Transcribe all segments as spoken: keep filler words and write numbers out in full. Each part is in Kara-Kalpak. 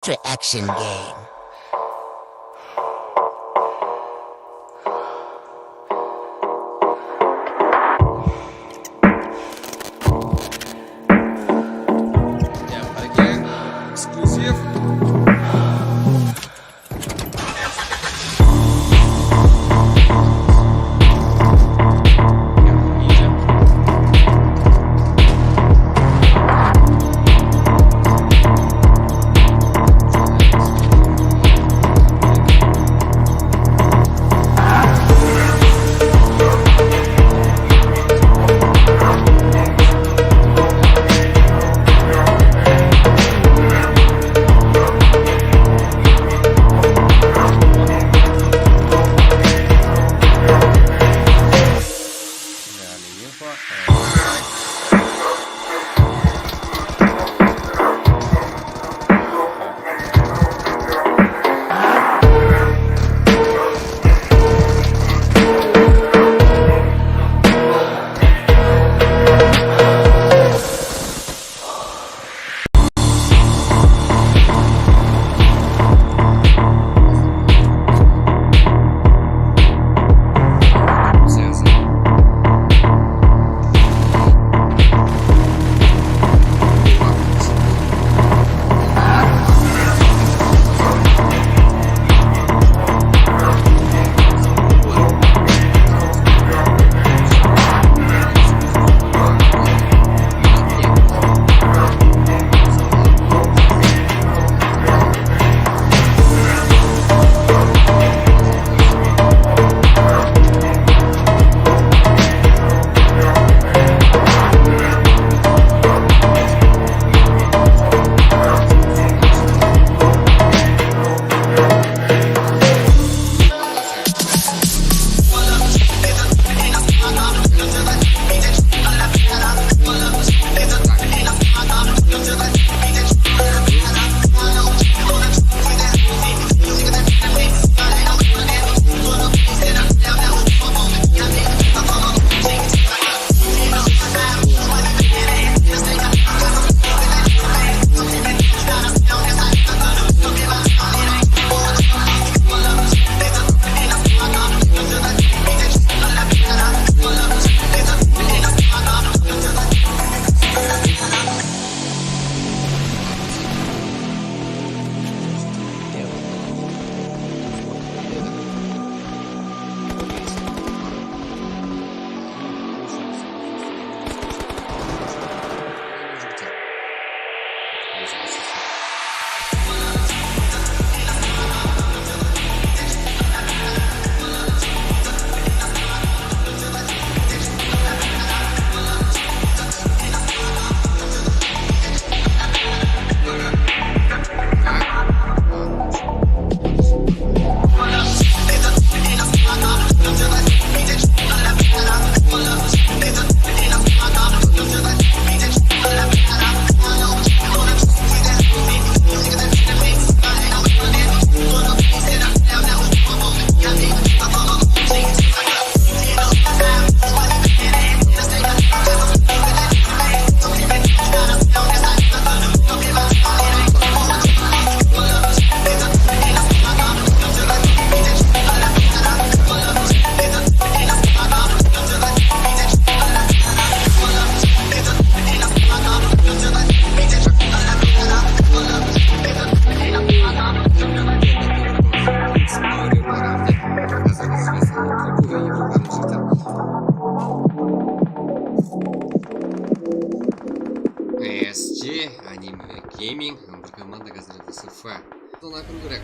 to action game. Exclusive. S G, Anime Gaming, hám bir komanda házir D S F. Sonı kún kerek.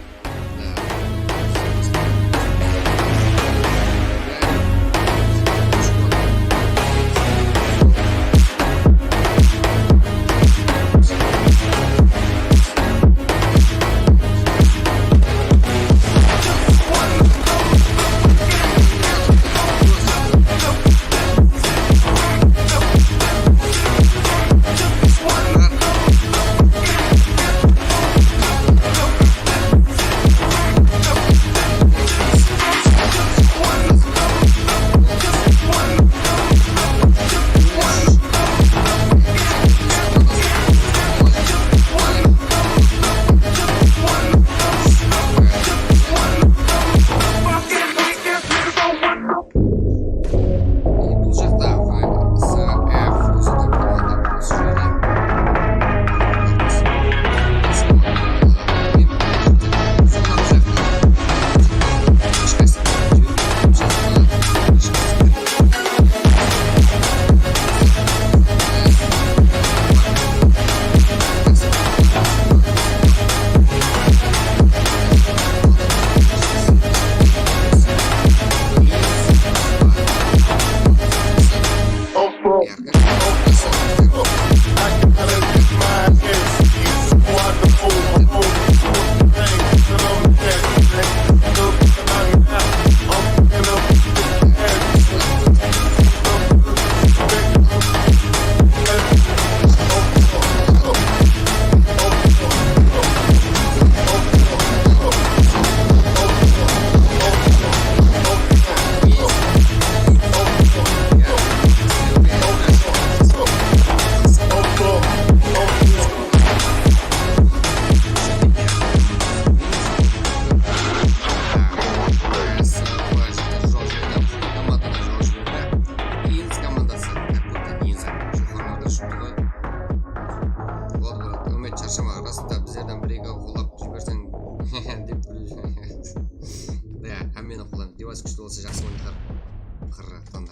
Bolsa jaqsı oynar. Qırrattan da.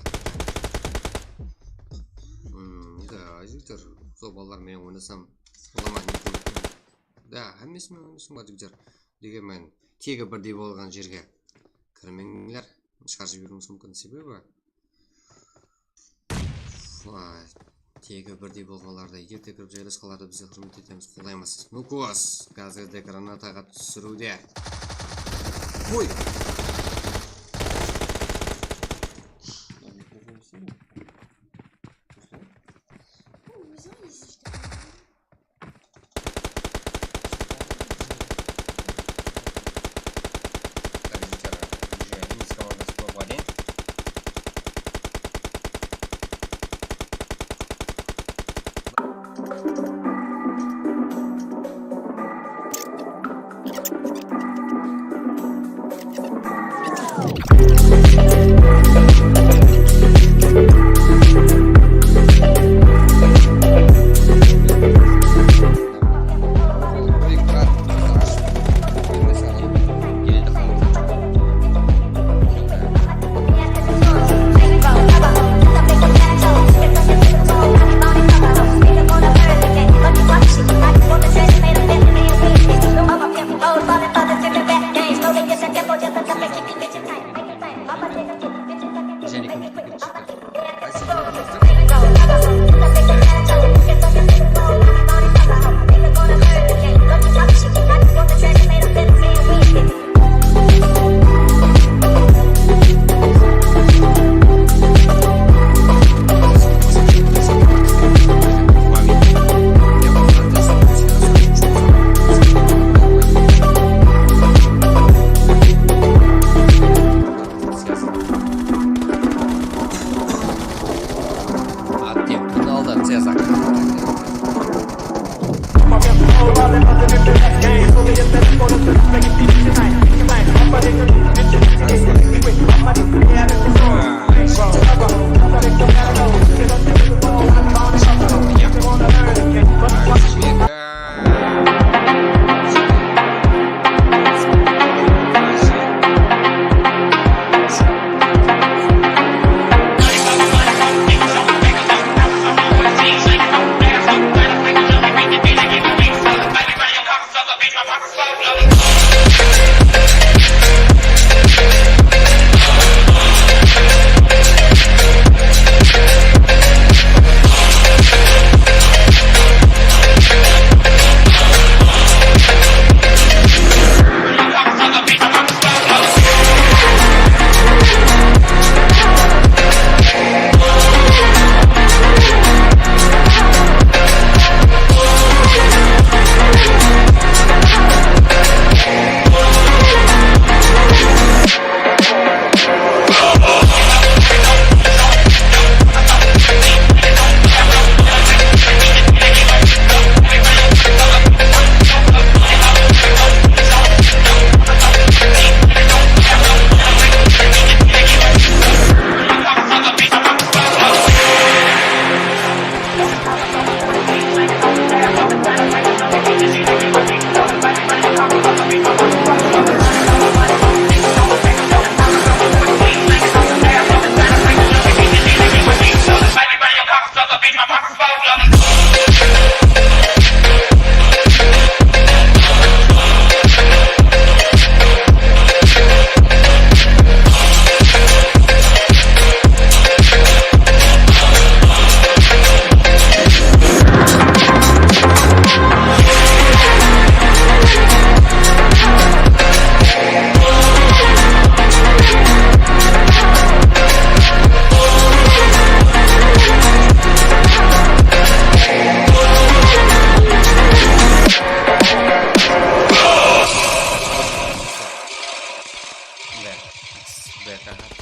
Hmm, da, jigitler, sol balalar menen oynasam, olaman. Da, hámmesi menen oynasam, jigitler. Degenmen, tegi birdey bolǵan jerge kirmeńler. Shıǵarıp jiberiwimiz múmkin, sebebi Vay, tegi birdey bolǵanlardı, erte kirip jaylasqanlardı bizler húrmet etemiz, qollaymiz. Nukos, gazerde granataǵa túsiriwde. Oy! Так, жігіттер, уже немец командасы тобыға дейін. Attı, tındı aldı, Cezar.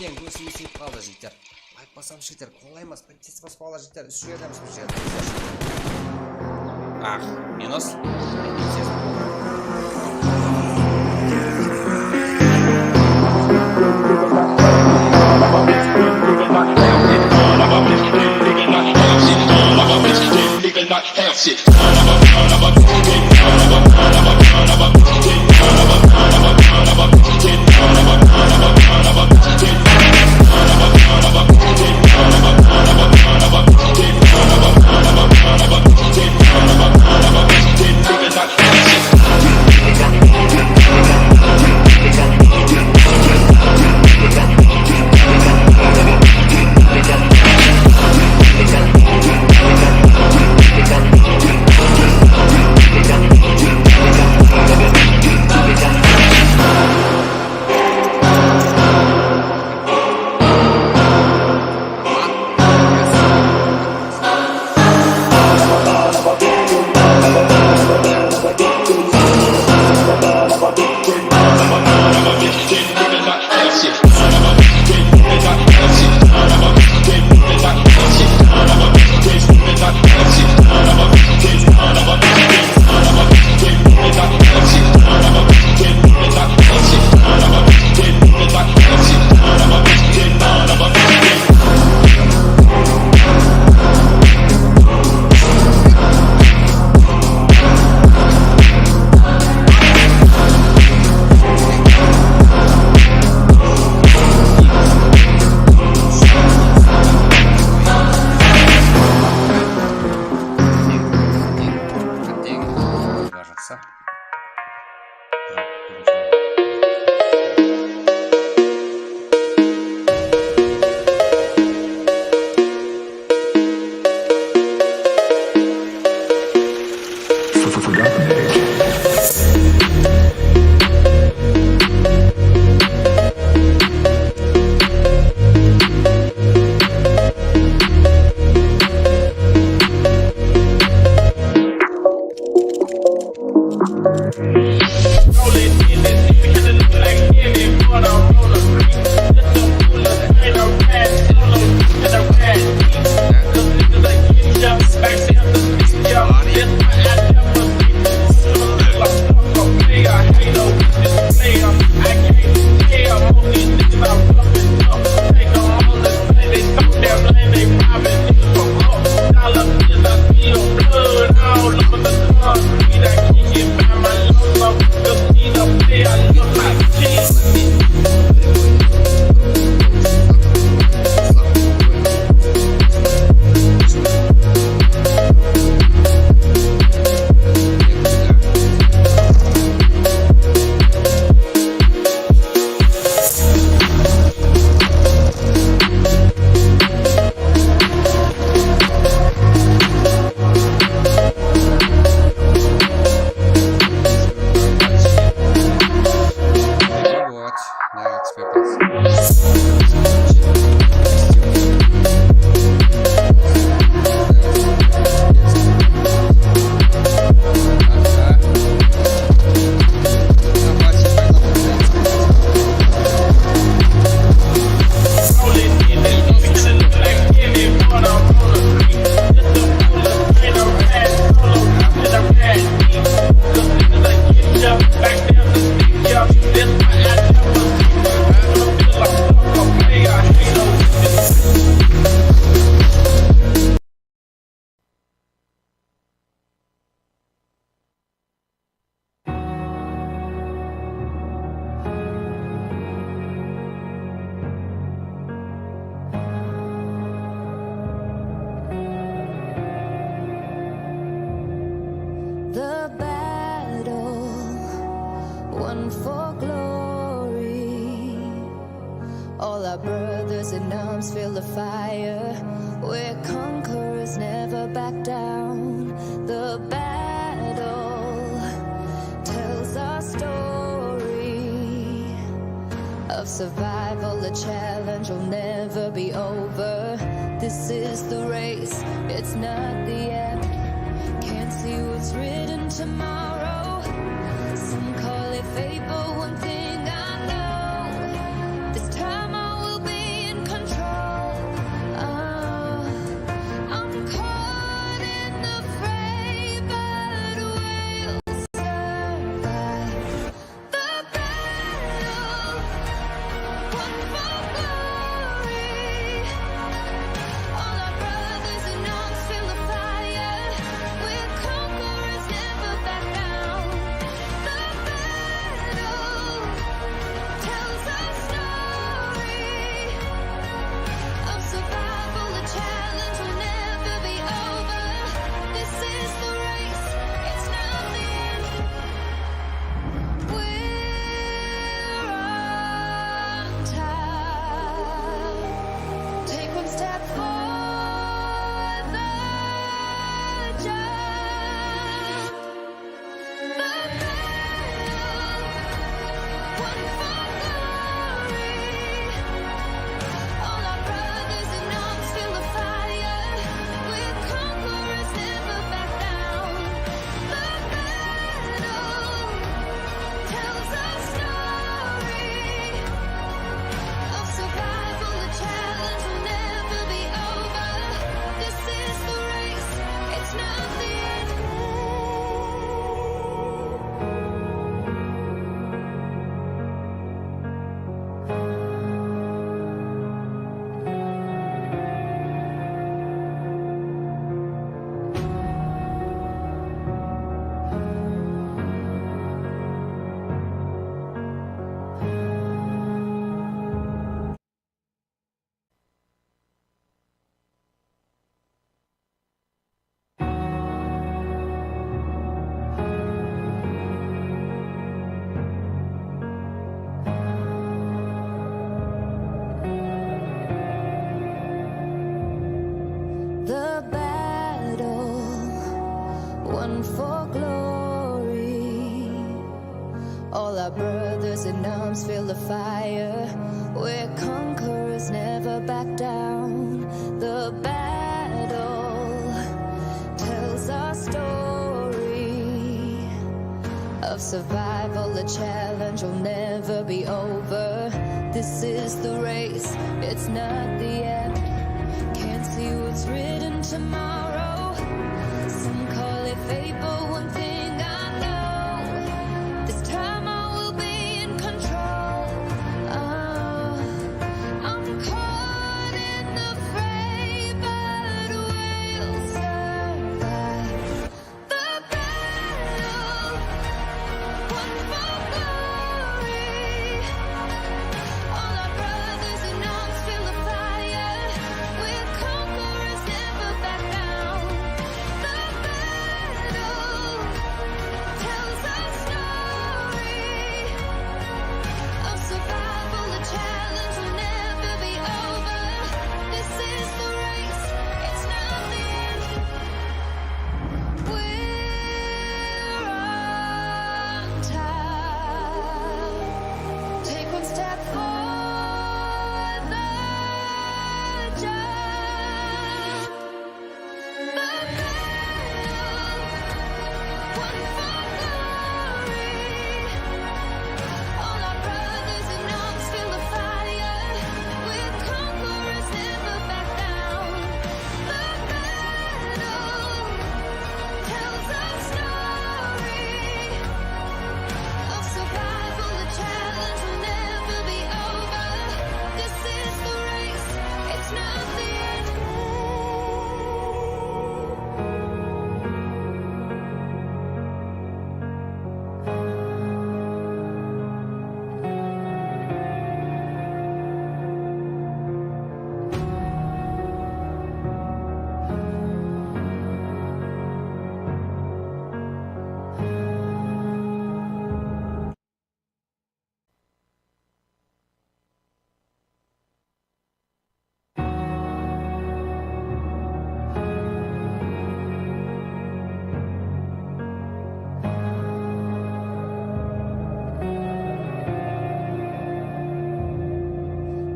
Teń, ósip eseyip qaldı, jigitler. Layk basamız, jigitler, qollaymiz. Tez basıp alar, jigitler, úsh jerdemiz, úsh jerdemiz. Ah, minus. The battle won for glory. All our brothers in arms feel the fire. We're conquerors, never back down. The battle tells our story of survival, the challenge will never be over. This is the race, it's not the end. Can't see what's written tomorrow. Some call it fate, but one thing I know, this time I will be in control. Oh, I'm caught in the fray, but we'll survive. The battle won for glory. All our brothers in arms feel the fire. We're conquerors, never back down. The battle tells our story of survival. The challenge will never be over. This is the race, it's not the end. We're on top. Take one step for the jump. The battle won for glory. All our brothers in arms feel the fire. We're conquerors, never back down. The battle tells our story of survival. The challenge will never be over. This is the race, it's not the end. All our brothers in arms feel the fire. We're conquerors, never back down. The battle tells our story of survival, a challenge will never be over. This is the race, it's not the end. Can't see what's written tomorrow. Some call it fate, but one thing I know, this time I will be in control. Oh, I'm caught in the fray, but we'll survive. The battle, won for glory. All our brothers in arms feel the fire. We're conquerors, never back down. The battle tells our story of survival, a challenge will never be over. This is the race, it's not the end. We're on top. Take one step forward, the jump. The battle, won for glory. All our brothers in arms feel the fire. We're conquerors, never back down. The battle tells our story of survival, a challenge will never be over. This is the race, it's not the end.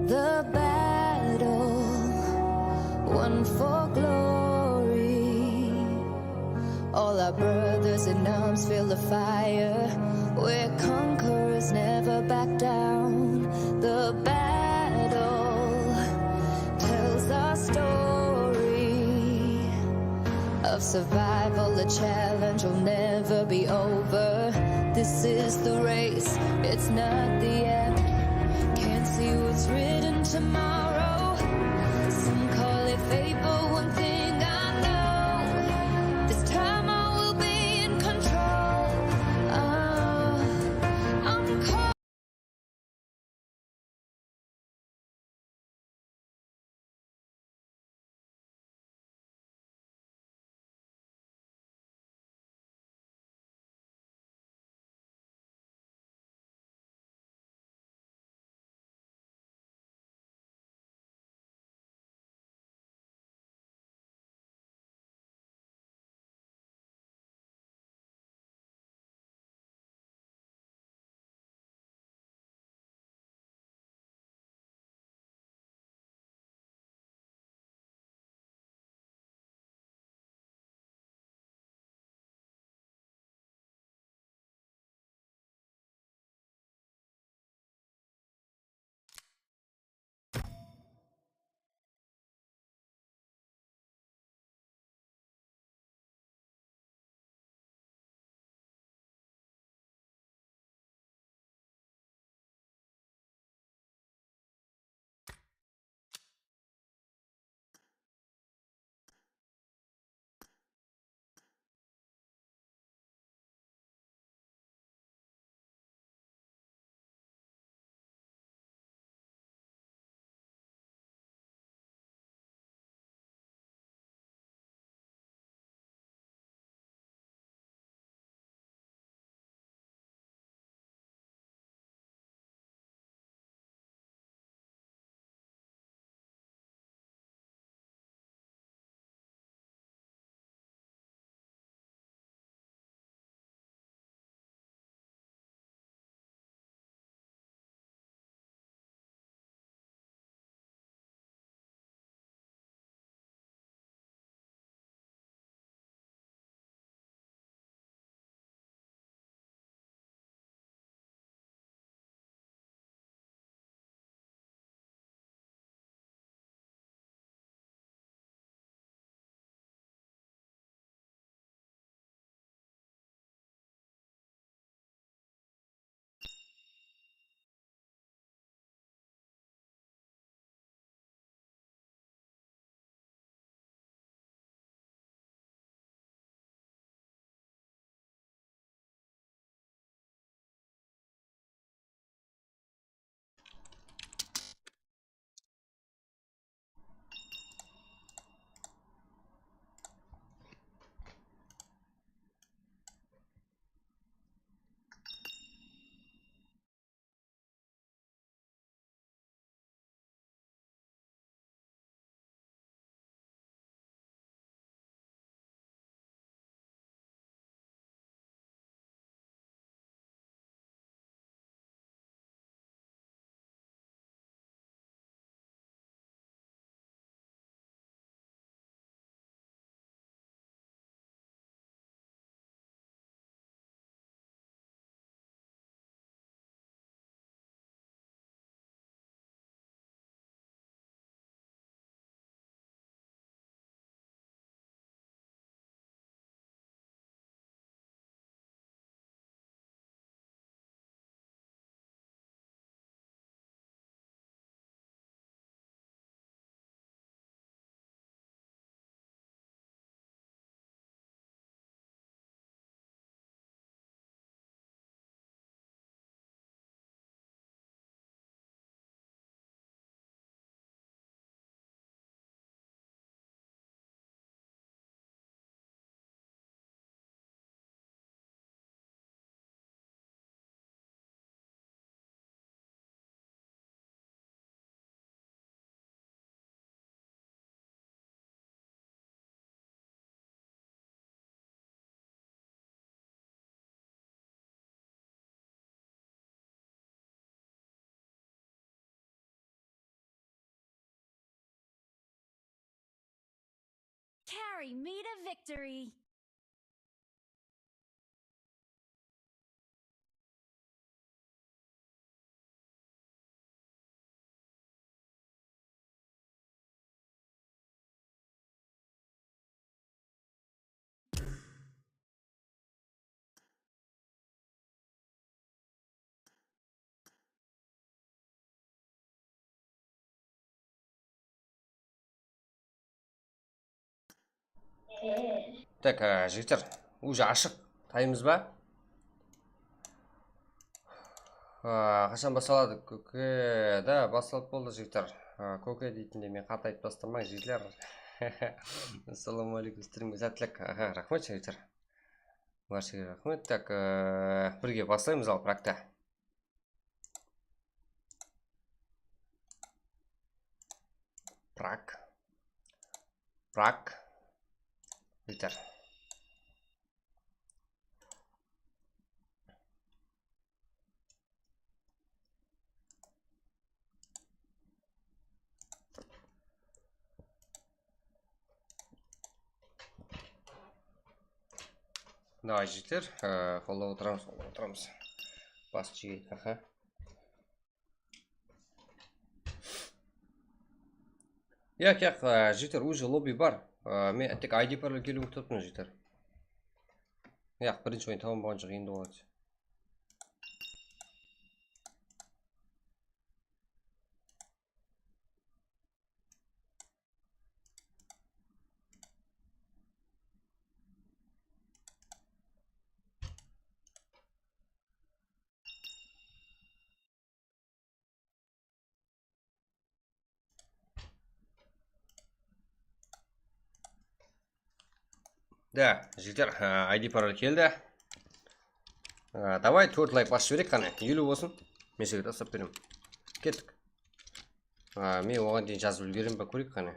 The battle, won for glory. All our brothers in arms feel the fire. We're conquerors, never back down. The battle tells our story of survival, the challenge will never be over. This is the race, it's not the end. Can't see what's written tomorrow. Some call it fate, but one thing I know, this time I will be in control. Oh, I'm caught. Carry me to victory. Tak, e, jigitler, uje ashıq. Taymız ba? A, qashan baslanadı? Kóke, da, baslalıp boldı, jigitler. A, kóke deytindey men qatayıp tastamań, jigitler. Assalamu aleykum, strimge sátlik. Aha, raxmet, jigitler. Bárshege raxmet. Tak, e, birge baslaymız al prakta. Prak. Prak. Biter. Davay, jigitler, e, qollap otıramız, qollap otıramız. Bas, jigit, aha. Yaq, yaq, e, jigitler, uje lobby bar. E, men tek I D paralel keliwin kútip atırman, jigitler. Yaq, birinshi oyın tamam bolǵan joq, endi boladı. Da, jigitler, a, I D parol keldi. A, davay, tórt layk basıp jibereyik qáne. Eliw bolsın. Men sizge taslap beremen. Kettik. A, men oǵan deyin jazıp úlgerem ba, kóreyik qáne.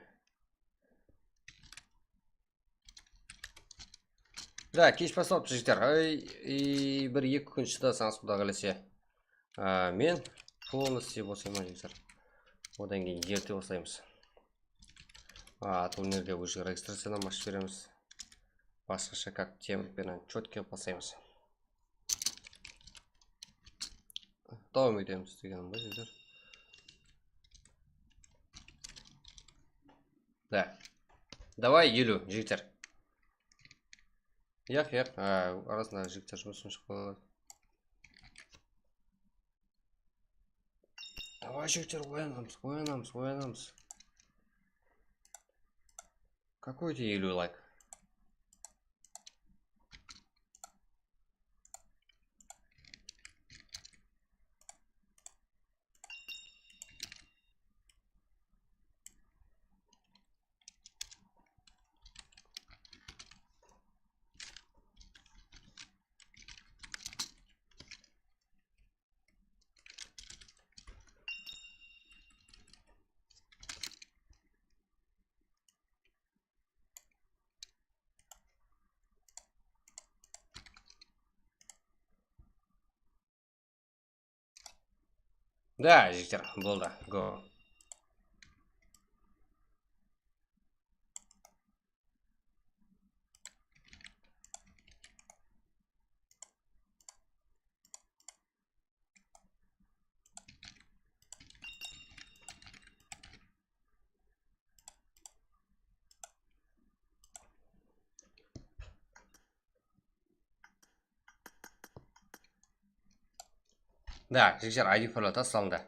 Da, kesh baslalıptı, jigitler. Ay, ey, bir-eki kún shıdasańız, Quda qálese. A, men polностью bosayman, jigitler. Odan keyin erte boslaymız. A, turnirge уже registraciyadan basıp jiberemiz. Basqasha как temir penen chotki qılıp baslaymız. Dawam etemiz degenim ǵoy, jigitler. Da. Davay, eliw, jigitler. Yaq, yaq, a, arasındaǵı jigitler jumıstan shıǵıp qaladı. Davay, jigitler, oyanamız, oyanamız, oyanamız. Какой-то eliw layk. Da, jigitler, boldı, go. Da, jigitler, I D parol taslandı.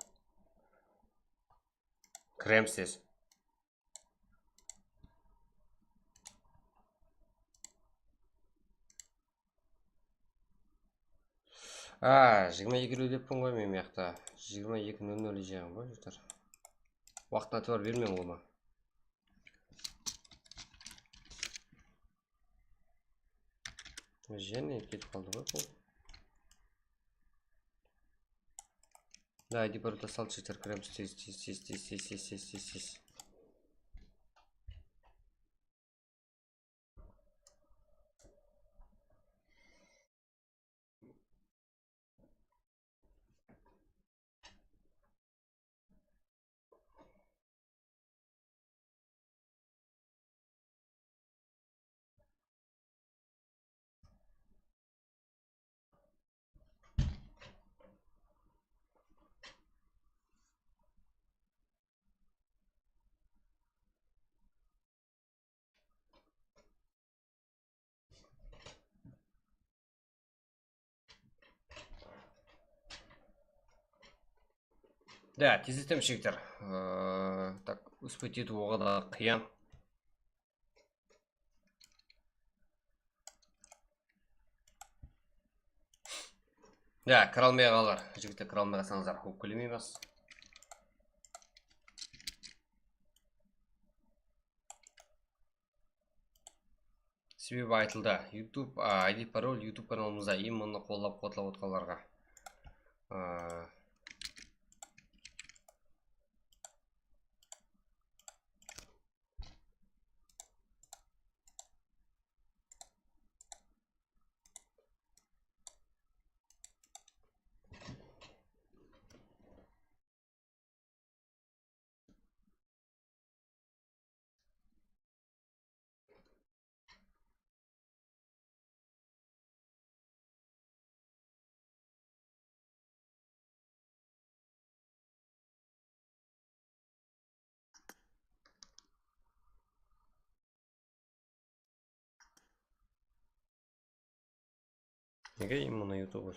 Kiremiz tez. A, jigirma eki nol deppiń ǵoy men mıyaqta. Jigirma eki nol nol deyjegim ǵoy, jigitler. Waqtına itibar bermeń ulıwma. Jáne ketip qaldı ǵoy bul. Da, I D parol taslandı, jigitler, kiremiz tez, tez, tez. Da, tezletemiz, jigitler. Ee, tak, uspetiti oǵada qıyan. Ya, kira almay qalǵanlar, jigitler, kira almay qalsańızlar, ópkelemeymiz. Sebebi aytıldı, YouTube, a, I D parol YouTube kanalımızda, и mını qollap-quwatlap otqanlarǵa. A, Nege именно YouTube?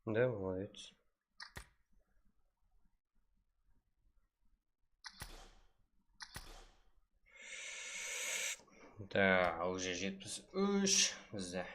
Да, молодец. Да, уже jetpis úsh bizde.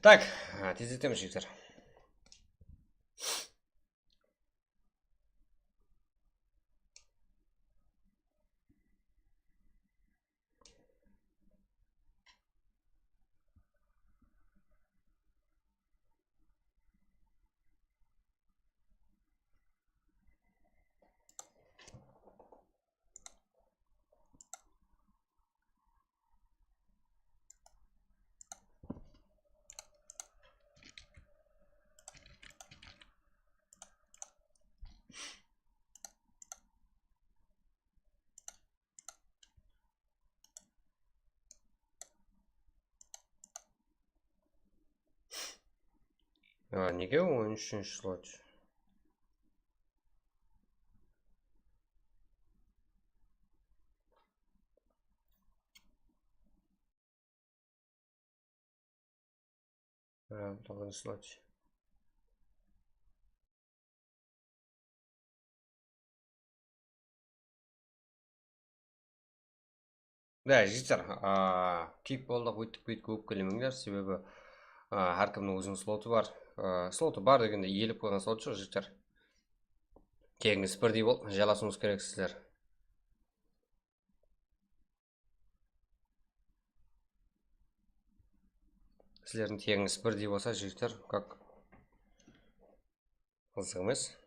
Так, a, tezletemiz, jigitler. A, nege on úshinshi slot? Ha, toǵızınshı slot. Da, jigitler, a, kiyip boldıq, óyttik, búyttik, ópkelemeńler, sebebi, a, hár kimniń óziniń slotı bar. A, slotı bar degende, iyelep qoyǵan slot joq, jigitler. Tegińiz birdey bolıp, jalasıwıńız kerek sizler. Sizlerdiń tegińiz birdey bolsa, jigitler, как, qızıq emes.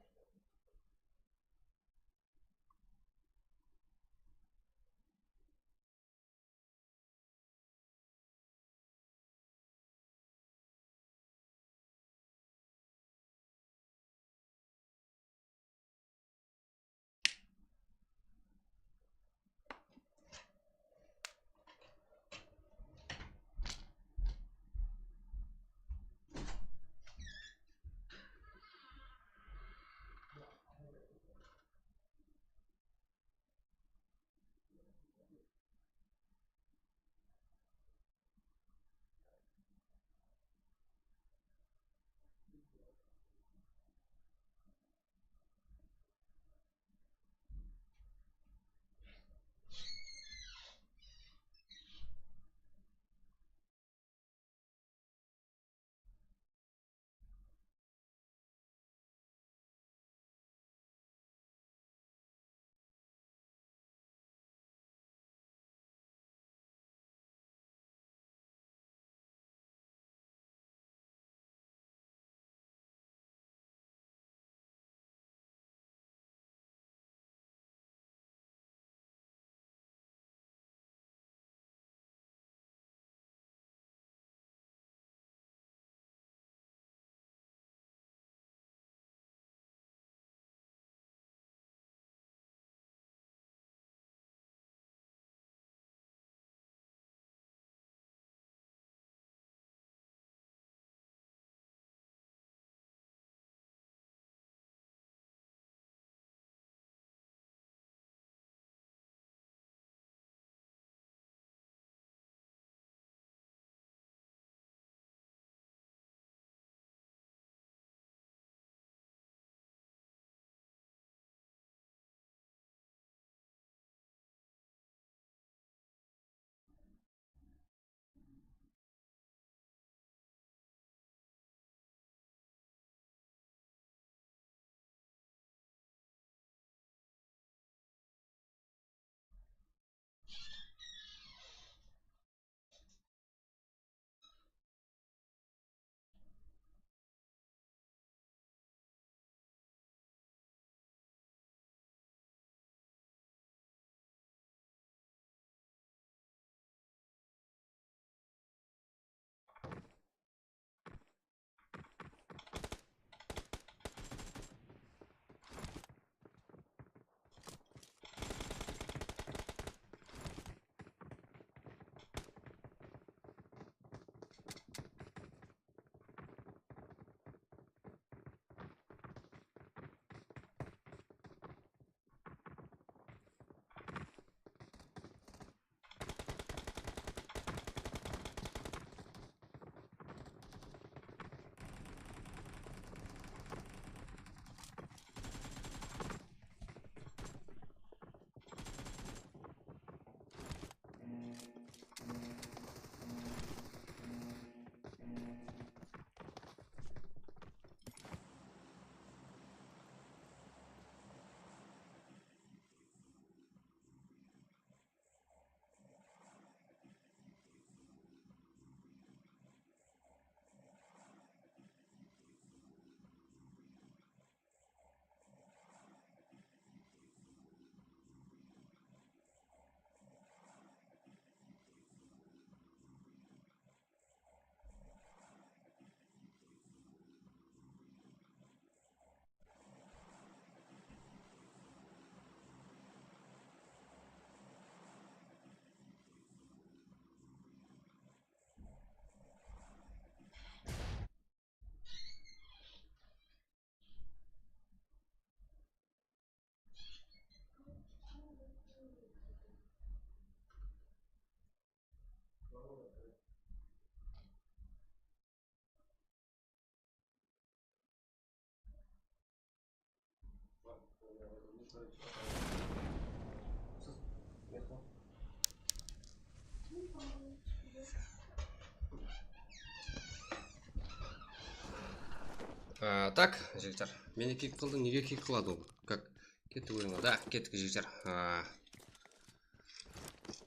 A, tak, jigitler. Meni kick qıldı, nege kick qıladı ol? Kak, kettik oyınǵa. Da, kettik, jigitler. A,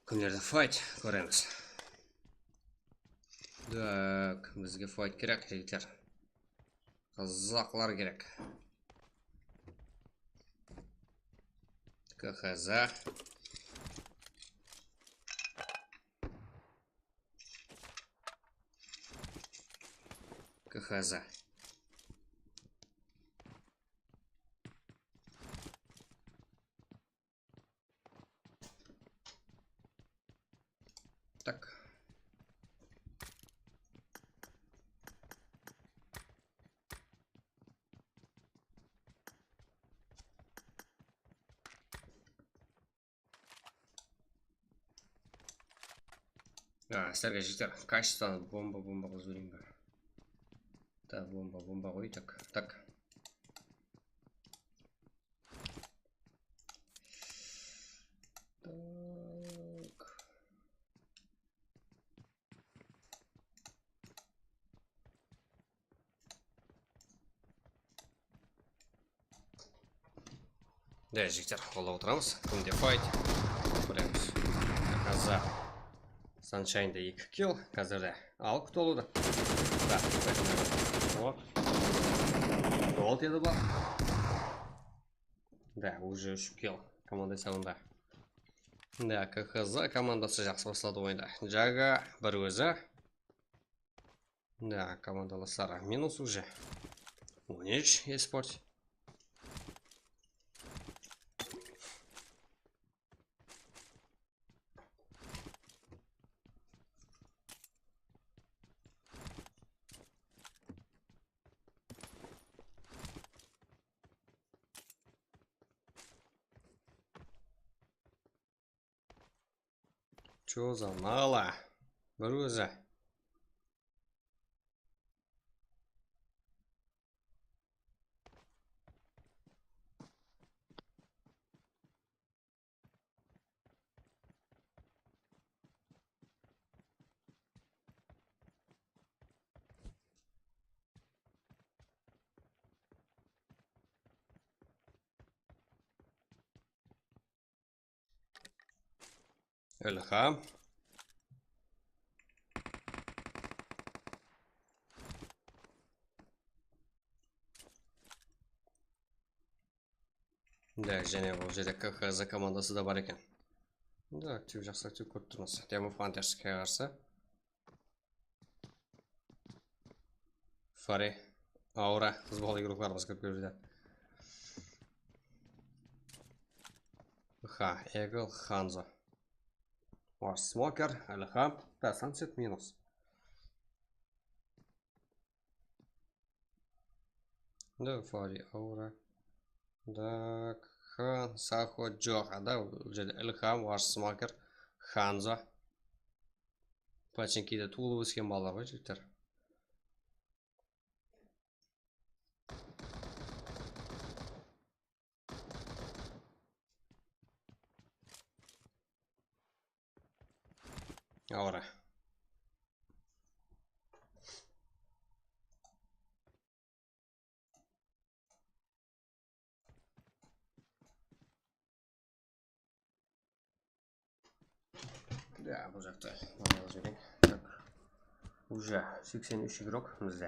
kúnlerde fight kóremiz. Tak, bizge fight kerek, jigitler. Qızıqlar kerek. K H Z. K H Z. Tak. A, sizlerge jigitler, kachestvodan bomba, bomba qılıp jibereyin be? Da, bomba, bomba qoy, tak, tak. Tak. Da, jigitler, qollap otıramız. Kúnde fight. Kóremiz. K H Z. Sunshine-da eki kill. Házirde al kútip alıwdı. Da, o. Gol tiydi bular. Da, уже úsh kill. Komanda esabında. Da, K H Z komandası jaqsı basladı oyındı. Jaga bir ózi. Da, komandalasları minus уже. On úsh eSport. Чё за нала? Bir ózi. Ilham. Da, jáne bul jerde K H Z komandası da bar eken. Da, aktiv, jaqsı aktiv kórip turmız. Demo Hunters-ke qarsı. Fari, Aura, qız bala igroklarımız kirip kelip júredi. Ha, Eagle, Hanzo. Var Smoker, Ilham, da Sunset minus. Da Fari, Aura. Da Khan, Saho, Joha, da bul jerde Ilham, Var Smoker, Hanzo. Potemkinde tuwılıp ósken balalar ǵoy, jigitler. Aura. Ya, bul jaqta. Tak. Уже seksen úsh igrok bizde.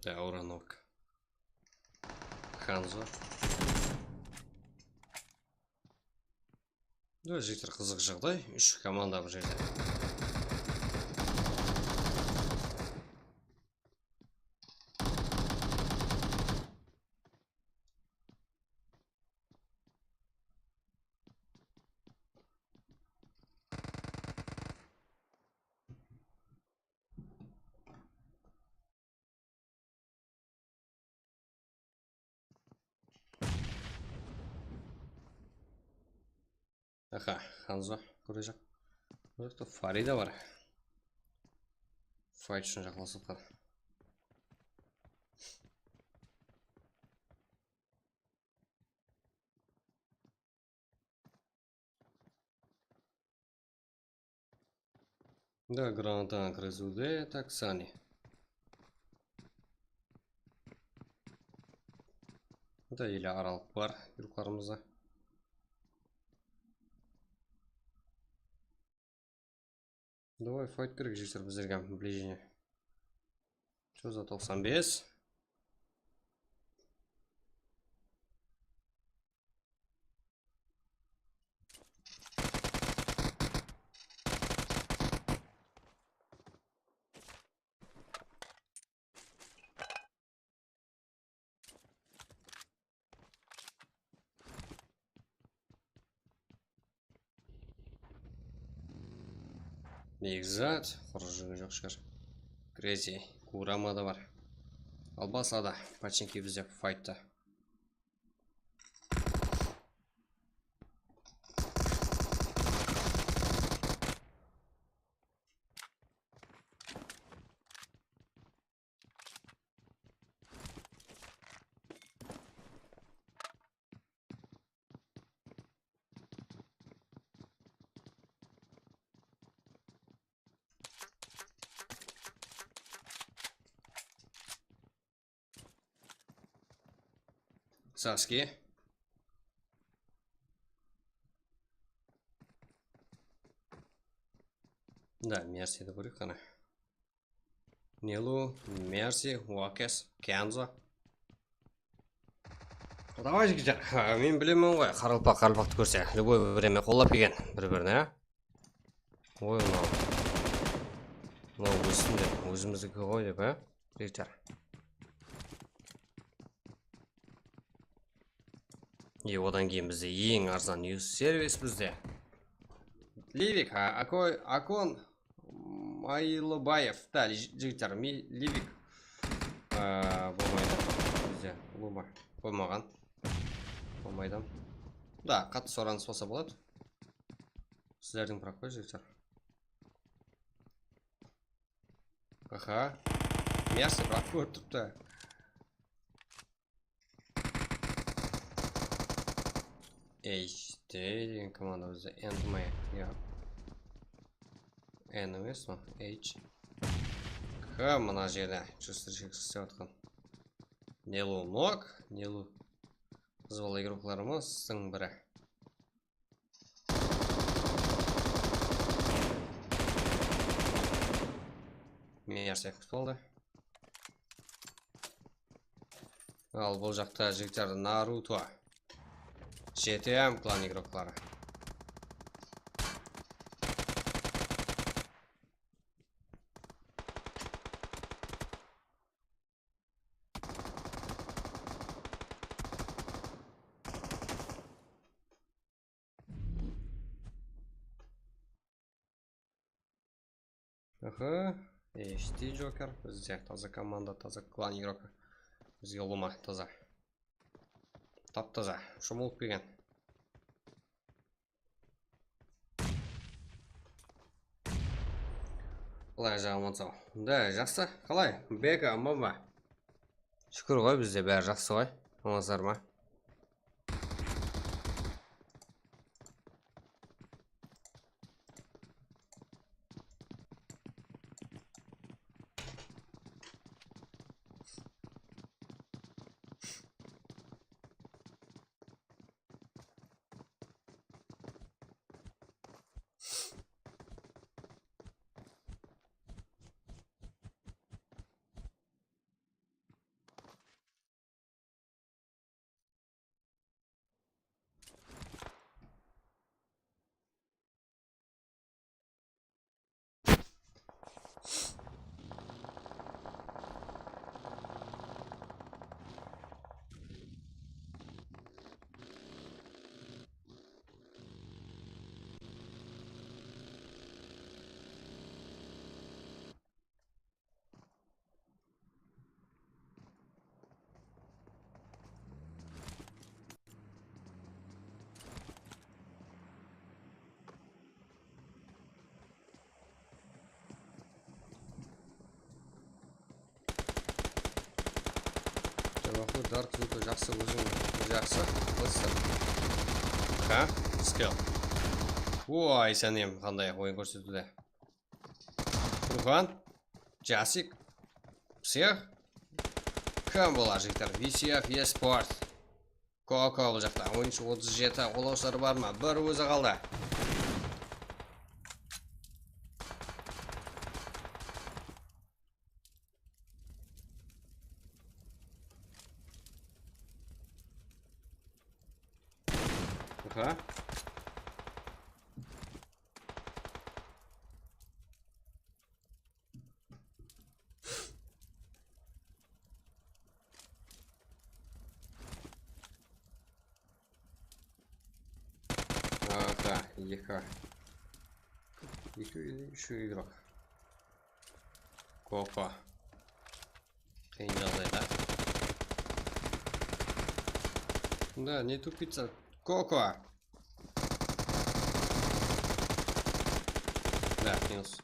Da, Aura nok. Hanzo. Jigitler, qızıq jaǵday, úsh komanda bul jerde. Aha, Hanzo kórejaq. Bul jaqta Farida bar. Fayt ushın jaqlasıp atqan. Da, granatadan kirgizildi, так, Sani. Da, ele aralıq bar, yurtlarımızda. Давай, fayt kerek, jigitler, bizlerge сближение. Что за toqsan bes? Egzat, xurjını joq shıǵar. Crazy, Kurama da bar. Al, baslada, починки bizde fayttı. Sasuke. Da, Mersi dep kóreyik qana. Nelu, Mersi, Wakes, Kenzo. Давай, jigitler. Ha, men bilemen ǵoy, qaraqalpaq qaraqalpaqtı kórse, любой время qollap kelgen bir-birine, a? Oy, mınaw. Mınaw ózinde, ózimizdiki ǵoy dep, a? Jigitler. E, odan keyin bizde eń arzan news servis bizde. Livik, ha, Akoy, Akon Maylıbaev. Da, ji-, jigitler, mi-, Livik. Aa, bolmaydı. Bizde Luma bolmaǵan. Bolmaydı. Da, qattı soranıs bolsa boladı. Sizlerdiń, biraq, qoy, jigitler. Aha. Mersi, biraq, kórip turıptı. H D degen komanda bizde, N M, ya. N emes pa? H. H, mına jerde Justrishik islep atqan. Nelu Nok, Nelu. Qız bala igroklarımızdıń biri. Mersi, qutıldı. Al, bul jaqta jigitler Naruto. J T M klan igrokları. Aha, eshti Joker. Bizde taza komanda, taza klan igrokı. Bizge Luma taza. Tap-taza. Shumılıp kelgen. Qalay, ajaǵa, aman-saw? Da, jaqsı. Qalay? Beka, aman ba? Shúkir ǵoy, bizde bári jaqsı ǵoy. Amansalar ma? Dark Zuka jaqsı, óziń jaqsı. Qızsın. Ha? Skill. Oy, sánem qanday oyın kórsetiwde. Turfan, Jasik, Psix. Kim bolar, jigitler? V C F Esport. Koko bul jaqta. Oyınshı otız jeti, qolawshıları bar ma? Bir ózi qaldı. Aha. Aha, eki. Eki, úsh igrok. Koko. Qıyın jaǵdayda. Da, ne tupitsa? Koko. Da, minus.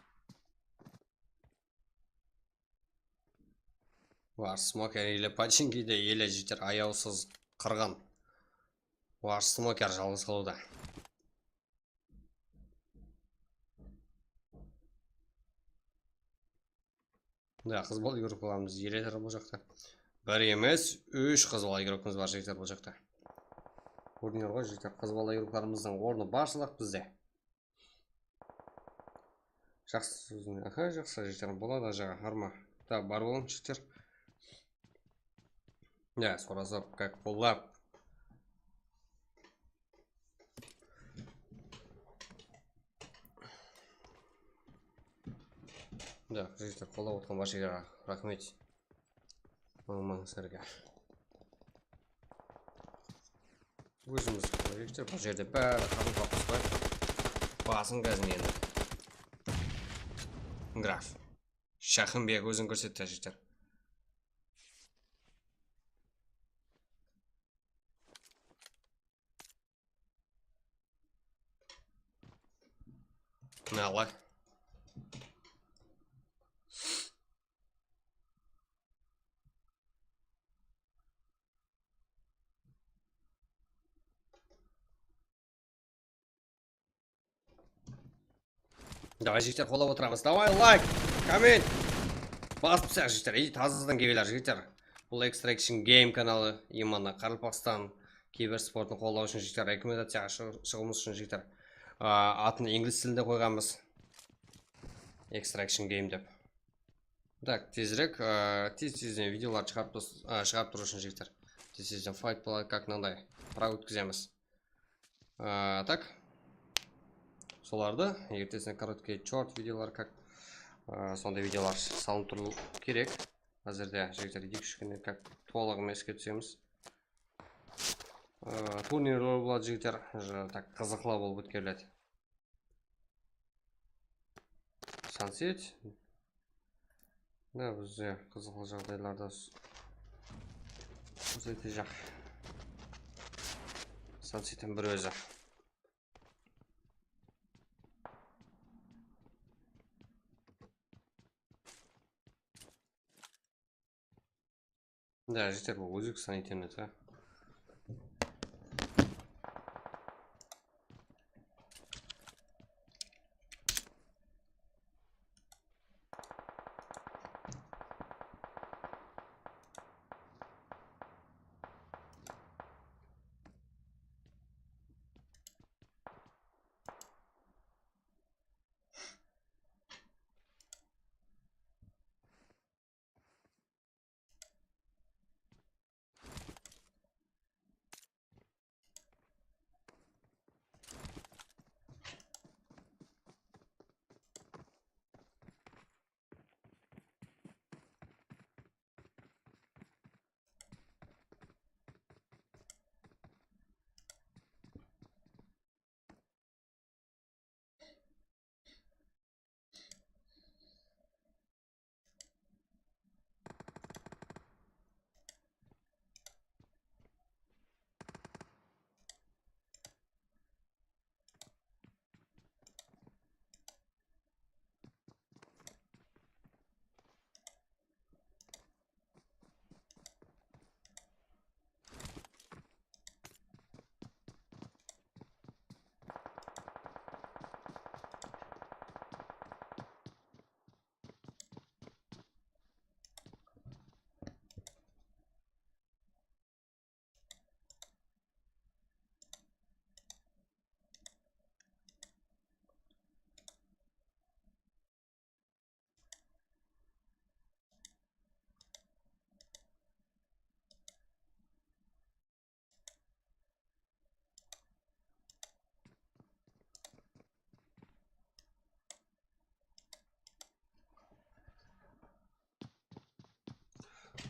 Var smoker ele pachinki de ele jigitler, ayawsız qırǵın. Var smoker jalǵız qalıwda. Da, qız bala igrok alamız, ele tar bul jaqta. Bir emes, úsh qız bala igrokımız bar jigitler bul jaqta. Kórdińler ǵoy jigitler, qız bala igroklarımızdıń ornı barsılıq bizde. Jaqsı sóziń. Aha, jaqsı jigitler. Boladı, ajaǵa, harma. Da, bar bolıń, jigitler. Ya, sorasap, как, bollap. Da, jigitler, qollap otırǵan barshagá raxmet. Mań-mań sizlerge. Ózimiz, jigitler, bul jerde bári qaraqalpaqsız bar. Basın gazin endi. Graf. Shaqınbek ózin kórsetti, jigitler. Mına alay. Davay, jigitler, qollap otıramız. Davay, layk, komment. Basıp taslayıq, jigitler. I tazadan kelingler, jigitler. Bul Extraction Game kanalı, imanlı Qaraqalpaqstan kibersportın qollaw ushın, jigitler, rekomendaciyaǵa shı-, shıǵıwımız ushın, jigitler. A, atın inglis tilinde qoyǵanbız. Extraction Game dep. Tak, tezirek, a, tez-tezden videolar shıǵarıp tus-, a, shıǵarıp turıw ushın, jigitler. Tez-tezden fight boladı, как mınanday, pra ótkizemiz. A, tak. Solardı, ertesine короткий short videolar, как, a, sonday videolar salınıp turıw kerek. Házirde, jigitler, eki-úsh kúnne, как, tolıǵı menen iske túsemiz. A, turnirler boladı, jigitler, ja-, tak, qızıqlı bolıp ótkeriledi. Sunset. Da, bizde qızıqlı jaǵdaylarda s-, uzaytacaq. Sunsettiń bir ózi. Da, jigitler, bul Ózbekstan interneti.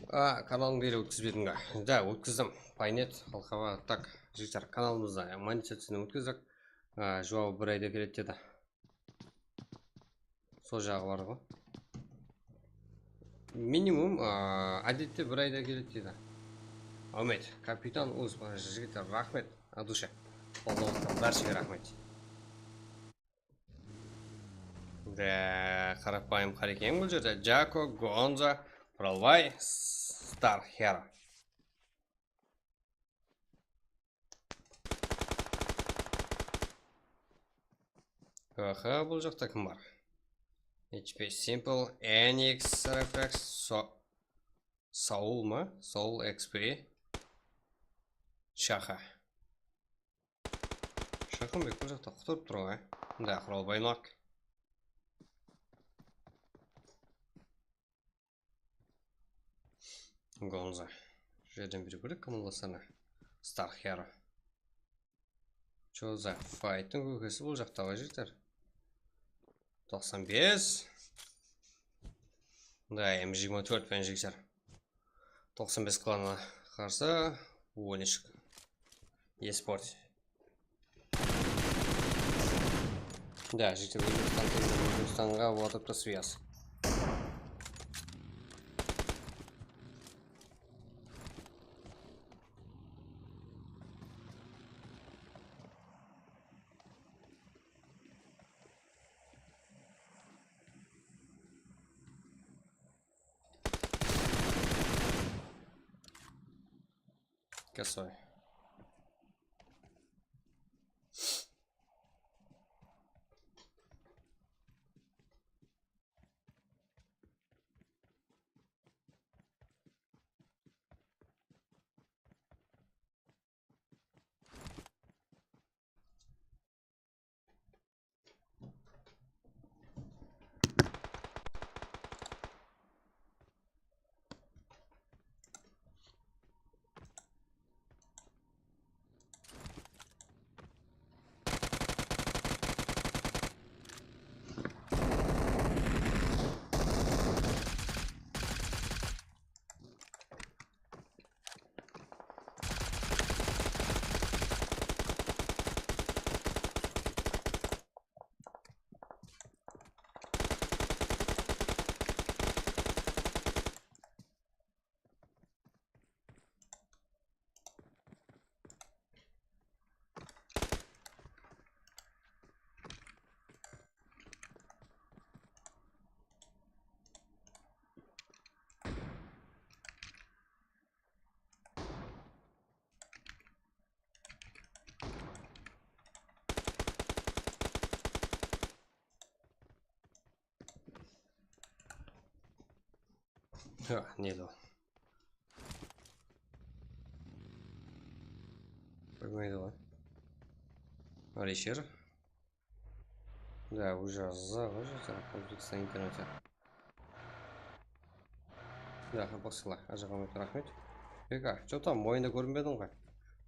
A, kanalın beri ótkizbediń ba? Da, ótkizdim. Paynet, halqawa, tak, jigitler, kanalımızda monetizaciyadan ótkizdik. A, juwabı bir ayda keledi dedi. Sol jaǵı bar ǵo. Minimum, a, ádette bir ayda keledi dedi. Áwmet, kapitan Uz, jigitler, raxmet, a, dushe. Qollawıńızdan bárshege raxmet. Da, qarapayım Qarekeń bul jerde. Jako, Gonza, Pralbay, Star Hero. Aha, bul jaqta kim bar? H P Simple, Enix, Reflex, So-, Saul ma? Saul X P. Shaxa. Shaqınbek bul jaqta qutırıp tur ǵoy. Mında Quralbay nok. Gonza. Jerden biri kórdik komandaslarına. Star Hero. Choza. Fayttıń kókesi bul jaqta ǵoy jigitler. Toqsan bes. Da, M jigirma tórt penen jigitler. Toqsan bes klanına qarsı on úsh esport. Da, jigitler, Ózbekstan, Ózbekstanǵa otırıptı swiyaz. Косой. Ha, ne edi ol? Bilmeydi ǵoy. Alisher. Да, уже за, уже за. Ózbekstan interneti. Да, basqalar, ajıǵamay tur, raxmet. Beka, что там, moyında kórinbediń ǵoy?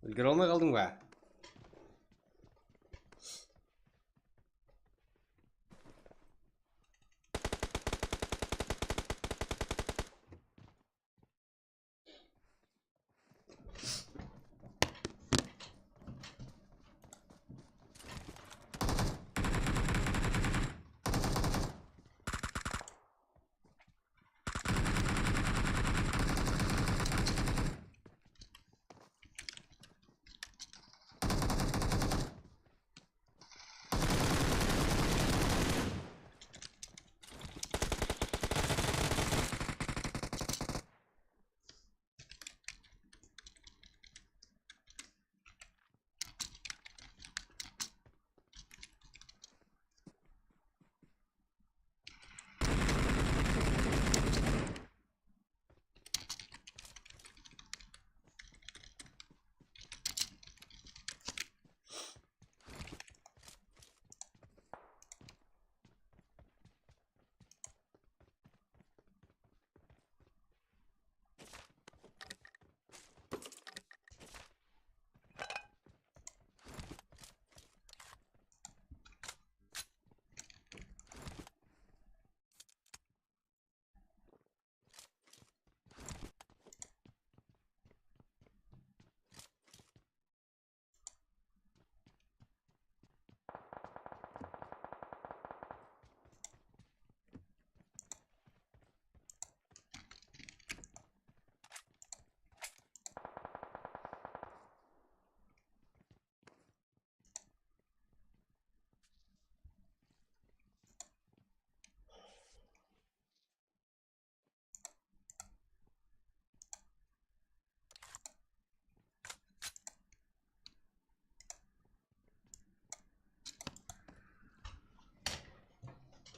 Úlgere almay qaldıń ba?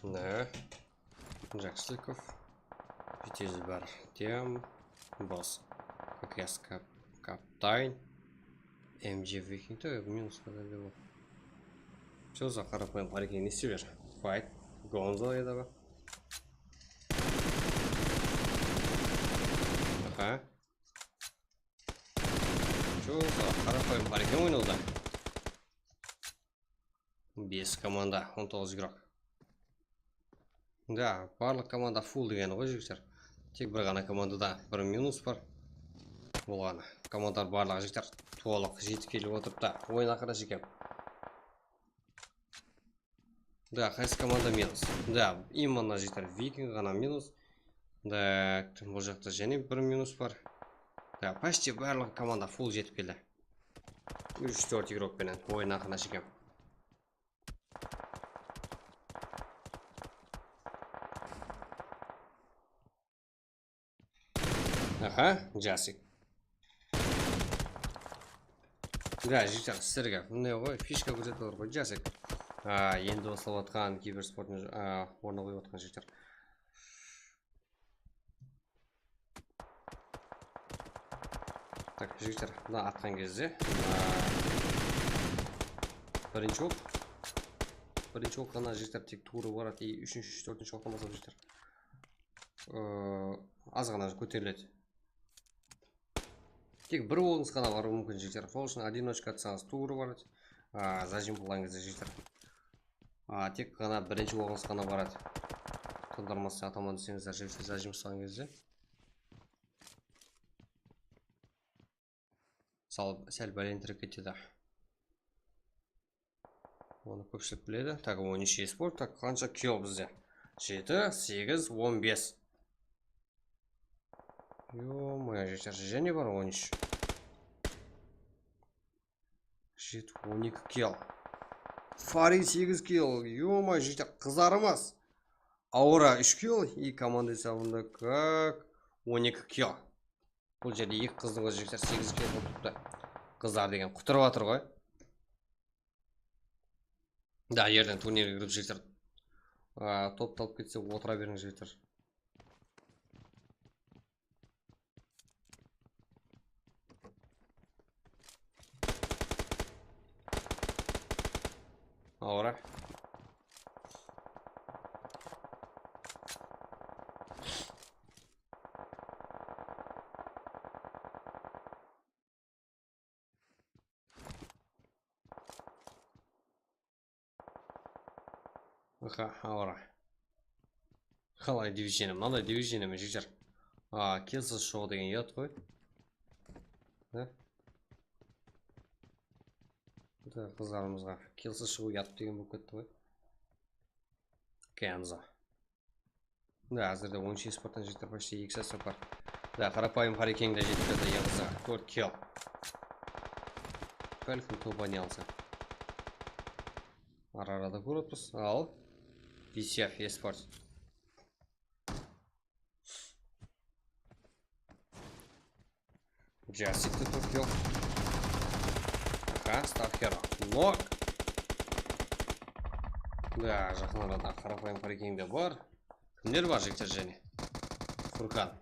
Ne? Jakslikov. Vitez bar. Tem. Bos. Как я кап-, капитан. M G Viking то minus kadar da bu. Все, za qarapayım, Hariken ne islep júr? Fight. Gonzo edi bu. Aha. Все, za qarapayım, Hariken oynawda. Bes komanda, on toǵız igrok. Da, barlıq komanda full degeni ǵoy, jigitler. Tek bir ǵana komandada bir minus bar. Bolǵanı. Komandalar barlıǵı, jigitler, tolıq jetip kelip otırıptı. Oyın aqırına shekem. Da, qaysı komanda minus? Da, именно, jigitler, Viking ǵana minus. Da, bul jaqta jáne bir minus bar. Da, почти barlıq komanda full jetip keldi. Úsh-tórt igrok penen oyın aqırına shekem. Aha, jasik. Da, jigitler, sizlerge bunday ǵoy, fishka kórsetip otır ǵoy, jasik. A, endi baslap atqan kibersportın, a, ornına qoyıp atqan jigitler. Tak, jigitler, mına atqan gezde, mına, birinshi ok. Birinshi ok ǵana, jigitler, tek tuwrı baradı. И úshinshi, tórtinshi oktan baslap, jigitler, ıı, az ǵana kóteriledi. Tek bir oǵıńız ǵana barıwı múmkin, jigitler. Sol ushın одиночка atsańız, tuwrı baradı. A, zajim qılǵan gezde, jigitler. A, tek ǵana birinshi oǵıńız ǵana baradı. Tındırmasın, ataman deseńizler, jigitler, zajim uslaǵan gezde. Sál, sál bálentirek ketedi. Onı kópshilik biledi. Tak, on úsh esport. Tak, qansha kill bizde? Jeti, segiz, on bes. Ё-моё, jigitler, jáne bar on úsh. Jeti, on eki kill. Fari segiz kill. Ё-моё, jigitler, qızarmaz. Aura úsh kill и komanda esabında как on eki kill. Bul jerde eki qızdıń ózi, jigitler, segiz kill qılıp turıptı. Qızlar degen qutırıp atır ǵoy. Da, erteń turnirge kirip, jigitler, a, top talıp ketse, otıra beriń, jigitler. Aura. Aha, aura. Qalay divizion, mınaday divizion emes, jigitler. A, killsiz shıǵıw degen uyat ǵoy. Ha? Qızlarımızǵa killsiz shıǵıw uyat degen bolıp ketti ǵoy. Kenzo. Da, házirde on úsh esporttan jigitler почти eki sat bar. Da, qarapayım Hariken de jetip keldi, eǵızı. Tórt kill. Bálkim topa ne alsa. Ara-arada kórip turmız. Al. V C F esport. Jasik te tórt kill. Aha, Star Hero. Nok. Da, jaqın arada qarapayım Hariken de bar. Kimler bar, jigitler, jáne? Furkan.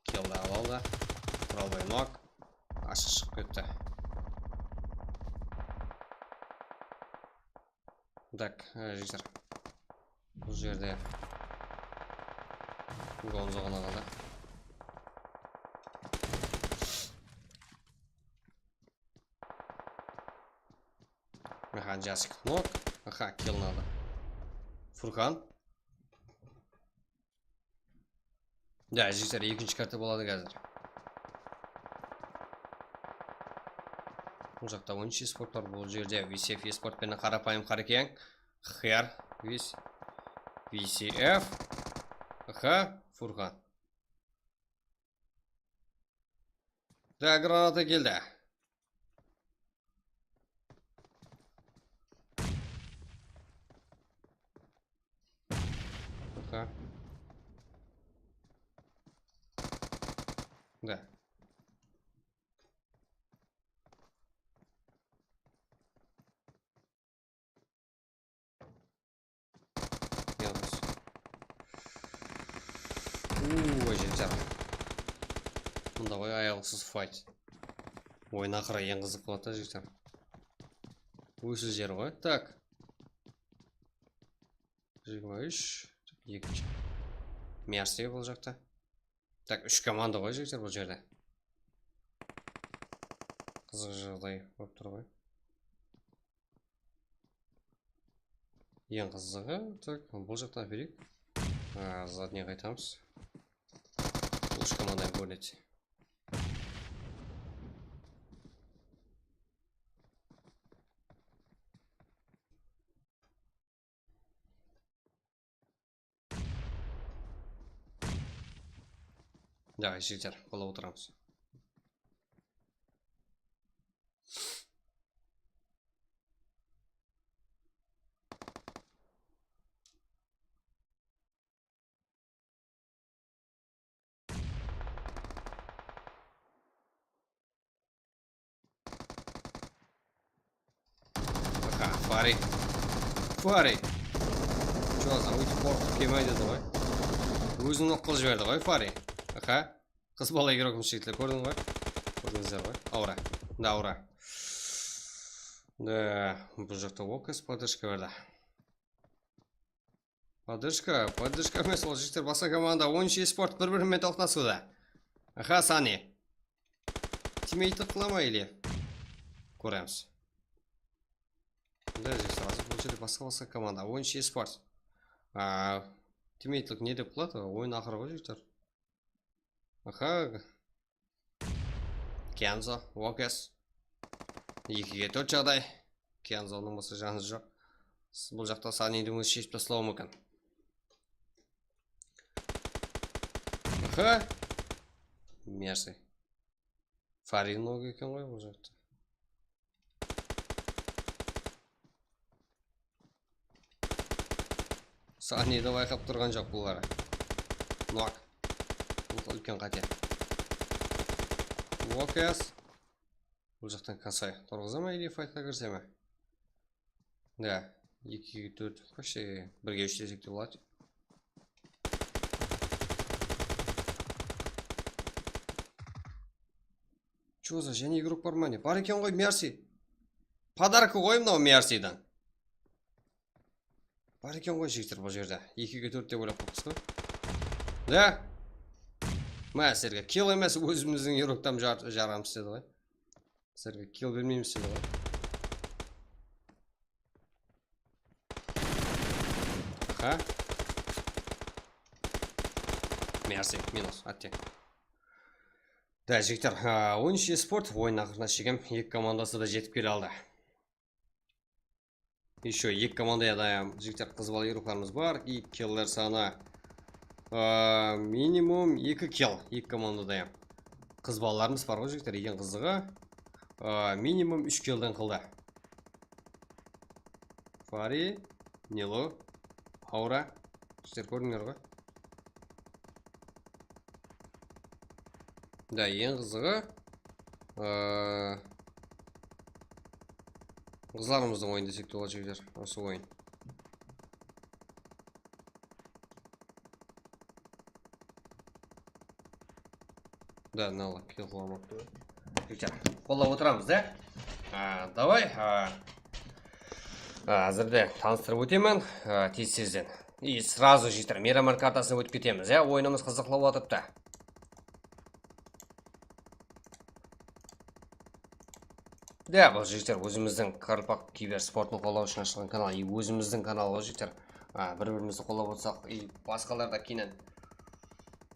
Killdi ala aldı. Quralbay nok. Ashıq shıǵıp ketti. Tak, e, jigitler. Bul jerde Gonzo ǵana qaldı. Aha, Jasik nok. Aha, killin aldı. Furkan. Da, jigitler, ekinshi karta boladı házir. Bul jaqta on úsh esport bar, bul jerde V C F esport penen qarapayım Hariken. Her, Vis-, V C F. Aha, Furkan. Da, granata keldi. Aha. Da. Yalnız Jigitler. Mında ǵoy, ayawsız fayt. Oyın aqırı eń qızıq boladı da, jigitler. Ósil jer ǵoy. Tak. Jigirma úsh, ekinshi. Mersi bul jaqta. Tak, úsh komanda ǵoy, jigitler, bul jerde. Qızıq jaǵday bolıp tur ǵoy. Eń qızıǵı, tak, bul jaqtan bereyik. A, zadnıy qaytamız. Bul úsh komanda kórinedi. Ya, jigitler, qolap otıramız. Aha, Fari. Fari. Чё за, óytip qorqıp kelmey dedi ǵoy. Ózin oq qılıp jiberdi ǵoy Fari. Aha. Qız bala igrokımız jigitler, kórdiń ǵoy. Kórdińizler ǵoy. Aura. Da, aura. Da, bul jaqta Okas podrıjka berdi. Podrıjka, podrıjka emes, ol jigitler basqa komanda. Oyınshı esport bir-biri menen toqnasıwda. Aha, Sani. Timmeytlik qıla ma ele? Kóremiz. Mınday jigitler, házir bul jerde basqa-basqa komanda. Oyınshı esport. A, timmeytlik ne dep qıladı? Oyın aqırı ǵoy, jigitler. Aha. Kenzo, Okas. Ekige tórt jaǵday. Kenzonıń basqa janı joq. Bul jaqta Sanidiń ózi sheship taslawı múmkin. Aha. Mersi. Faridiń ogı eken ǵoy bul jaqta. Saniydi bayqap turǵan joq bular. Nok. Bul úlken qáte. Okas. Bul jaqtan kosay turǵıza ma ele faytqa kirse me? Da, ekige tórt, почти birge úsh desek te boladı. Чё за, jáne igrok bar ma ne? Bar eken ǵoy, Mersi. Podarka ǵoy mınaw Mersiden. Bar eken ǵoy, jigitler, bul jerde. Ekige tórt dep oylap qoyıppız ǵoy. Da. Má, sizlerge kill emes, ózimizdiń igroktan jar-, jarǵanımız dedi ǵoy. Sizlerge kill bermeymiz dedi ǵoy. Aha. Mersi, minus, átteń. Da, jigitler, a, oyınshı esport, oyın aqırına shekem eki komandası da jetip kele aldı. Ещё eki komanda da, jigitler, qız bala igroklarımız bar. I killer sanı, a, minimum eki kill eki komandada ham. Qız balalarımız bar ǵoy, jigitler, eń qızıǵı. A, minimum úsh killden qıldı. Fari, Nilo, Aura. Sizler kórdińler ǵoy. Da, eń qızıǵı, ıı, qızlarımızdıń oyını desek te boladı, jigitler, usı oyın. Da, mınalar kill qılamaptı. Jigitler, qollap otıramız, da? A, davay, a, a, házirde tanıstırıp ótemen, a, tez-tezden. I сразу, jigitler, Miramar kartasına ótip ketemiz, ya? Oyınımız qızıqlı bolıp atırıptı. Da, bul jigitler ózimizdiń Qaraqalpaq kibersportın qollaw ushın ashılǵan kanal, i ózimizdiń kanal ǵoy, jigitler. A, bir-birimizdi qollap otırsaq, i basqalar da keyin,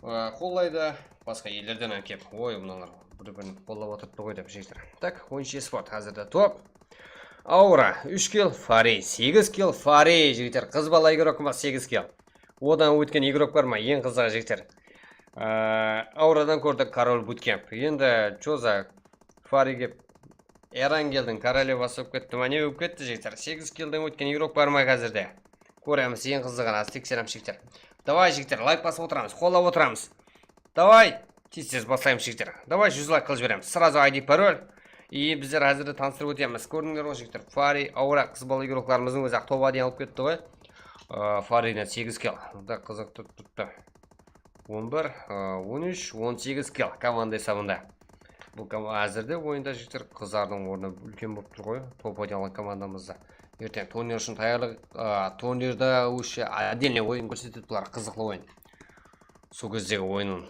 a, qollaydı, basqa ellerden hám kelip, oy, mınalar bir-birin qollap otırıptı ǵoy dep, jigitler. Tak, oyınshı esport házirde top. Aura, úsh kill, Fari, segiz kill, Fari, jigitler, qız bala igrokımız segiz kill. Odan ótken igrok bar ma, eń qızıǵı, jigitler? A, Auradan kórdik, Korol Butkemp. Endi, чё за, Fari kep Erangeldiń korolevası bolıp ketti ma, ne bolıp ketti, jigitler? Segiz killden ótken igrok bar ma házirde? Kóremiz, eń qızıǵın házir tekseremiz, jigitler. Davay, jigitler, layk basıp otıramız, qollap otıramız. Davay, tez-tez baslaymız, jigitler. Davay, júz layk qılıp jiberemiz. Сразу I D parol. I bizler házirde tanıstırıp ótemiz. Kórdińler ǵoy, jigitler. Fari, Aura, qız bala igroklarımızdıń ózi-aq toba deyin alıp ketti ǵoy. A, Fariden segiz kill. Da qızıq tut-, turıptı. on bir, ı, on úsh, on segiz kill komanda esabında. Bul kom-, házirde oyında, jigitler, qızlardıń ornı úlken bolıp tur ǵoy, top oynayalǵan komandamızda. Erteń turnir ushın tayarlıq, ı, turnirde óshe отдельный oyın kórsetedi bular, qızıqlı oyın. Sol gezdegi oyının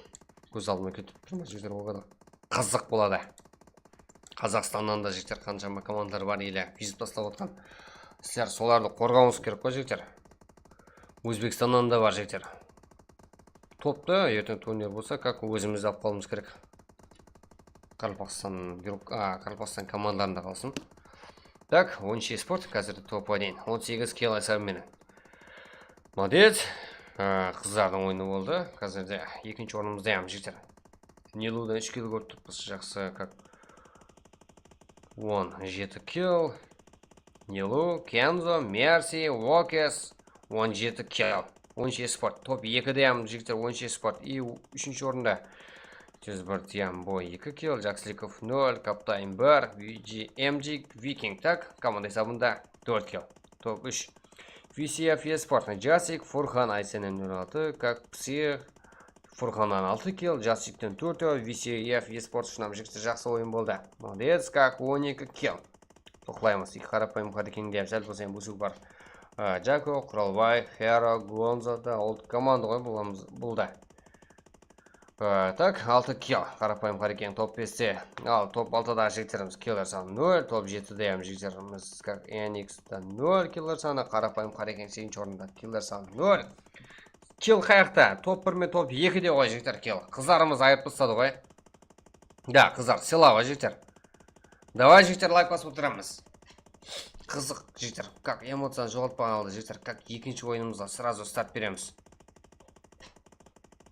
kóz aldıma keltirip turman, jigitler, ol qadar qızıq boladı. Qazaqstannan da, jigitler, qanshama komandalar bar, ele júzip taslap atqan. Sizler solardı qorǵawıńız kerek ǵoy, jigitler. Ózbekstannan da bar, jigitler. Toptı, erteń turnir bolsa, как, ózimizdi alıp qalıwımız kerek. Qaraqalpaqstan, a, Qaraqalpaqstan komandalarında qalsın. Так, on úsh esport, házirde top oynayın. On segiz kill esabı menen. Молодец. A, qızlardıń oyını boldı. Házirde ekinshi ornımızda, jigitler. Niludan úsh kill kórip turıppız, jaqsı, как. On jeti kill. Nilu, Kenzo, Mersi, Wokes, on jeti kill. On úsh esport. Top ekide hám, jigitler, on úsh esport. I úshinshi orında. Júz bir Tiambo, eki kill, Jakslikov, nol, Kaptayn, bir, V G, M G, Viking, так, komanda esabında tórt kill. Top úsh. V C F esport, Jasik, Furxan, Aysenem, nol altı, как, Psix, Furxannan altı kill, Jasikten tórtew, V C F esport ushın hám, jigitler, jaqsı oyın boldı. Молодец, как, on eki kill. Toqlaymız. Eki qarapayım Harekengde sál bolsa hám ósiw bar. A, Jako, Quralbay, Hero, Gonzo da, ol komanda ǵoy, bul da. A, так, altı kill. Qarapayım Harekeng top beste. Al, top altıda jigitlerimiz killer sanı nol, top jetide hám jigitlerimiz, как, Enix da nol killer sanı, Qarapayım Harekeng segizinshi orında, killer sanı nol. Kill qayaqta? Top bir men top ekide ǵoy, jigitler, kill. Qızlarımız ayırıp tasladı ǵoy. Da, qızlar, sıylaǵa, jigitler. Davay, jigitler, layk basıp otıramız. Qızıq, jigitler. Как, emociyanı joǵaltpaǵan halda, jigitler. Как, ekinshi oyınımızǵa сразу start beremiz.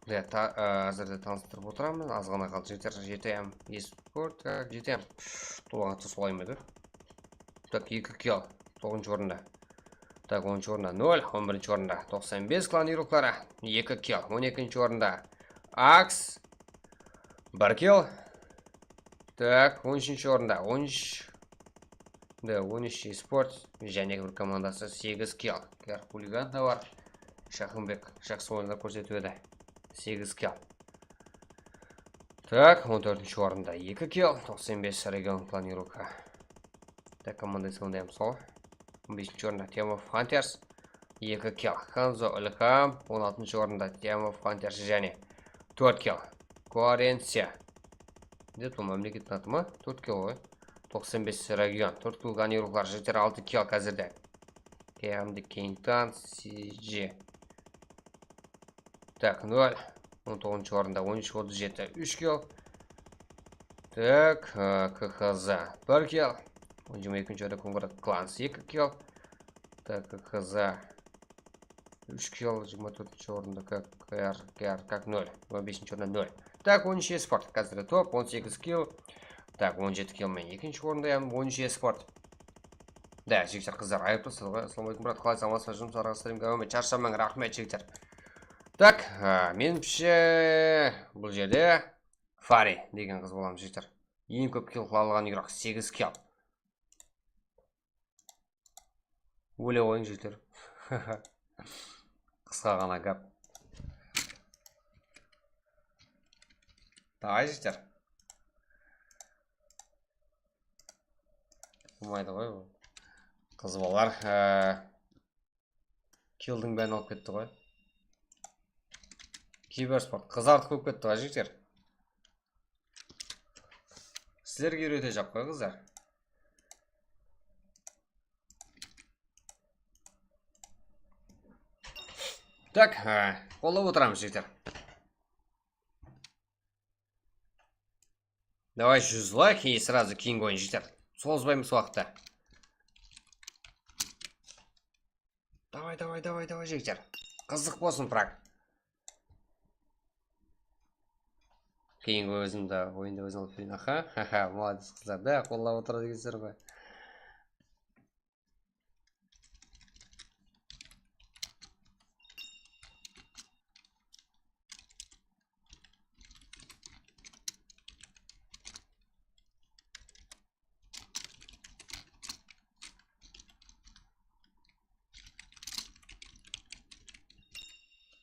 Ya, ta-, e, házirde tanıstırıp otıramız. Az ǵana qaldı, jigitler. G T M esport, e, G T M. Tolǵan atı solay ma edi? Так, eki kill. Toǵızınshı orında. Так, onınshı orında nol, on birinshi orında toqsan bes klan uyruqları, eki kill, on ekinshi orında Aks, bir kill. Так, on úshinshi orında on úsh, da, on úsh esport, jáne bir komandası segiz kill. Kar Xuligan da bar. Shaqınbek jaqsı oyınlar kórsetip edi. Segiz kill. Так, on tórtinshi orında eki kill, toqsan bes region klan uyruqı. Так, komanda esabında hám sol. On besinshi orında Team of Hunters, eki kill. Hanzo Ilham, on altınshı orında Team of Hunters jáne tórt kill. Koarencia. Ne, bul mámlekettiń atı ma? Tórt kill ǵoy. Toqsan bes region, tórt kill klan uyruqları, jeter altı kill házirde. Kemdi Keytan, C G. Так, nol. On toǵızınshı orında on úsh otız jeti, úsh kill. Так, e, K H Z bir kill. On jigirma ekinshi orında Kongrat Klans eki kill. Так, K H Z úsh kill, jigirma tórtinshi orında K R, K R, как, nol. On besinshi orında nol. Так, on úsh esport, házirde top, on segiz kill. Так, on jeti kill menen ekinshi orında, yaǵnıy on úsh esport. Da, jigitler, qızlar, ayırıp tasladı ǵoy. Assalawma aleykum, brat, qalaysız, amansız ba, jumıslar, streamge áwmet, sharshapań, raxmet, jigitler. Так, a, menimshe, bul jerde Fari degen qız bolamız, jigitler. Eń kóp kill alǵan igrok, segiz kill. Óle qoyıń, jigitler. Qısqa ǵana gáp. Davay, jigitler. Bolmaydı ǵoy bul. Qız balalar, e, killdiń bárin alıp ketti ǵoy. Kibersport qızartıp kóp ketti ǵoy, jigitler. Sizlerge úyretejaq ǵoy, qızlar. Так, e, qollap otıramız, jigitler. Davay, júz layk и сразу keyingi oyın, jigitler. Sozbaymız waqıttı. Davay, davay, davay, davay, jigitler. Qızıq bolsın, brat. Keyingi oyında, oyında ózin alıp bereyin. Aha, haha, молодец, qızlar. Da, qollap otıradı ekensizler ǵoy.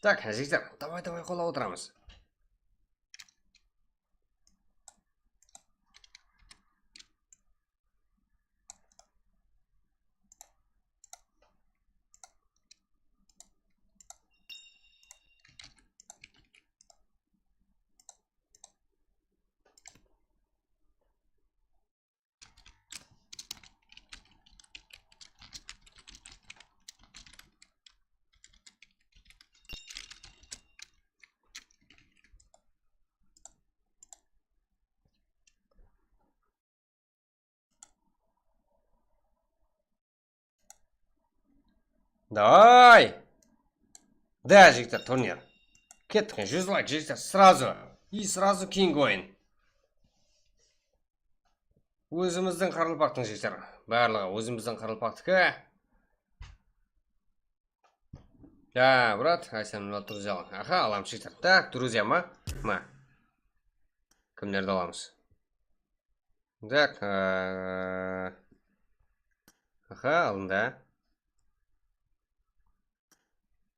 Tak, jigitler, davay, davay, qollap otıramız. Davay! Da, jigitler, turnir. Kettik, júz layk, jigitler, srazu. И srazu keyingi oyın. Ózimizdiń qaraqalpaqtıń, jigitler. Barlıǵı ózimizdiń qaraqalpaqtıki. Da, brat, Aysen, brat, друзья. Aha, alamız, jigitler. Tak, друзья ma? Ma. Kimlerdi alamız? Tak, e, aha, alındı.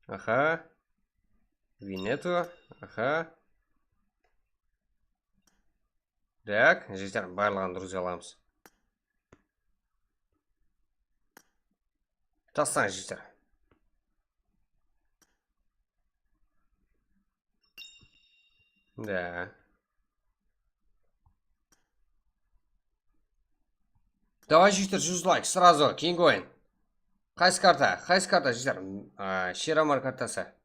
Aha. Vinetu. Aha. Tak, jigitler, barlıǵın друзья alamız. Taslań, jigitler. Da. Davay, jigitler, júz layk, srazu, keyingi oyın. Qaysı karta? Qaysı karta, jigitler? A, Shiromar kartası.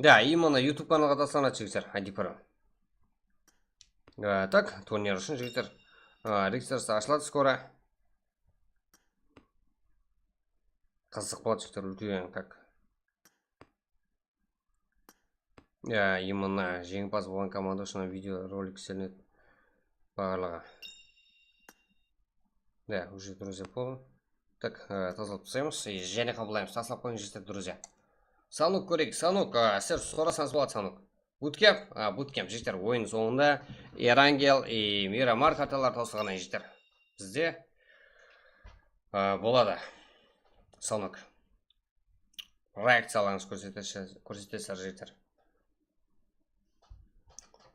Da, именно YouTube kanalǵa taslanadı, jigitler, aytıp baraman. E, tak, turnir ushın, jigitler. E, registraciya ashıladı skoro. Qızıq boladı, jigitler, úlken, как. Ya, именно jeńimpaz bolǵan komanda ushın video rolik islenedi. Barlıǵı. Ya, уже, друзья, boldı. Tak, e, tazalap taslaymız. E, jáne qabıllaymız. Taslap qoyıń, jigitler, друзья. Sanuk kóreyik, Sanuk, e, sizler sorasańız boladı, Sanuk. Bootcamp, a, bootcamp, jigitler, oyın sońında Erangel, e, Miramar kartalar tawsılǵannan, jigitler. Bizde, e, boladı. Sanuk. Reakciyalarıńızdı kórsetesizler, kórsetesizler, jigitler.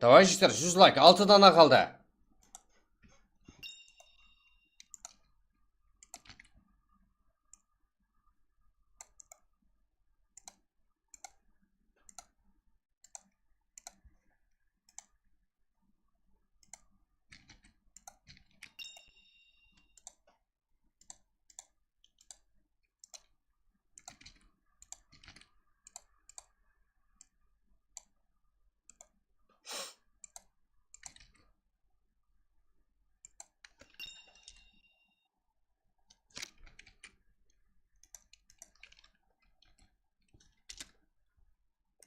Davay, jigitler, júz layk, altı dana qaldı.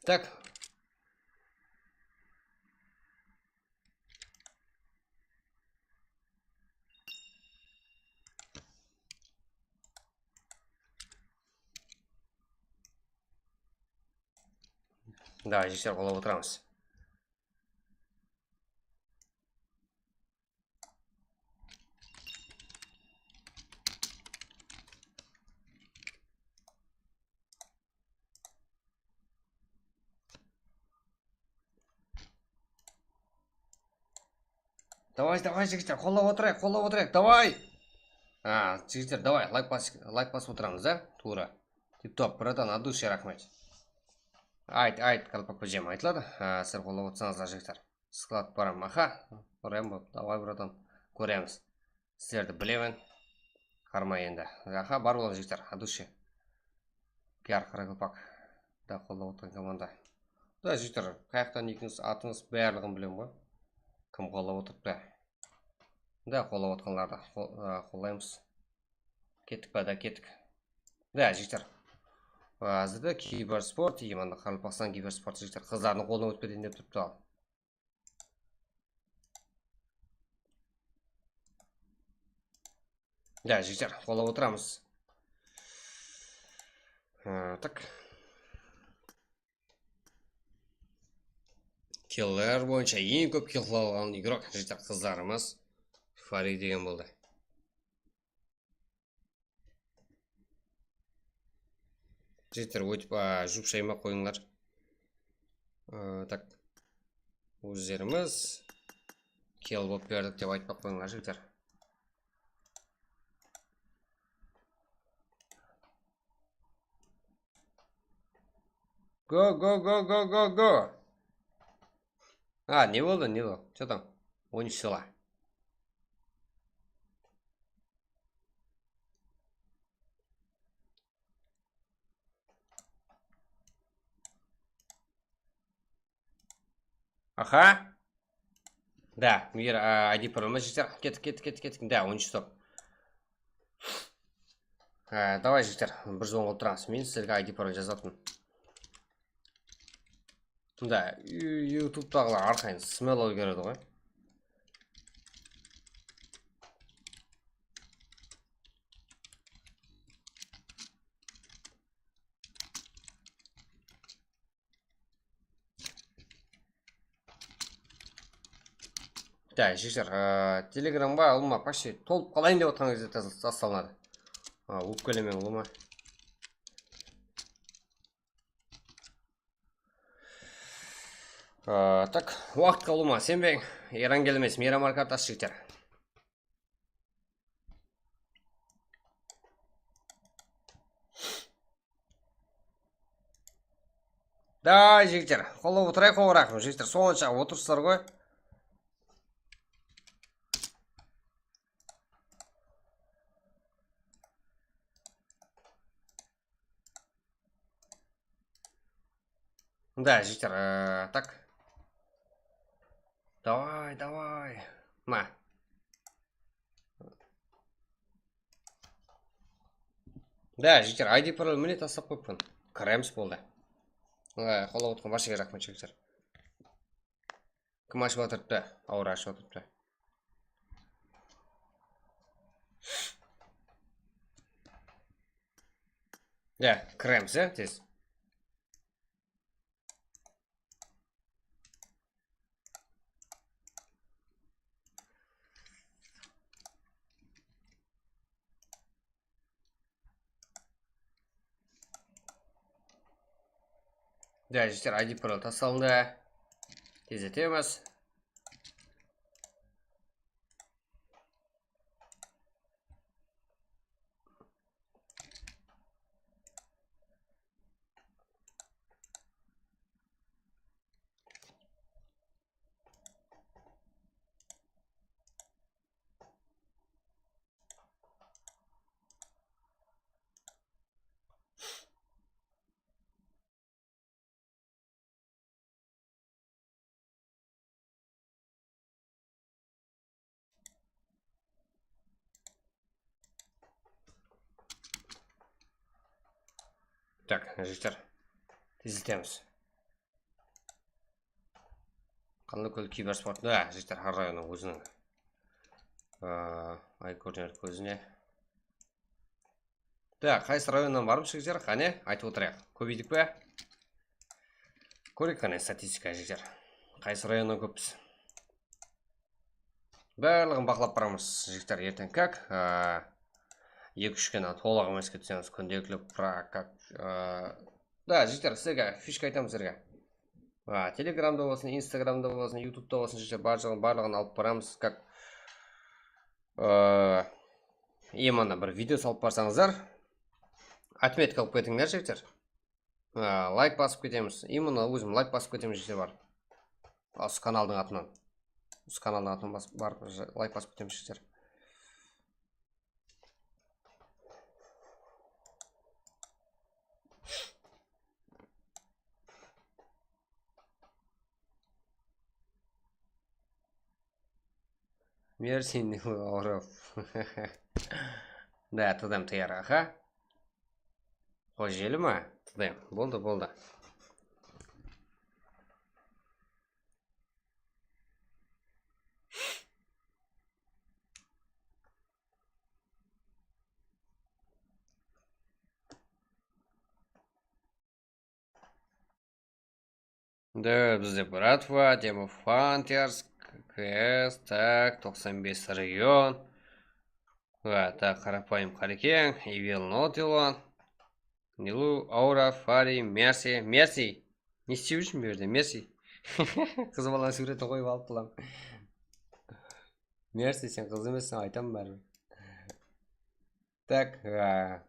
Так. Да, jigitler, qollap otıramız. Davay, davay, jigitler, qollap otırayıq, qollap otırayıq, davay! A, jigitler, davay, layk bas-, layk basıp otıramız, a? Tuwra. Tip-top, bratan, от души raxmet. Ayt, ayt, Qalpaq Bájem aytıladı. A, sizler qollap otırsańızlar, jigitler. Sklad baram, aha. Urayım bop, davay, bratan. Kóremiz. Sizlerdi bilemen. Qarma endi. Aha, bar bolar, jigitler, от души. P R Qaraqalpaq da qollap otırǵan komanda. Da, jigitler, qayaqtan nikińiz, atıńız, barlıǵın bilemen ǵoy. Kim qollap otırıptı? Da, qollap otqanlardı qo-, a, qollaymız. Kettik pa, da, kettik. Da, jigitler. Házirde kibersport, именно Qaraqalpaqstan kibersport, jigitler, qızlardıń qolına ótip keteyin dep turıptı al. Ya, jigitler, qollap otıramız. Hı, tak. Killer boyınsha eń kóp kill alǵan igrok, jigitler, qızlarımız Fari degen boldı. Jigitler, óytip, a, juwıp shaymap qoyıńlar. A, tak. Ózlerimiz kill bolıp berdik dep aytpaq qoyıńlar, jigitler. Go, go, go, go, go, go. A, ne boldı, ne boldı? Что там? On úsh sıla. Aha. Da, bu jer, a, I D parol ma, jigitler? Kettik, kettik, kettik, kettik. Da, on úsh stop. Ha, davay, jigitler, bir júz on qılıp turamız. Men sizlerge I D parol jazatın. Da, yu-, YouTube'taǵılar arqayın smelo beredi ǵoy. Da, jigitler, e, Telegramǵa ulıwma почти tolıp qalayın dep otırǵan gezde tas-, taslanadı. A, ópkelemeń ulıwma. E, tak, waqıtqa ulıwma isenbeń. Erangelmez, miyramarka tas, jigitler. Da, jigitler, qollap otırayıq, oǵıraq, jigitler, sonsha otırıpsızlar ǵoy. Da, jigitler, e, tak. Davay, davay. Ma. Da, jigitler, I D parol mine taslap qoyıppan. Kiremiz, boldı. E, qollap otırǵan barshege raxmet, jigitler. Kim ashıp atırıptı? Awır ashıp atırıptı. Ya, kiremiz, ya, tez. Ya, jigitler, I D parol taslandı. Tezletemiz. Tak, jigitler, tezletemiz. Qanlıkól kibersport, da, jigitler, hár rayonnıń óziniń, aa, ay kóriner kózine. Da, qaysı rayonnan barmız, jigitler? Qáne, aytıp otırayıq. Kóbeydik pe? Kóreyik qáne statistika, jigitler. Qaysı rayonnan kóppiz? Barlıǵın baqlap baramız, jigitler, erteń kak. A, eki-úsh kúnnan tolıq emes ketsemiz, kúndelikli pra-, kak, a, da, jigitler, sizlerge fishka aytamız sizlerge. A, Telegramda bolsın, Instagramda bolsın, YouTubeta bolsın, jigitler, barlıǵın, barlıǵın alıp baramız, kak. Ee, именно bir video salıp barsańızlar, отметка qılıp ketińler, jigitler. Ee, layk basıp ketemiz. Именно ózim layk basıp ketemiz, jigitler, bar. Usı kanaldıń atınan. Usı kanaldıń atınan bas-, bar, layk basıp ketemiz, jigitler. Mersinniy Lavrov. Da, T D M T R, aha. Xojeli ma? T D M. Boldı, boldı. Endi bizde Bratva, Team of Hunters, K S, tak, toqsan bes rayon. Va, tak, Qarapayım Qarekeń, Evil Not Elon, Nilu, Aura, Fari, Mercy, Mercy. Ne istep júrsiń bu jerde, Mercy? Qız balanıń súwretin qoyıp alıp qalam. Mercy, sen qız emesseń, aytaman báribir. Tak, a,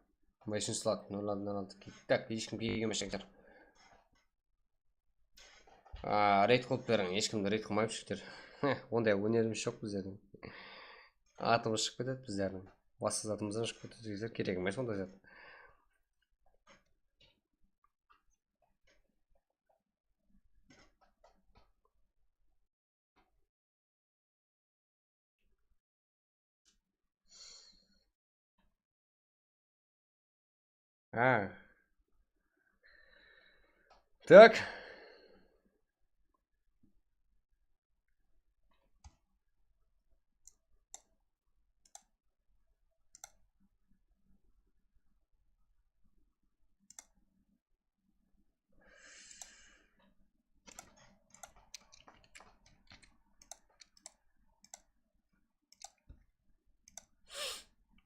úshinshi slot, nol altı, nol altı. Tak, hesh kim kelgen emes, jigitler. A, reyd qılıp beriń, hesh kimdi reyd qılmayıq, jigitler. Onday ónerimiz joq bizlerdiń. Atımız shıǵıp ketedi bizlerdiń. Basqa zatımız da shıǵıp ketedi, jigitler, keregi emes onday zat. Ha. Tak.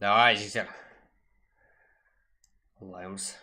Davay, jigitler. Allaymız.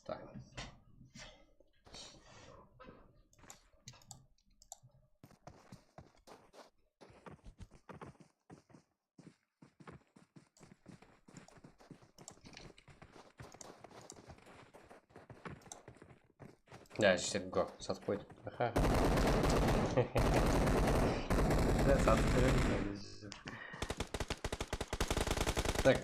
Tak. Ya, jigitler, go, satıp qoydım. Aha. Bizler satıp beremiz. Tak.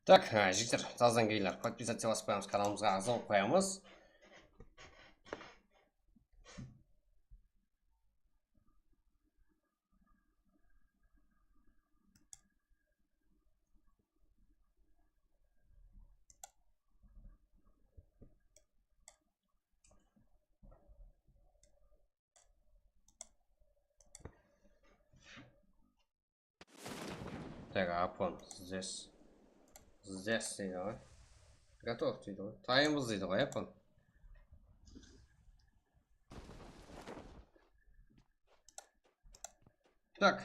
Tak, ha, jigitler, tazdan keyinler podpisаться basıp qoyamız, kanalımızǵa aǵza bolıp qoyamız. Так, а пон, здесь. Здесь deydi ǵoy. Готов deydi ǵoy. Tayınbız deydi ǵoy, a pon. Так.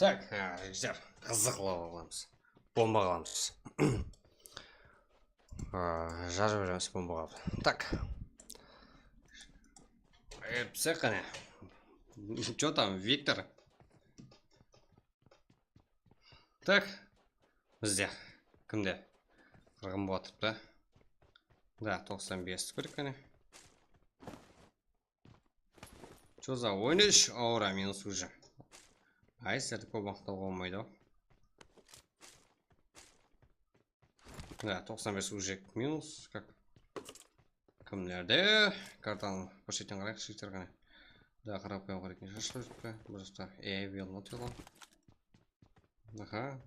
Tak, ha, jigitler, qızıq lava alamız. Bomba alamız. Ha, jarıp beremiz bomba alıp. Tak. Epse qane. Чё там, Виктор? Tak. Bizde. Kimde? Qırqın bolıp atırıptı. Da, toqsan bes kórek qane. Чё за он úsh aura minus уже. Ay, sizlerdi kóp waqıt alǵan bolmaydı. Da, toqsan bes уже minus. Как? Kimlerde? Kartanı poshetten qarayıq, shekter qane. Da, qarap qoyıw kerek. Shashqa júripti. Просто, e, will not yolǵan. Aha.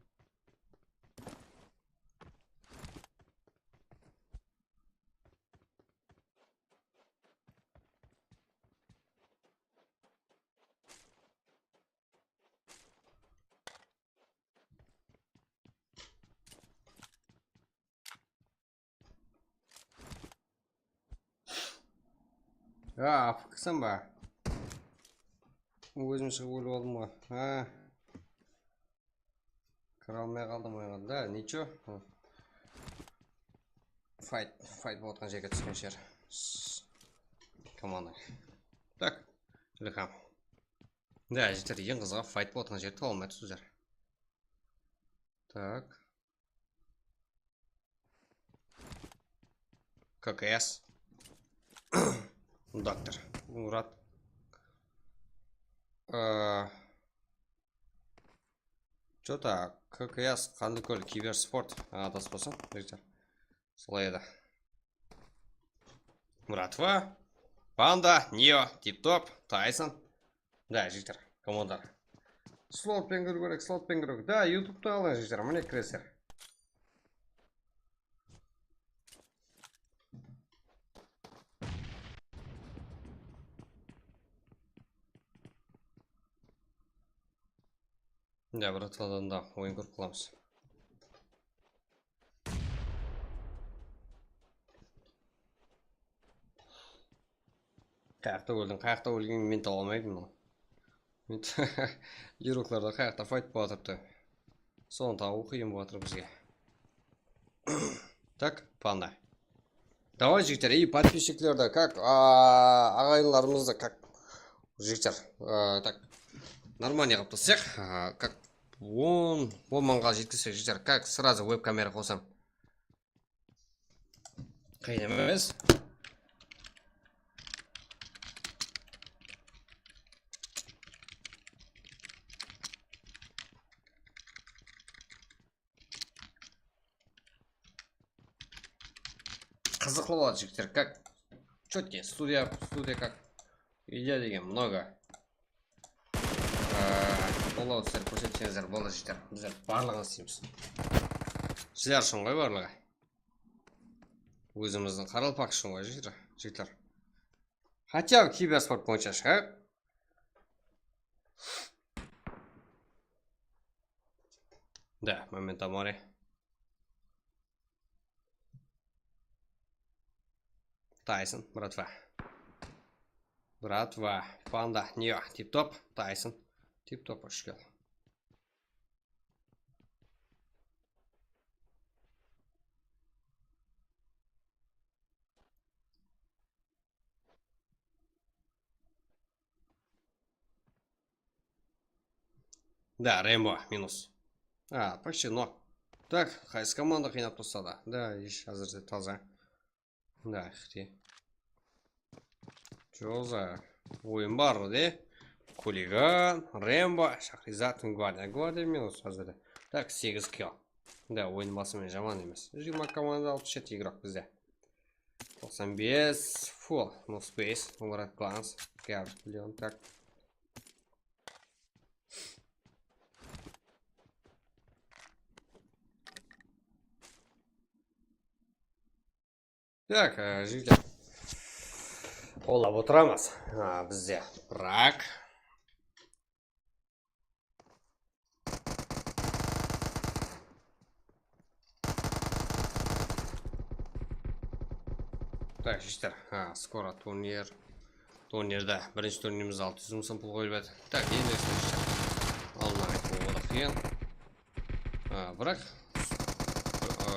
Ya, afıksın ba? Ózim shıǵıp ólip aldım ǵoy. Ha. Kire almay qaldım oyınǵa. Da, ничего. Fight, fight bolıp atqan jerge túsken shiǵar. Komanda. Tak, Ilham. Da, jigitler, eń qızıǵı fight bolıp atqan jerdi taba almay atırsızlar. Tak. K K S. Doktor. Murat. Ee, Чё-то K K S, Qanlıkól, kibersport. Aña adas bolsın, jigitler. Solay edi. Muratova, Panda, Neo, Tip-Top, Tayson. Da, jigitler, komandalar. Slot penen kiriw kerek, slot penen kiriw kerek. Da, YouTube-ta alıń, jigitler, mine kiresizler. Ya, bratlardan da oyın kórip qalamız. Qayaqta óldiń, qayaqta ólgen, men taba almayman ǵoy. Men t-, Iroklarda qayaqta fight bolıp atırıptı. Sonı tabıw qıyın bolıp atır bizge. Tak, Panda. Davay, jigitler, и подписчикlerdi, как, a, aǵayinlarımızdı, как, jigitler, a, так, нормальный qılıp tassayıq, a, как, on, on mıńǵa jetkirsek, jigitler, как, сразу веб-камера qosam. Qıyın emes. Qızıqlı boladı, jigitler, как, чётко, studiya, studiya как, ideya degen много. Ee, boldı, sizler kórsetseńizler, boldı, jigitler. Bizler barlıǵın isleymiz. Sizler ushın ǵoy barlıǵı. Ózimizdiń qaraqalpaq ushın ǵoy, jigitler, jigitler. Хотя бы kibersport boyınsha shıǵayıq. Да, момента море. Tayson, bratva. Bratva, Panda, Neo, Tip-Top, Tayson. Tip-Top, xosh keldiń. Da, Rembo, minus. A, почти nok. Так, qaysı komanda qıynap tasladı? Da, ish, házirde taza. Da, xte. Joza. Oyın bar de. Kuligan, Rembo, Shahrizat, Gvardiya. Gvardiya minus házirde. Tak, segiz kill. Da, oyın bası menen jaman emes. Jigirma komanda, alpıs jeti igrok bizde. Toqsan bes, full, no space, Murat Glans, Gavr, Leon, tak. Так, e, jigitler. Qollap otıramız. Ha, bizde Prag. Так, jigitler, ha, skoro turnir. Turnirde birinshi turnirimizde altı júz mıń sum pul qoyılıp edi. Так, endi jigitler, aldın aytıp Keyin, a, biraq, a,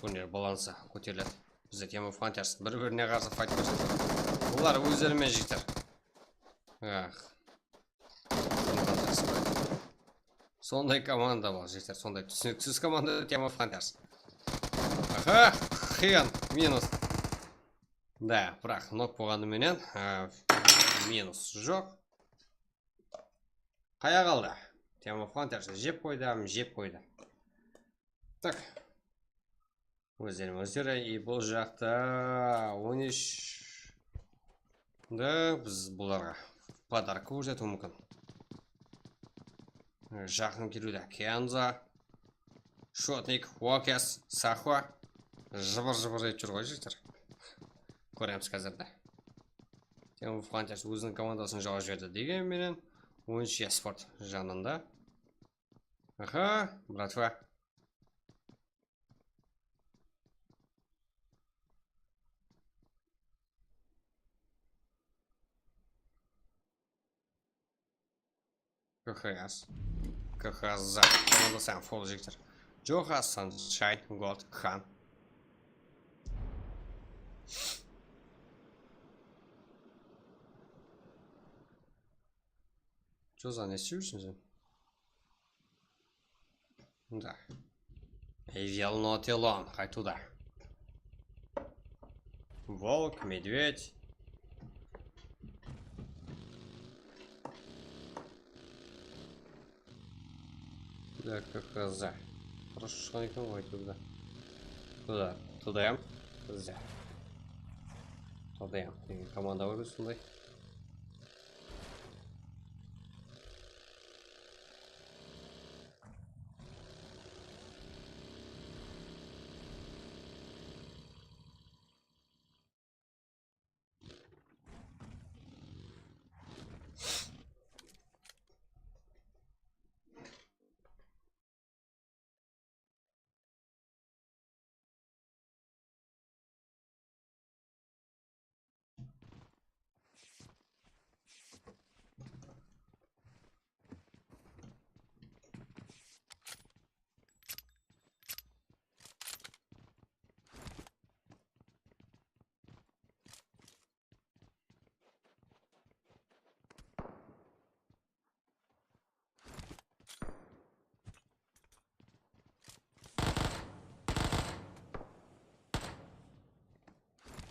turniir balansı kóteriledi. Bizde Team of Hunters bir-birine qarsı fayt kórsetiyor. Bular ózleri menen jigitler. Ah. Sonday komanda bar, jigitler, sonday túsiniksiz komanda Team of Hunters. Aha, qıyın, minus. Da, biraq nok bolǵanı menen, a, minus joq. Qaya qaldı? Team of Hunters jep qoydı, jep qoydı. Tak. Ózleri, ózleri, и bul jaqta on úsh. Da biz bularǵa podarka kórsetiw múmkin. Jaqın keliwde Kenzo, Shotnik, Uokes, Saxo jıbır-jıbır etip júr ǵoy, jigitler. Kóremiz házirde. Team of Hunters óziniń komandasın jawap jiberdi degen menen on úsh esport janında. Aha, bratva. K H S. K H Z. Komanda sen full jigitler. Joha, Sunshine, Gold, Khan. Joza, ne islep júrseń sen? Da. Evil Notilon qaytıwda. Volk, medved. Da, K H Z. Хорошо shıqqan eken ǵoy, aytıwda. Da, T D M. Da. T D M degen komanda bar, usınday.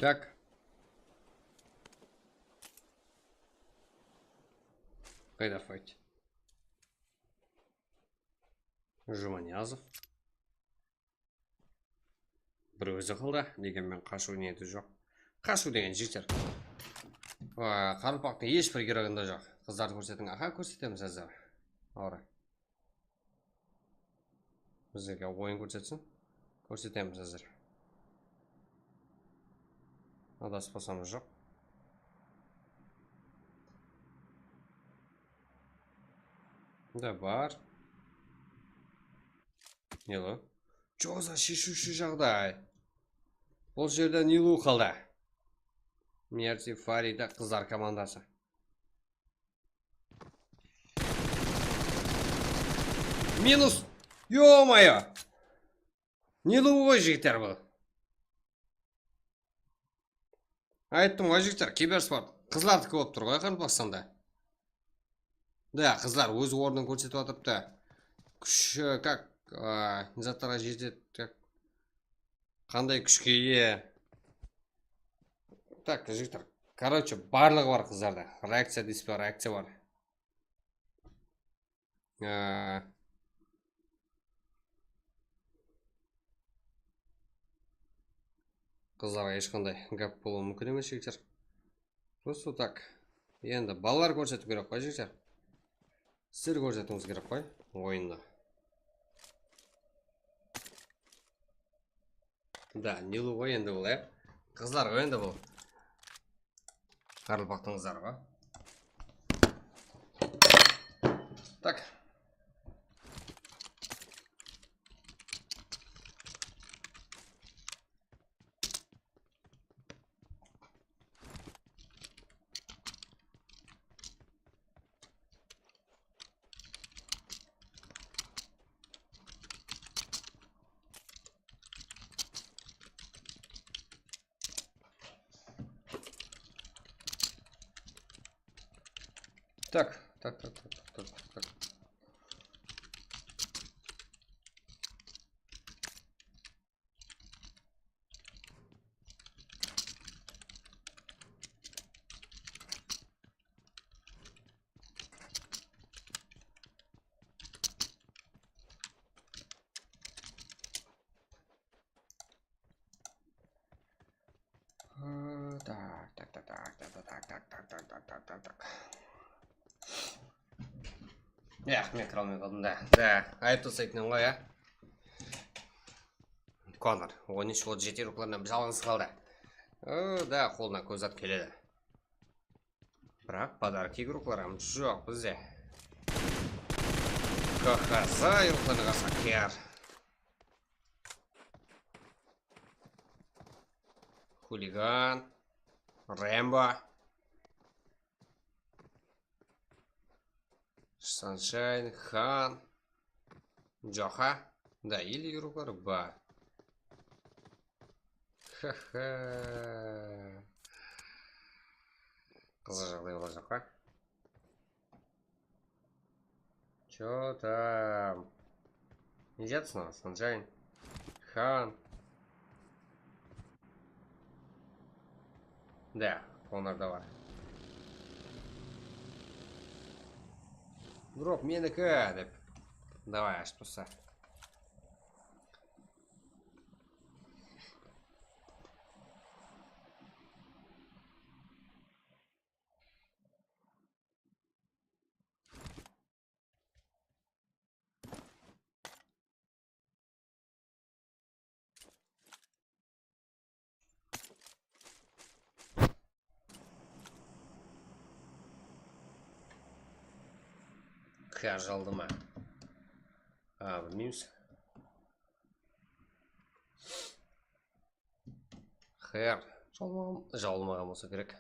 Так. Qayda fayt? Jumaniyazov. Bir ózi qaldı, degenmen qashıw niyeti joq. Qashıw degen, jigitler, a, qaraqalpaqtıń hesh bir geroyında joq. Qızlardı kórsetiń, aha, kórsetemiz házir. Awra. Bizlerge oyın kórsetsin. Kórsetemiz házir. Adaspasamız joq. Da bar. Nilu. Joza, sheshiwshi jaǵday. Bul jerde Nilu qaldı. Merti, Farida, qızlar komandası. Minus. Ё-моё. Nilu ǵoy, jigitler, bul. Ayttım ǵoy, jigitler, kibersport qızlardiki bolıp tur ǵoy, Qaraqalpaqstanda. Da, qızlar óz ornın kórsetip atırıptı. Kúsh, e, как, e, ne zatlarǵa jetedi, как, qanday kúshke iye. Так, jigitler, короче, barlıǵı bar qızlarda. Reakciya deysiz be, reakciya bar. Ee, qızlarǵa hesh qanday gáp bolıwı múmkin emes, jigitler. Просто так. Endi balalar kórsetiw kerek ǵoy, jigitler. Sizler kórsetiwińiz kerek ǵoy oyındı. Da, Nilu ǵoy endi bul, e. Qızlar ǵoy endi bul. Qaraqalpaqtıń qızları ǵoy. Так. Tak, tak, tak, tak, tak, tak, tak. Tak, tak, tak, tak. Ya, men kire almay qaldım da. Da, ayıptı saytinen ǵoy, ya. Konor, on úsh, otız jeti ruqlarınan bir jalǵız qaldı. O, da, qolına kóp zat keledi. Biraq podarok igroklar hám joq bizde. K H Z igroklarına qarsı K R. Xuligan. Rembo. Sunshine, Xan. Joqa. Da, elli igroklar bar. Xa-xa. Qızıq jaǵday bolajaq pa? Chё tam? Ne jatırsań, Sunshine? Xan. Da, onlarda bar. Drop meniki dep. Davay, ashıp tursa. Kar jaldı ma? A, bilmeymiz. Her, jawılmaǵan, jawılmaǵan bolsa kerek.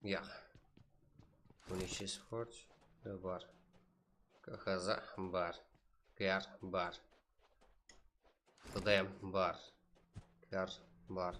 Yaq. Bunıń ishte sport bar. K H Z bar. K R bar. T D M bar. K R bar.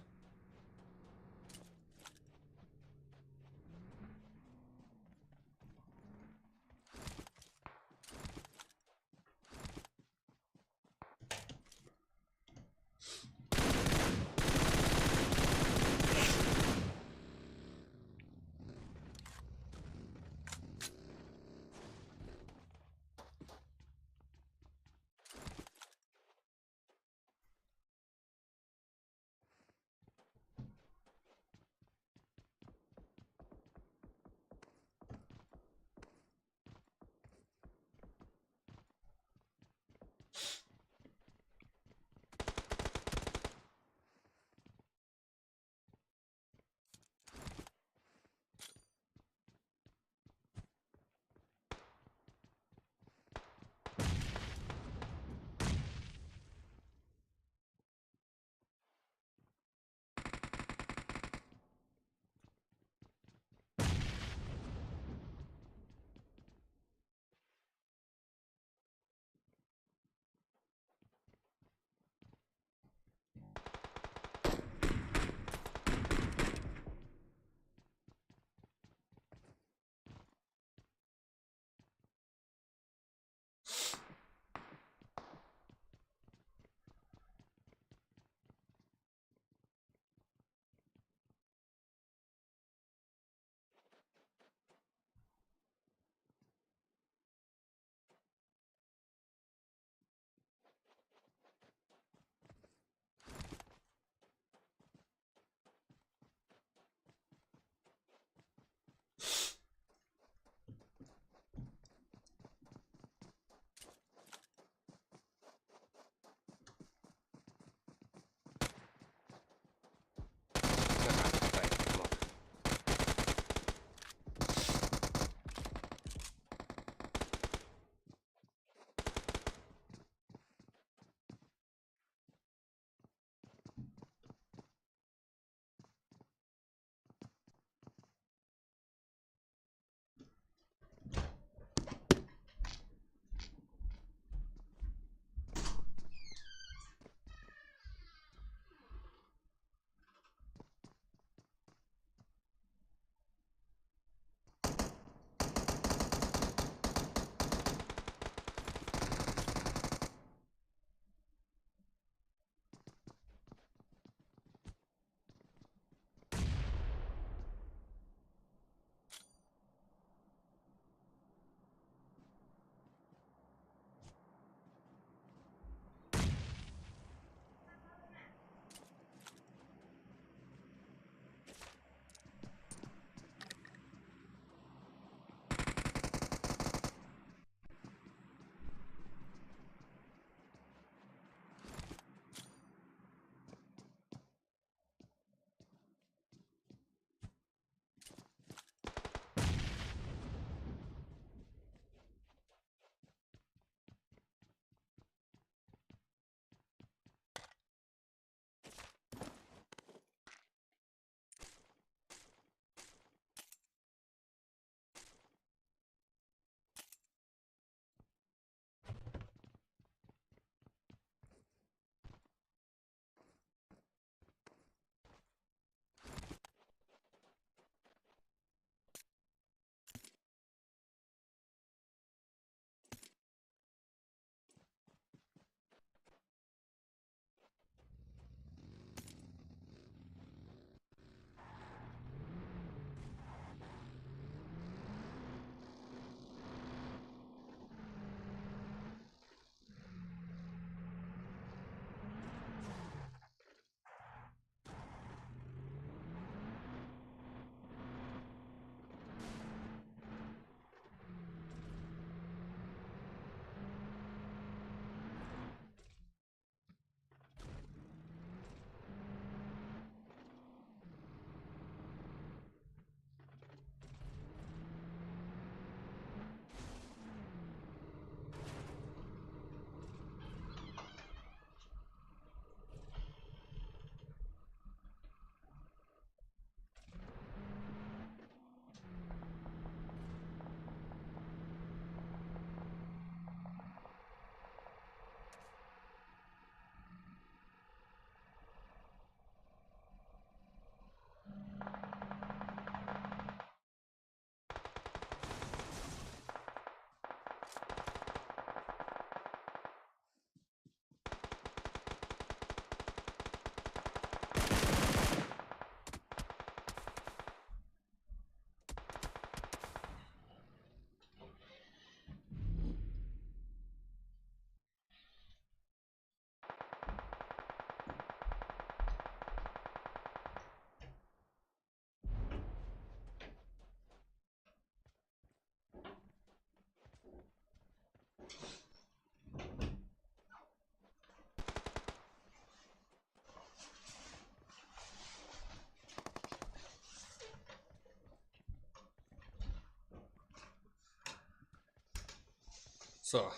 So,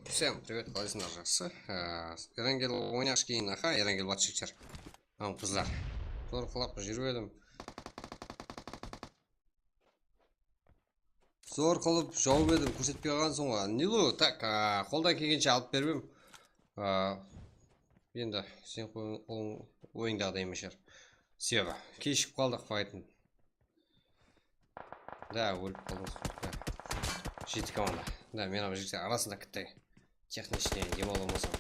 всем привет, qalaysızlar, jaqsı? Á, Erangel oynayıq keyin, aha, Erangel bar, jigitler. Am, qızlar. Zor qılap júrip edim. Zor qılıp jawıp edim, kórsetpey qalǵansań ǵoy. Nilu, tak, á, qoldan kelgenshe alıp berip edim. Á, endi sen qoy-, qoy-, oyıńdaǵıday emes shıǵar. Sebebi keshigip qaldıq faytın. Da, ólip qaldım. Da. Jeti komanda. Da, men jigitler arasında kitte texnichniy dem ala almasam.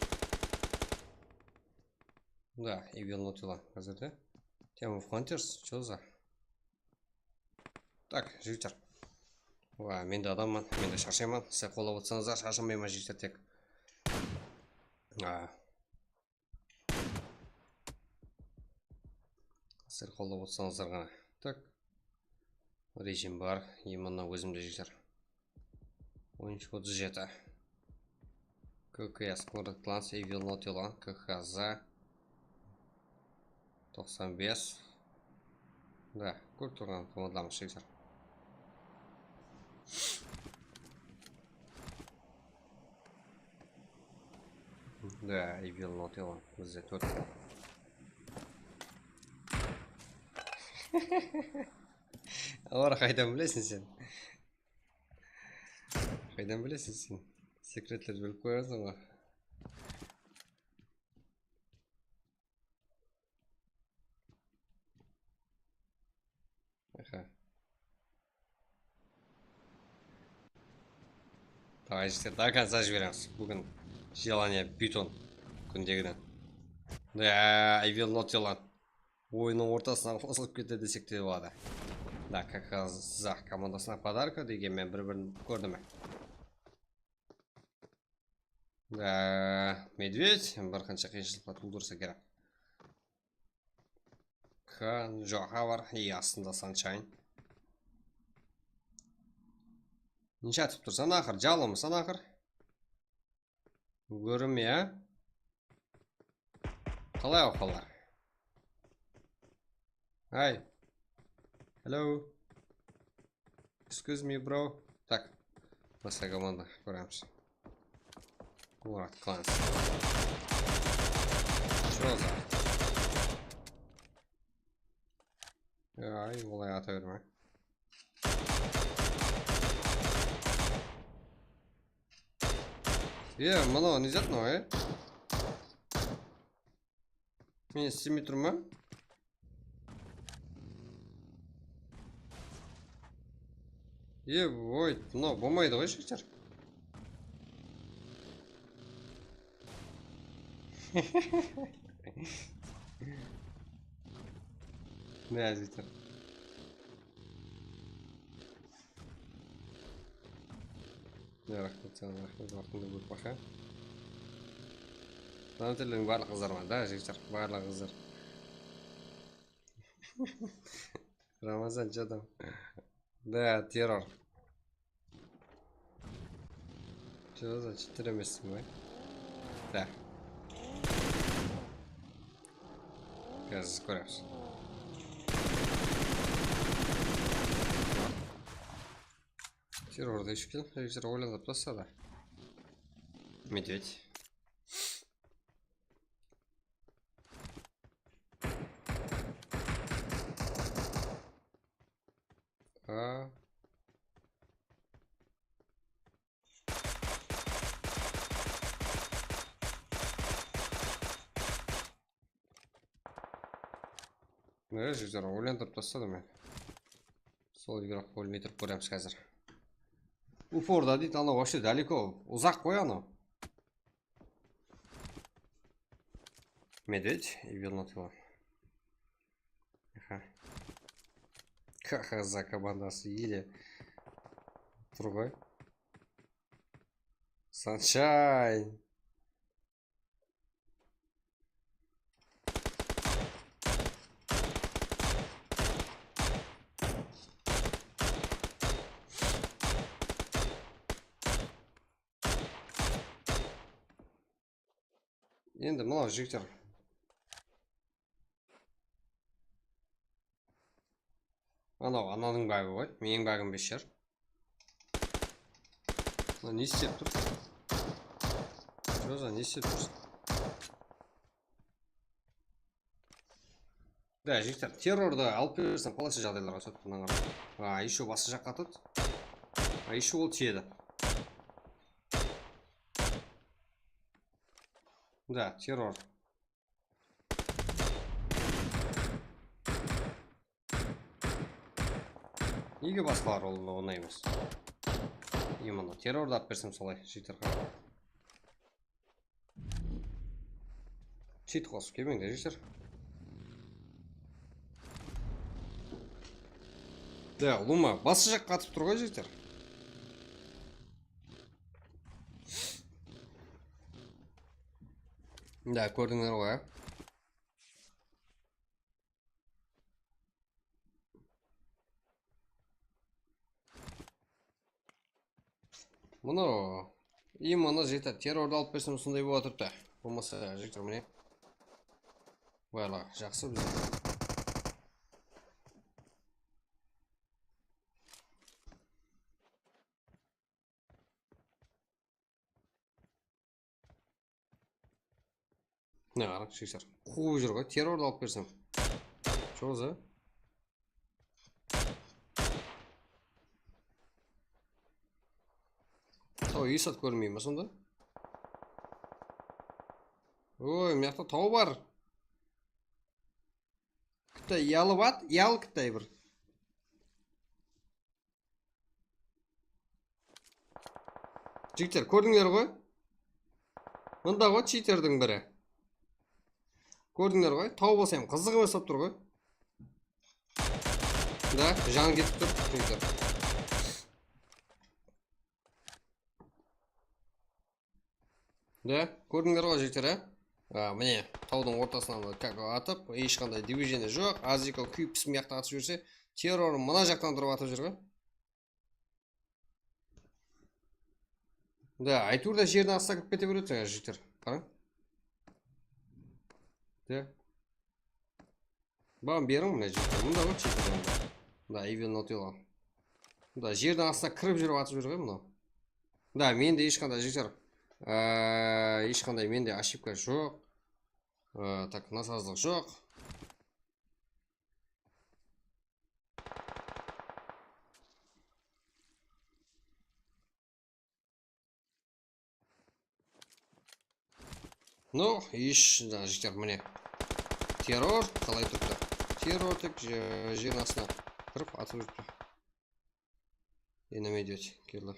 Da, Evil Not Yılan házirde. Team of Hunters, что за? Tak, jigitler. Wa, men de adamman, men de sharshayman. Sizler qollap otsańızlar, sharshamayman, jigitler, tek. A. Sizler qollap otsańızlar ǵana. Tak. Rejim bar, именно ózimde, jigitler. On úsh otız jeti. K K S, Clash of Clans, Evil Not Yılan, K H Z. Toqsan bes. Da, kórip turǵan komandalarımız, jigitler. Da, Evil Not Yılan. Bizde tórt. Alar, qaydan bilesiń sen? Qaydan bilesiń sen? Sekretlerdi bilip qoyasań ǵoy. Aha. Давай, jigitler, до конца jiberemiz. Búgin желание pyton kúndegiden. Da, Evil Not Yılan. Oyınnıń ortasınan qosılıp ketedi desek te boladı. Da, K K Z komandasına podarka degen men bir-birin kórdim. Da, Medved, bir qansha qıyınshılıqlar tuwdırsa kerek. Kan, joqa bar, e, astında Sunshine. Neshe atıp tursań aqır, jalımısań aqır. Úlgerimme, ya? Qalay ahwalar? Hi. Hello. Excuse me, bro. Tak. Basqa komanda kóremiz. Murat Klans. Что за? Ay, olay ata berme. E, mınaw ne zat mınaw, e? Men islemey turman. E, oy, mınaw bolmaydı ǵoy, jigitler. Ne, jigitler. Ya, raxmet saǵan, raxmet, waqtıńdı bólip, axa. Mına terlerdiń barlıq qızları bar da, jigitler, barlıq qızlar. Ramazan, что там? Да, terror. Что за, cheater emessiń be? Да. Házir kóremiz. Terrordı iship keldim, televizor oylandırıp tasladı. Medved. A. Ne, jigitler, oylandırıp tasladım men. Sol igrok ólmey turıp kóremiz házir. Uporda deydi, anaw вообще далеко, uzaq ǵoy anaw. Medved, Evil Not Yılan. Aha. K H Z komandası ele tur ǵoy. Sunshine. Endi mınaw jigitler. Anaw ananıń bagı ǵoy, meniń bagım beshar. Mına ne islep tur? Roza, ne islep tursın? Da, jigitler, terrordı alıp bersem, qalaysı jaǵdaylarǵa túsedi, mınań qara. A, ещё basqa jaqqa atadı. A, ещё ol tiyedi. Da, terror. Nege basqalar ol ońay emes? Именно terrordı alıp bersem solay, jigitler, qara. Cheat qosıp kelmeńler, jigitler. Da, Luma basqa jaqqa atıp tur ǵoy, jigitler. Da, kórdińler ǵoy, a? Mına, именно jigitler, terrordı alıp bersem usınday bolıp atırıptı. Bolmasa, jigitler, mine. Barlıǵı jaqsı bizde. Ne qara, jigitler. Quwıp júr ǵoy, terrordı alıp bersem. Joq, a? Taw, esat kórinbey me sonda? Oy, mıyaqta taw bar. Kitta yalıp at, yal kittay bir. Jigitler, kórdińler ǵoy. Mında ǵoy cheaterdiń biri. Kórdińler ǵoy. Tawıp alsam qızıq emes bolıp tur ǵoy. Da, janı ketip tur, jigitler. Da, kórdińler ǵoy, jigitler, a? A, mine, tawdıń ortasınan как atıp, hesh qanday движение joq. Aziko kúyip pisip mıyaqta atıp jiberse, terror mına jaqtan turıp atıp júr ǵoy. Da, áytewir de jerdiń astına kirip kete beredi, jigitler. Qarań. Da. Baǵın beriń, mına jigitler. Mında ǵoy, jigitler, mında. Mında Evil Not Yılan. Mında jerdiń astına kirip júrip atıp júr ǵoy mınaw. Da, mende hesh qanday, jigitler, e, hesh qanday mende ошибка joq. E, tak, nasazlıq joq. No, ish, jigitler, mine. Terror qalay turıptı? Terror tek je-, jerdiń astına kirip atıp júripti. Endi neme deydi, keldi.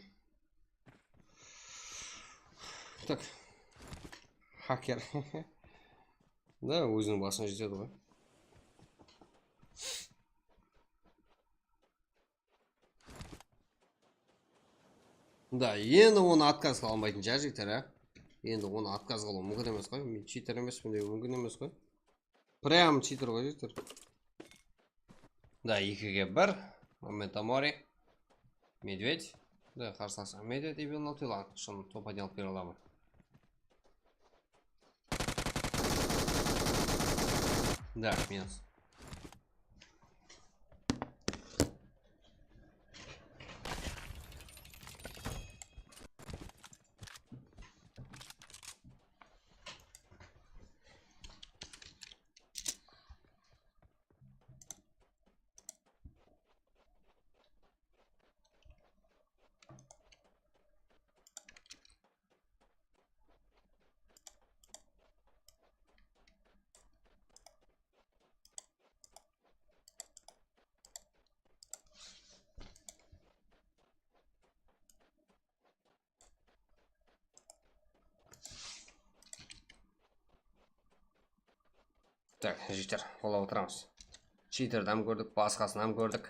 Tak. Hacker. Da, óziniń basına jetedi ǵoy. Da, endi onı отказ qıla almaytın shıǵar, jigitler, a? Endi onı отказ qılıw múmkin emes ǵoy. Men cheater emespen, dew múmkin emes ǵoy. Прям cheater ǵoy, jigitler. Da, ekige bir. Memento mori. Medved. Da, qarsaǵı medved, Evil Not Yılan. Shın topa alıp bere alaman. Da, minus. Tak, jigitler, qolap otıramız. Cheaterdi hám kórdik, basqasın hám kórdik.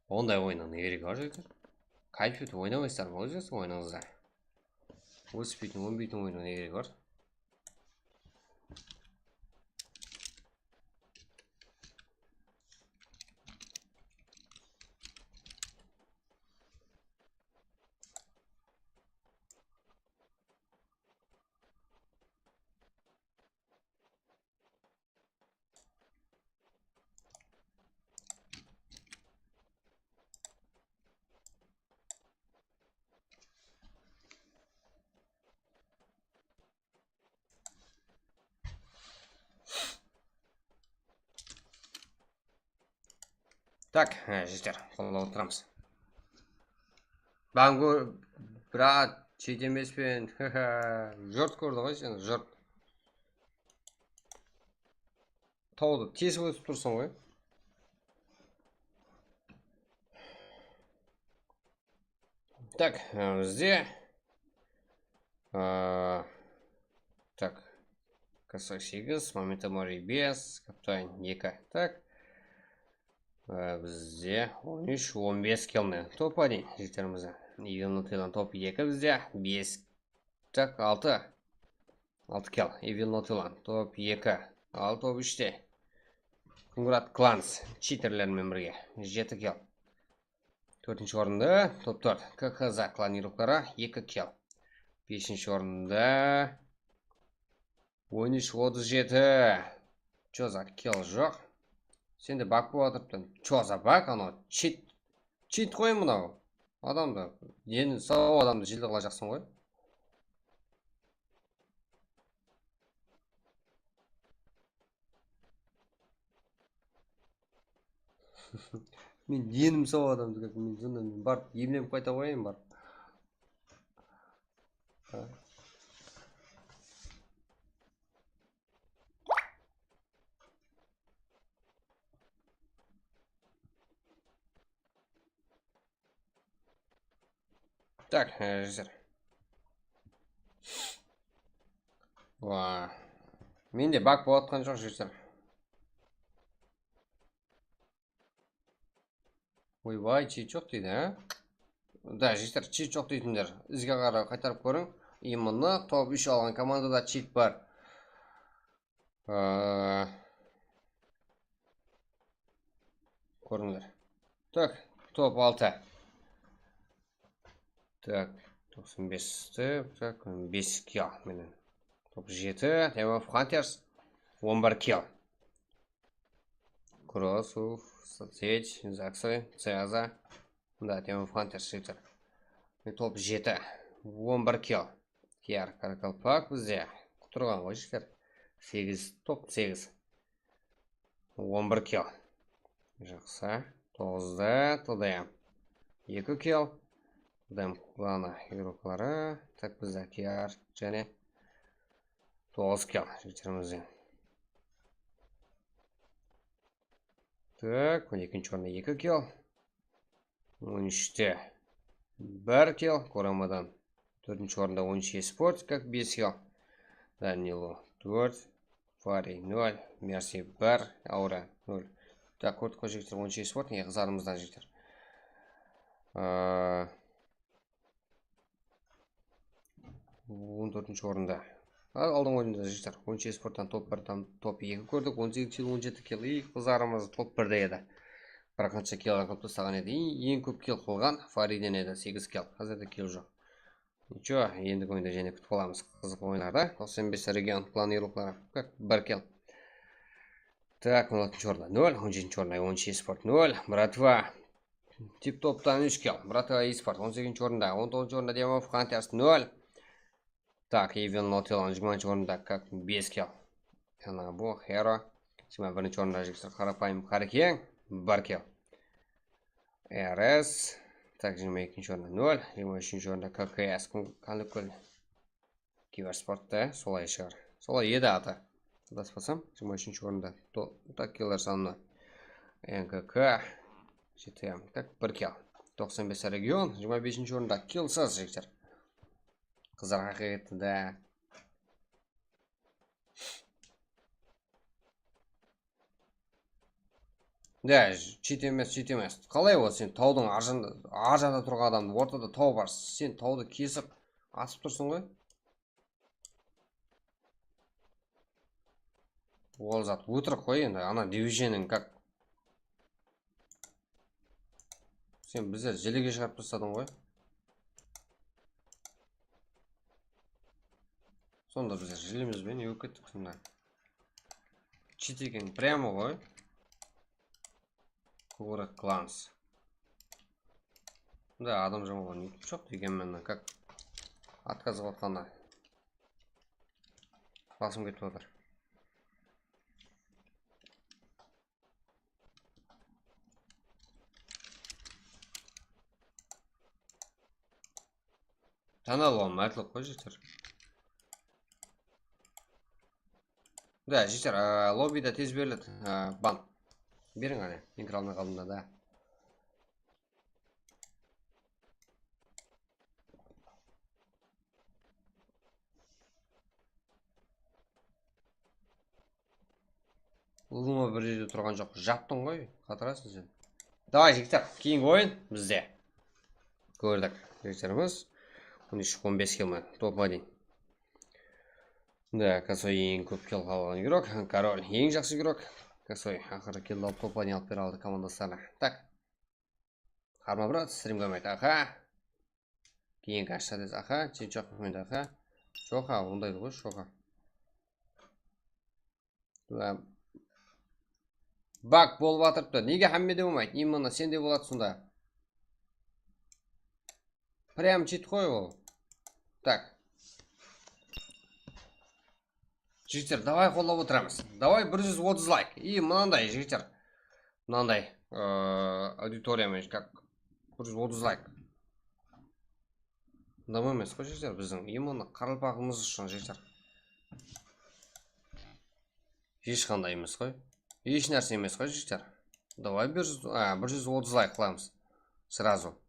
Onday oyınnıń ne keregi bar, jigitler? Kayf etip oynamaysızlar ma ózińiz oyınıńızda? Óspeytin, ónbeytin oyınnıń ne keregi bar? Tak, e, jigitler, qollap otıramız. Bango, brat, sheyt emespen. Jurt kórdi ǵoy sen, jurt. Tawdı tesip ótip tursın ǵoy. Tak, e, bizde, e, tak, Kasa segiz, Momento Mori bes, Kaptan eki. Tak. E, bizde on úsh, on bes keldi. Top один jigitlerimizde. Evil Notilan top eki bizde. Bes, tak, altı. Altı kel. Evil Notilan top eki. Al top úshte. Kungrat Klans chiterler menen birge. Jeti kel. Tórtinshi orında top tórt. K K Z klan yurıqları eki kel. Besinshi orında on úsh otız jeti. Choza kel joq. Sende bak bolıp atırıptı. Choza bak, anaw chit. Chit ǵoy mınaw. Adamdı, deni saw adamdı jildi qılajaqsıń ǵoy. Men denim saw adamdı, men sonda men barıp emlenip qayta qoyayın barıp. Ha. Tak, e, jigitler. Wa. Mende bak bolıp atqan joq, jigitler. Oybay, chit joq deydi, ha? Da, jigitler, chit joq deytinler, izge qaray qaytarıp kóriń. Именно top úsh alǵan komandada chit bar. Aa, kórińler. Tak, top altı. Tak, toqsan besti, tak, bes kel menen. Top jeti, Time of Hunters, on bir kel. Krosov, Setsec, Zaksoy, Ceaza. Mında Time of Hunters jigitler. Top jeti, on bir kel. Kiyar Karakalpak bizde. Quturǵan ǵoy jigitler. Segiz, top segiz. On bir kel. Jaqsı. Toǵızda T D M. Eki kel. T D M klanı yurıqları. Tak, bizde Kiyar jáne toǵız kel jigitlerimizden. Tak, ekinshi orında eki kel. On úshte bir kel, Koramadan. Tórtinshi orında on úsh esport, kak, bes kel. Danilo tórt, Fari nol, Mersi bir, Aura nol. Tak, kórdik ǵoy jigitler, on úsh esport, ne qızarımızdan jigitler. Aa, on tórtinshi orında. Al, aldınǵı oyında jigitler, on úsh esporttan top bir, tam, top eki kórdik, on segiz kel, on jeti kel. Ey, qızarımız top birde edi. Bir qansha kel qılıp taslaǵan edi. Eń, eń kóp kel qılǵan Fariden edi, segiz kel. Házirde kel joq. Nicho, endigi oyında jáne kútip alamız. Qızıq oyınlarda. Toqsan bes region klan yurıqları. Bir kel. Tak, on altınshı orında nol, on jetinshi orında on úsh esport nol. Bratva. Tip toptan úsh kel. Bratva esport on segizinshi orında, on toǵızınshı orında Time of Hunters nol. Tak, Evil Notilan jigirmanshı orında, kak, bes kel. Ana bu Hero. Jigirma birinshi orında jigitler Qarapayım Qarekeń, bir kel. R S. Tak, jigirma ekinshi orında nol, jigirma úshinshi orında K K S Kanlıkól. Kibersportta solay shıǵar. Solay edi atı. Adaspasam, jigirma úshinshi orında. To-, tak, killer sanı. N K K. G T M. Tak, bir kel. Toqsan bes region, jigirma besinshi orında. Killsız jigitler. Qızlar haqıyqatında. Ya, chit emes, chit emes. Qalay ol sen tawdıń arjanda, arjanda turǵan adamdı, ortada taw bar. Sen tawdı kesip atıp tursıń ǵoy. Ol zat ótirik ǵoy endi, ana движениеń как. Sen bizler jilege shıǵarıp tasladıń ǵoy. Sonda bizler jilemiz be, ne bolıp kettik sonda? Chit eken, прямо ǵoy. Кугурак Кланс. Да, adam jamaǵan YouTube joq degen men, как отказ qılıp atqanda. Basım ketip atır. Tanal ol mártlik qoy, jigitler. Da, jigitler, a, lobbida tez beriledi. A, ban. Beriń qáne, men kire almay qaldım da, da. Ulıwma bir jerde turǵan joq. Japtıń ǵoy, qatırasıń sen. Davay, jigitler, keyingi oyın bizde. Kórdik, jigitlerimiz. On úsh on beske ma, topqa deyin. Da, Kosoy eń kóp kill alǵan igrok. Korol eń jaqsı igrok. Kosoy aqırı kill alıp, topqa deyin alıp bere aldı komandasına. Tak. Harma brat, strimga mayt, aha. Keyin gashta desiz, aha, chinchoq men, aha. Joq, ha, undaydı ǵoy, joq, ha. Bak bolıp atırıptı. Nege hámmede bolmaydı? Именно sende boladı sonda. Прям cheat ǵoy ol. Так. Jigitler, davay qollap otıramız. Davay, bir júz otız layk. I mınanday, jigitler. Mınanday, ıı, auditoriya menen, как, bir júz otız layk. Mınday emes ǵoy, jigitler, biziń именно qaraqalpaǵımız ushın, jigitler. Hesh qanday emes ǵoy. Hesh nárse emes ǵoy, jigitler. Davay, bir júz, a, bir júz otız layk qılamız. Сразу.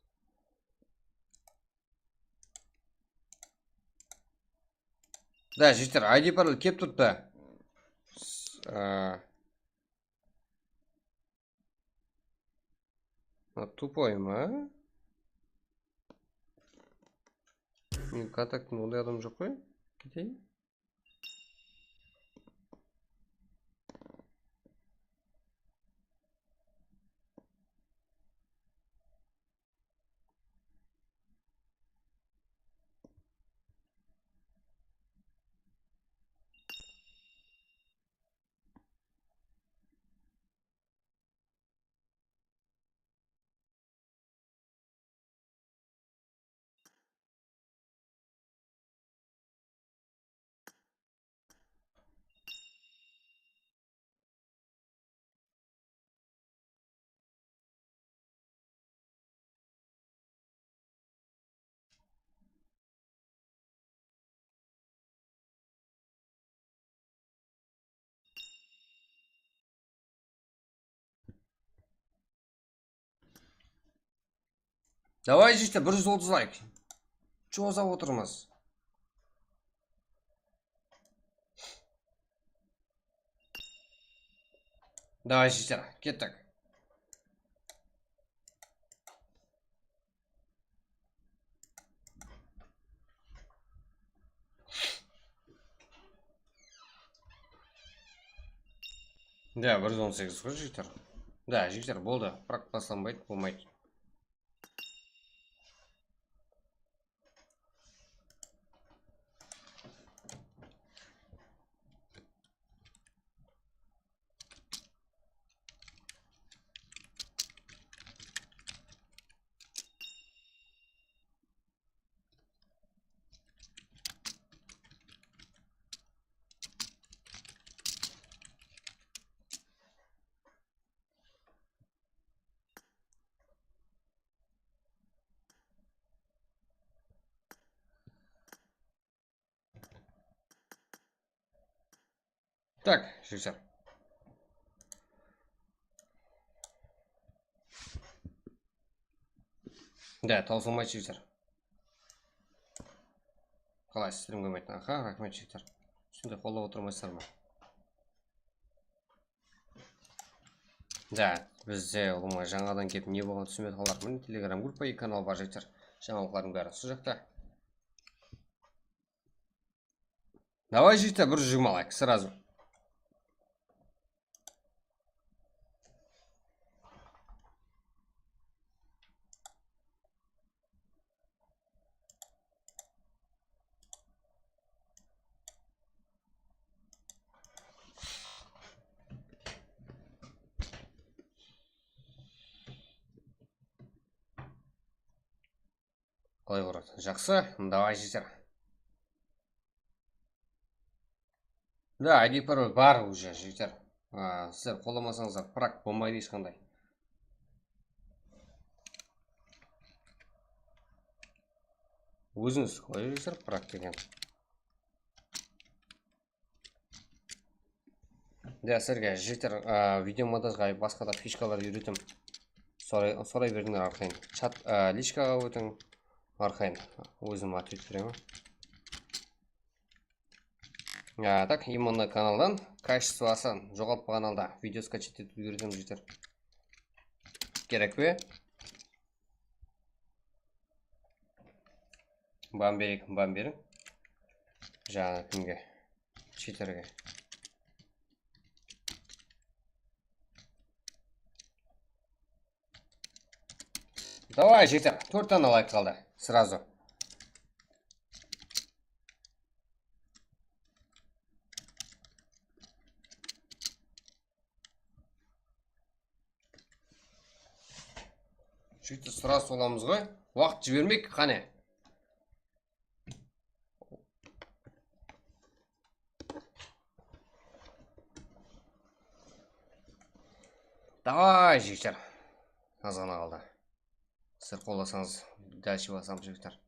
Da, jigitler, I D parol kelip turıptı. S-, a, a, tupoy ma? Meniń kontaktimde onday adam joq qoy. Keteyin. Davay, jigitler, bir júz otız layk. Jozap otırmız. Davay, jigitler, kettik. Da, bir júz on segiz ǵoy, jigitler. Da, jigitler, boldı. Birak baslanbaydı, bolmaydı. Tak, jigitler. Da, tawsılmay, jigitler. Qalaysiz, stream kórmeytin? Aha, raxmet, jigitler. Sonday qollap otırmaysızlar ma? Da, bizde ulıwma jańadan kelip ne bolǵanın túsinbey qaldılar. Mine, Telegram gruppa, eki kanal bar, jigitler. Jańalıqlardıń bári usı jaqta. Davay, jigitler, bir júz jigirma layk, сразу. Qalay uradı? Jaqsı, davay, jigitler. Da, I D parol bar уже, jigitler. A, sizler qollamasańızlar, prak bolmaydı hesh qanday. Ózińiz qoyıp júrsizler, prak degen. De, sizlerge jeter, a, video montajǵa basqa da fishkalar úyretim. Soray, soray berdińler arqayın. Chat, a, lichkaǵa ótiń arqayın. Ózim otvet beremen. Ya, tak, именно kanaldan качествосын joǵaltpaǵan halda video скачать etip úyretim jeter. Kerek pe? Ban bereyik, ban beriń. Jańa kimge? Chiterge. Davay, jeter. Tórt dana layk qaldı. Srazu. Jigitler, srazu alamız ǵoy. Waqıt jibermeyik, qáne. Davay, jigitler. Az ǵana qaldı. Sizler qollasańız, dálshe basamız, jigitler.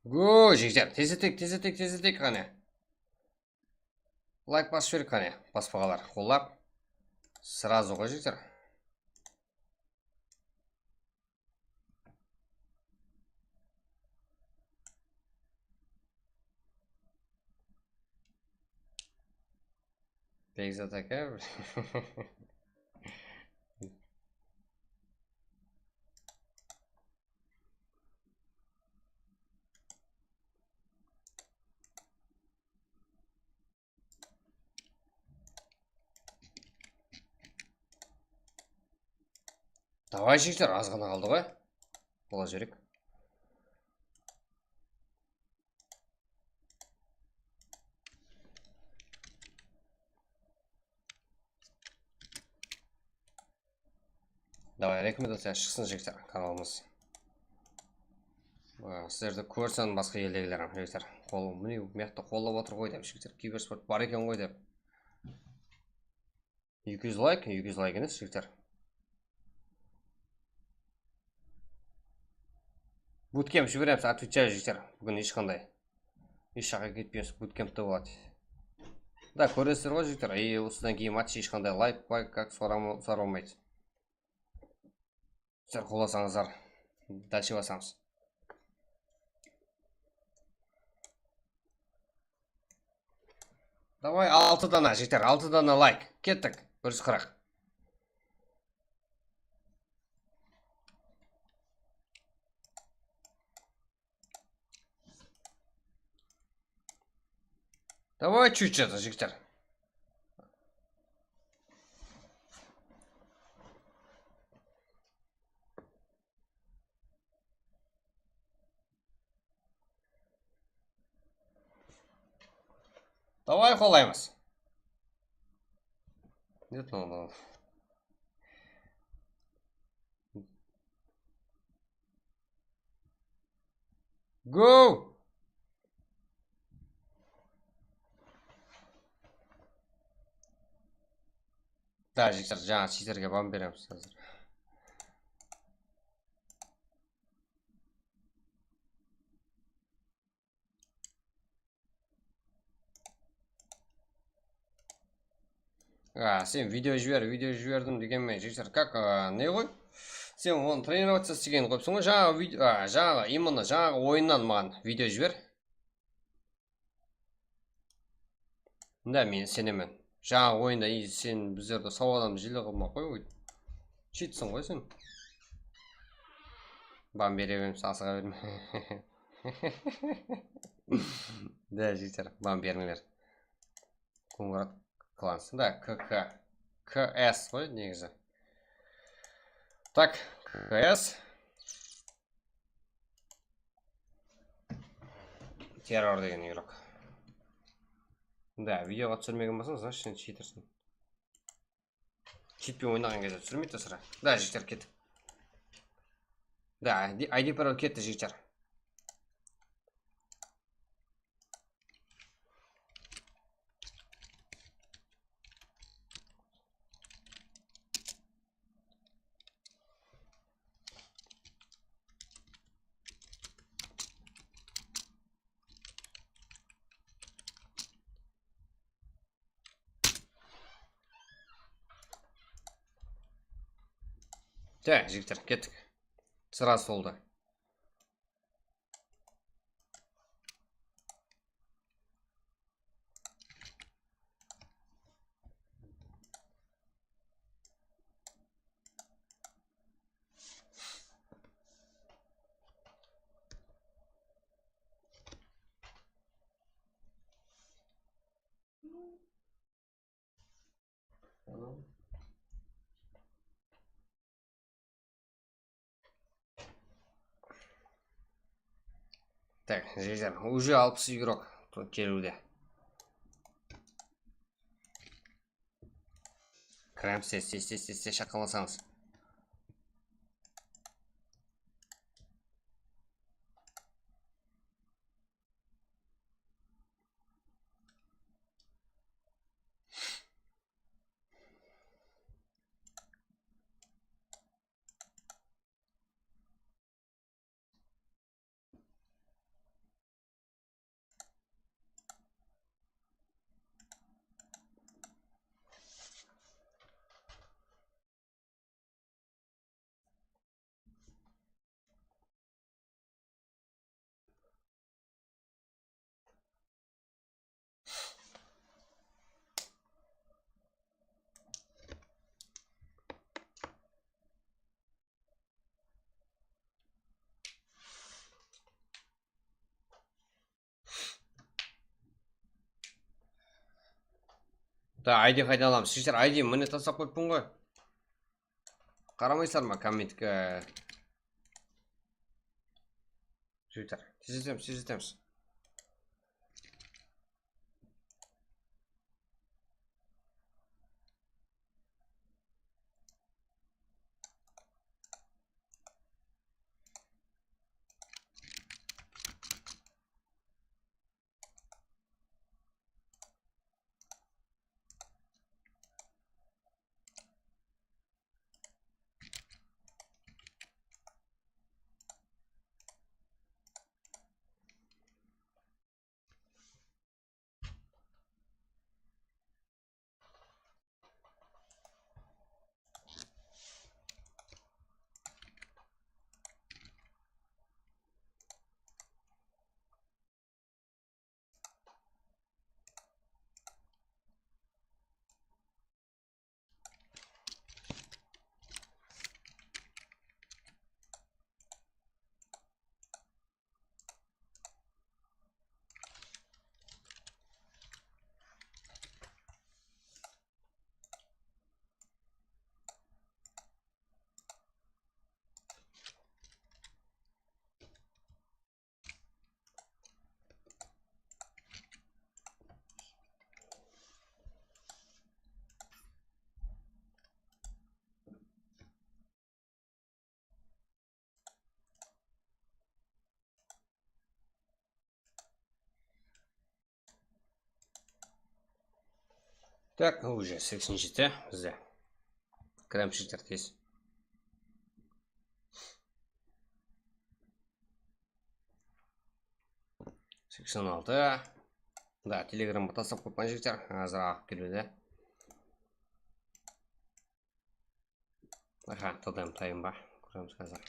Go, jigitler, tezletek, tezletek, tezletek, qáne. Layk basıp jibereyik, qáne, baspaǵalar qollap. Srazu ǵoy, jigitler. Bekzat aka. Davay, jigitler, az ǵana qaldı ǵoy. Bola bereyik. Davay, rekomendaciya shıqsın, jigitler, kanalımız. Aa, sizlerdi kórsin basqa eldegiler hám, jigitler. Qol, mine, mıyaqta qollap otır ǵoy dep, jigitler, kibersport bar eken ǵoy dep. Eki júz layk, eki júz layk emes, jigitler. Butkemp jiberemiz, отвечаю, jigitler. Búgin hesh qanday. Hesh jaqqa ketpeymiz, butkempte boladı. Da, kóresizler ǵoy, jigitler. И usıdan keyin match hesh qanday layk, payk, kak sorama-, soralmaydı. Sizler qollasańızlar, dálshe basamız. Davay, altı dana, jigitler, altı dana layk. Kettik, bir júz qırq. Davay, чуть-чуть, jigitler. Davay, qollaymız. Нет, ну, ну. Go! Da, jigitler, jańa chiterge ban beremiz házir. A, sen video jiber, video jiberdim degenmen, jigitler, как, a, ne ǵoy? Sen onı тренироваться istegin qoyıpsıń ǵoy, jańaǵı video, a, jańaǵı, именно jańaǵı oyınnan maǵan video jiber. Da, men isenemen. Jańaǵı oyında, i, sen bizlerdi saw adamdı jeli qılma qoy, oy. Chitsiń ǵoy sen. Ban bere beremiz, asıǵa berme. Da, jigitler, ban bermeler. Qońırat Clans. Da, K K. K S ǵoy negizi. Tak, K S. Terror degen igrok. Da, videoǵa túsirmegen bolsań, значит, sen chitersen. Chitpen oynaǵan gezde túsirmeydi, sirá. Da, jigitler, kettik. Da, I D, I D parol ketti, jigitler. Tak, jigitler, kettik. Sırası soldı. Tak, jigitler, уже alpıs igrok keliwde. Kiremiz, tez, tez, tez, tez, tez, shaqalasańız. Da, I D qaydan alamız? Jigitler, I D mine taslap qoyıppın ǵoy. Qaramaysızlar ma kommentke? Jigitler, tezletemiz, tezletemiz. Так, уже seksen jeti bizde. Kiremiz, jigitler, tez. Seksen altı. Da, telegramǵa taslap qoyıppan, jigitler. Házir aǵıp keliwde. Aha, T D M tayın ba? Kóremiz házir.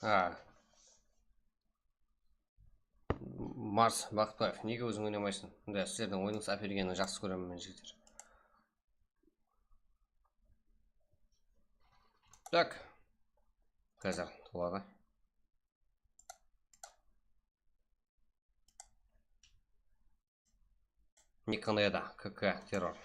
Ha. Mars Baxıtbaev, nege óziń oynamaysań? Mında sizlerdiń oyınıńız ápergenini jaqsı kóremen men, jigitler. Tak. Házir toladı. Nik qanday edi? K K Terror.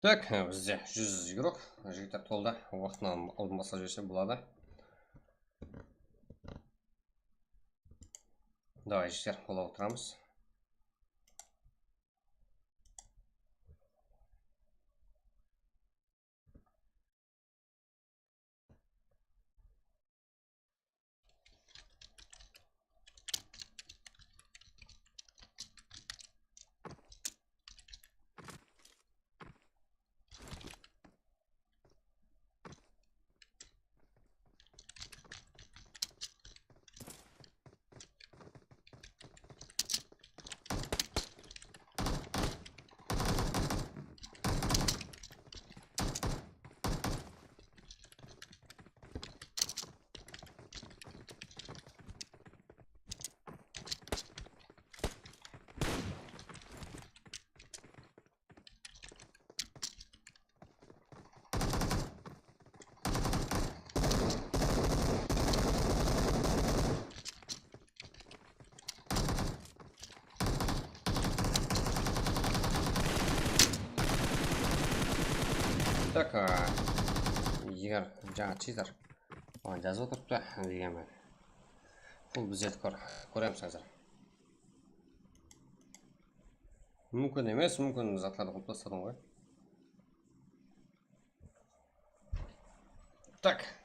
Tak, bizde júz igrok, jigitler, toldı. Waqtın aldın baslap jiberse boladı. Davay, jigitler, qolap otıramız. Tak, a, eger jańa cheater maǵan jazıp otırıptı degenmen. Bul bizlerdi kór, kóremiz házir. Múmkin emes, múmkin zatlardı qılıp tasladım ǵoy. Tak.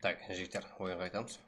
Tak, jigitler, oyınǵa qaytamız.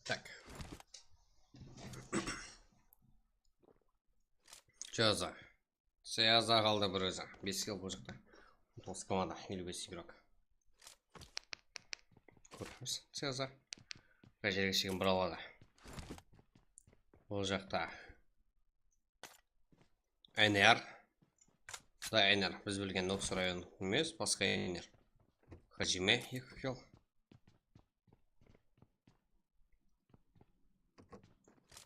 Tak. Jaza. Seyaza qaldı bir ózi. Bes kill bul jaqta. Toskama da, elli bes igrok. Kóremiz, Seyaza. Qay jerge shekem bura aladı. Bul jaqta Ener. Da Ener. Biz bilgen Noks rayon emes, basqa Ener. Hajime, eki kill.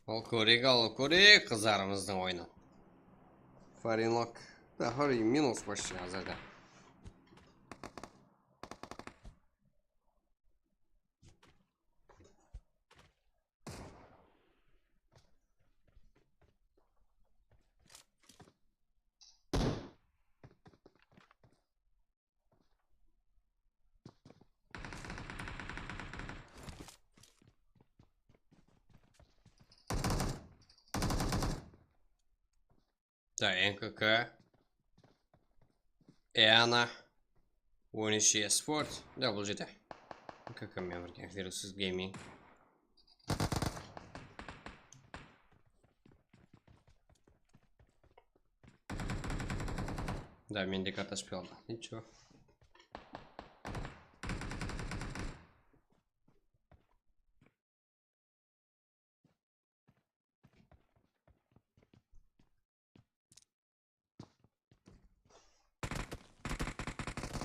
Al kóreyik, al kóreyik qızlarımızdıń oyının. Farinlok. Da, Fari minus почти házirde. Da, N K K. Eana. On úsh Esport. Da, bul jerde. N K K men birge. Virussız Gaming. Da, mende karta ashıp qaldı. Ничего.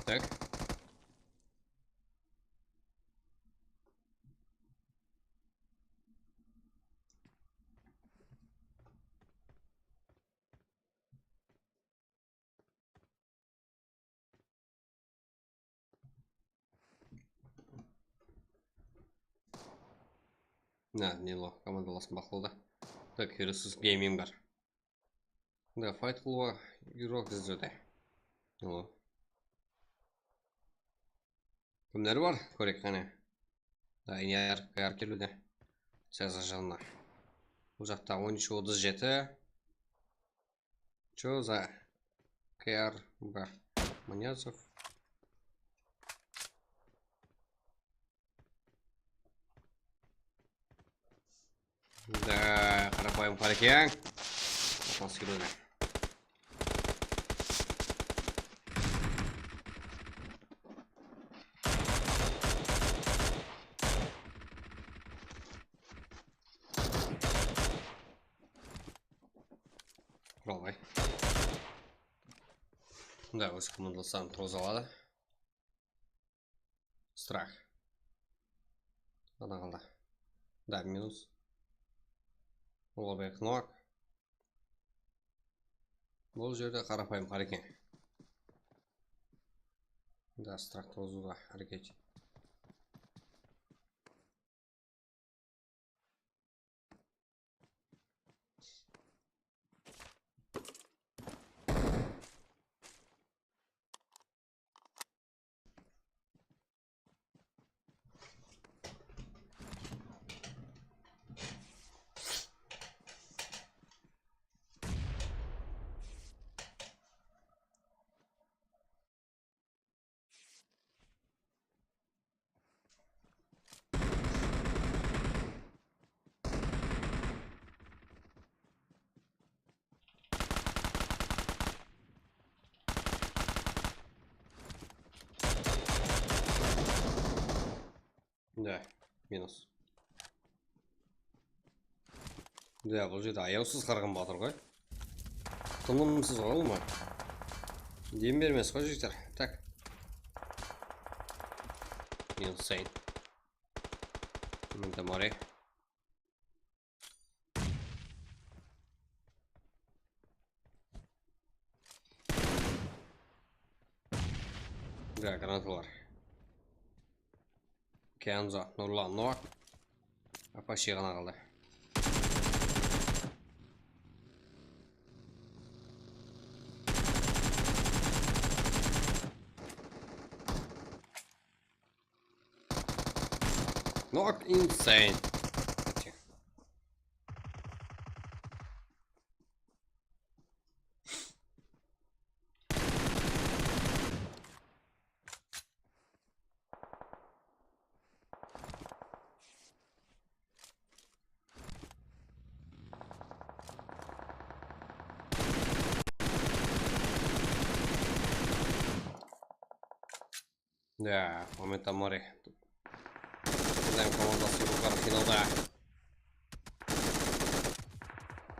Tak. Na, Nilo, komandalasın baqlawda. Tak, Virussız Gaming bar. Da, fayt qılıwǵa igrok izlewde. Nilo. Kimler bar? Kóreyik qáne. Da, Ener, K R keliwde. Siyasat jaǵına. Bul jaqta on úsh otız jeti. Чё за К R bar? Manyazov. Da, qarapayım Qarekeń. Atlas kiredi. Quralbay. Da, óz komandaların turǵıza aladı. Strah. Ana qaldı. Da, minus. Ullıbek nok. Bul jerde qarapayım qar eken. Da, strak tozıwǵa háreket. Da, minus. Da, bul jerde ayawsız qırǵın batır ǵoy. Tınımsız ǵoy, ol ma? Dem bermes ǵoy, jigitler. Tak. Insane. Mında mare. Da, granatalar. Kenzo, Nurlan, nok. Apache ǵana qaldı. Nok, insane. Da, Momento Mori. Tottenhem komandası yuqarı finalda.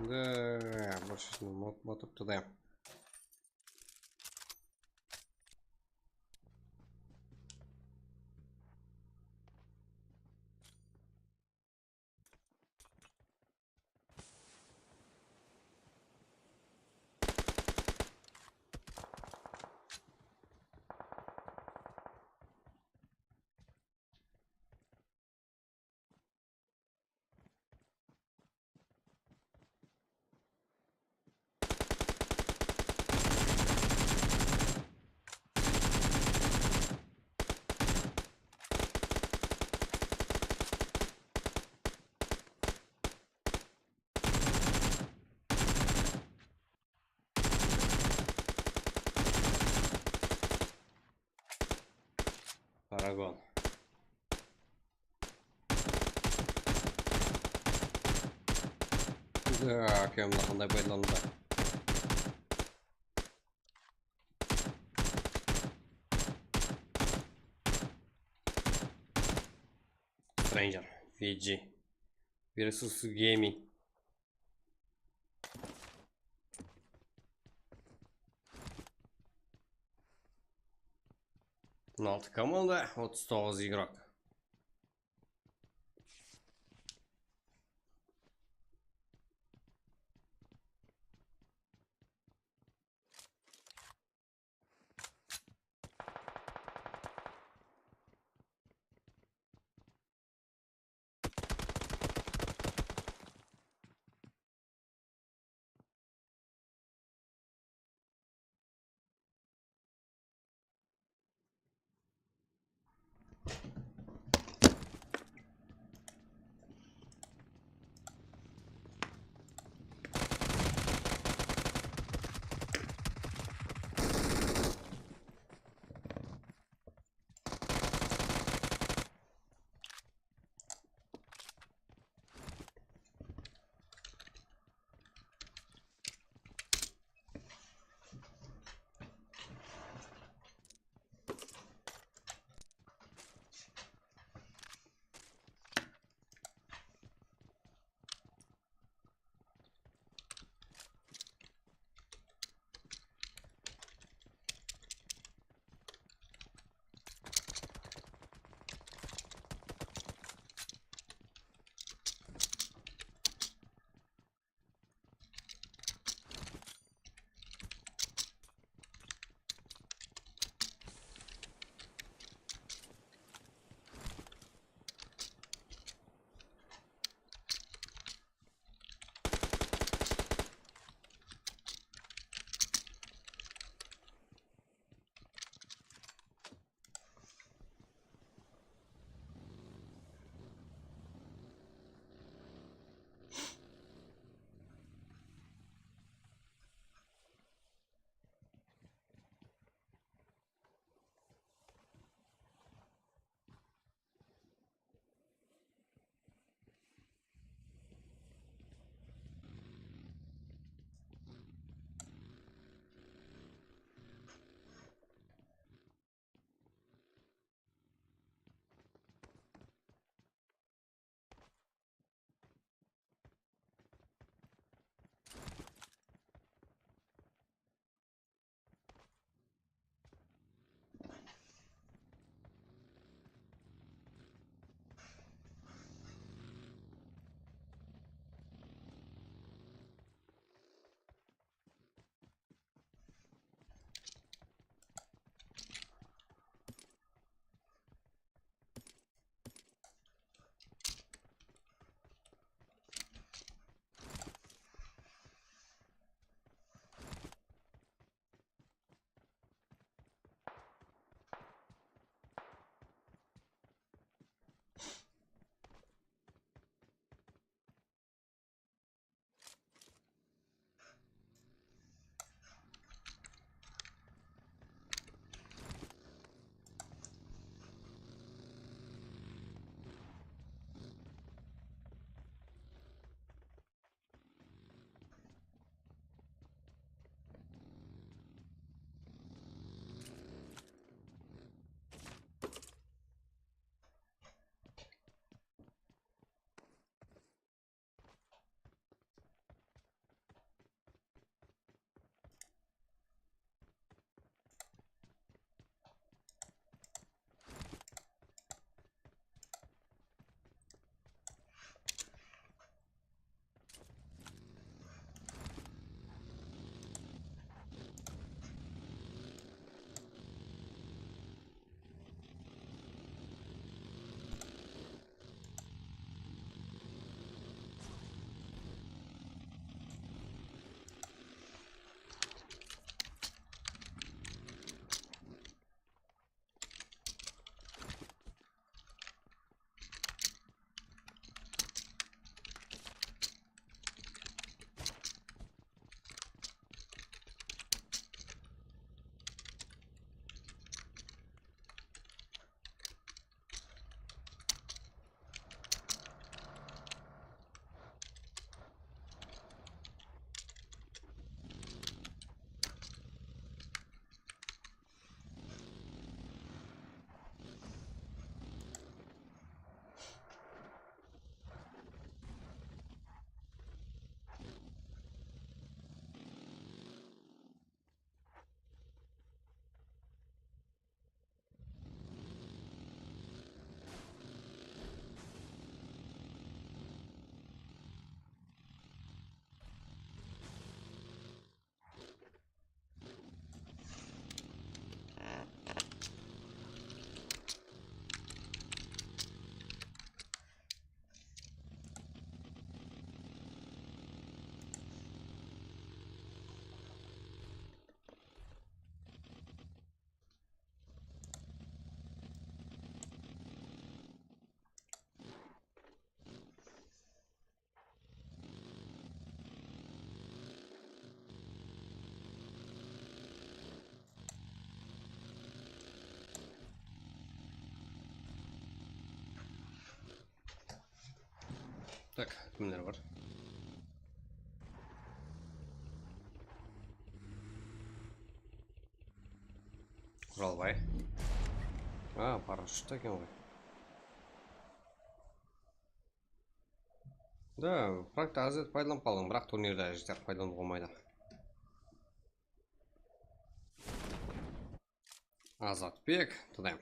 Da, boshına nok batıp Tottenhem. Paragon. Da, akemdi qanday paydalandı? Stranger, V G. Versus Gaming. On altı komanda, otız toǵız igrok. Kimler bar? Quralbay. A, parashyut eken ǵoy. Da, Frank da azır paydalanıp qaldıń, biraq turnirde ájitep paydalanıp bolmaydı. Azatbek, T D M.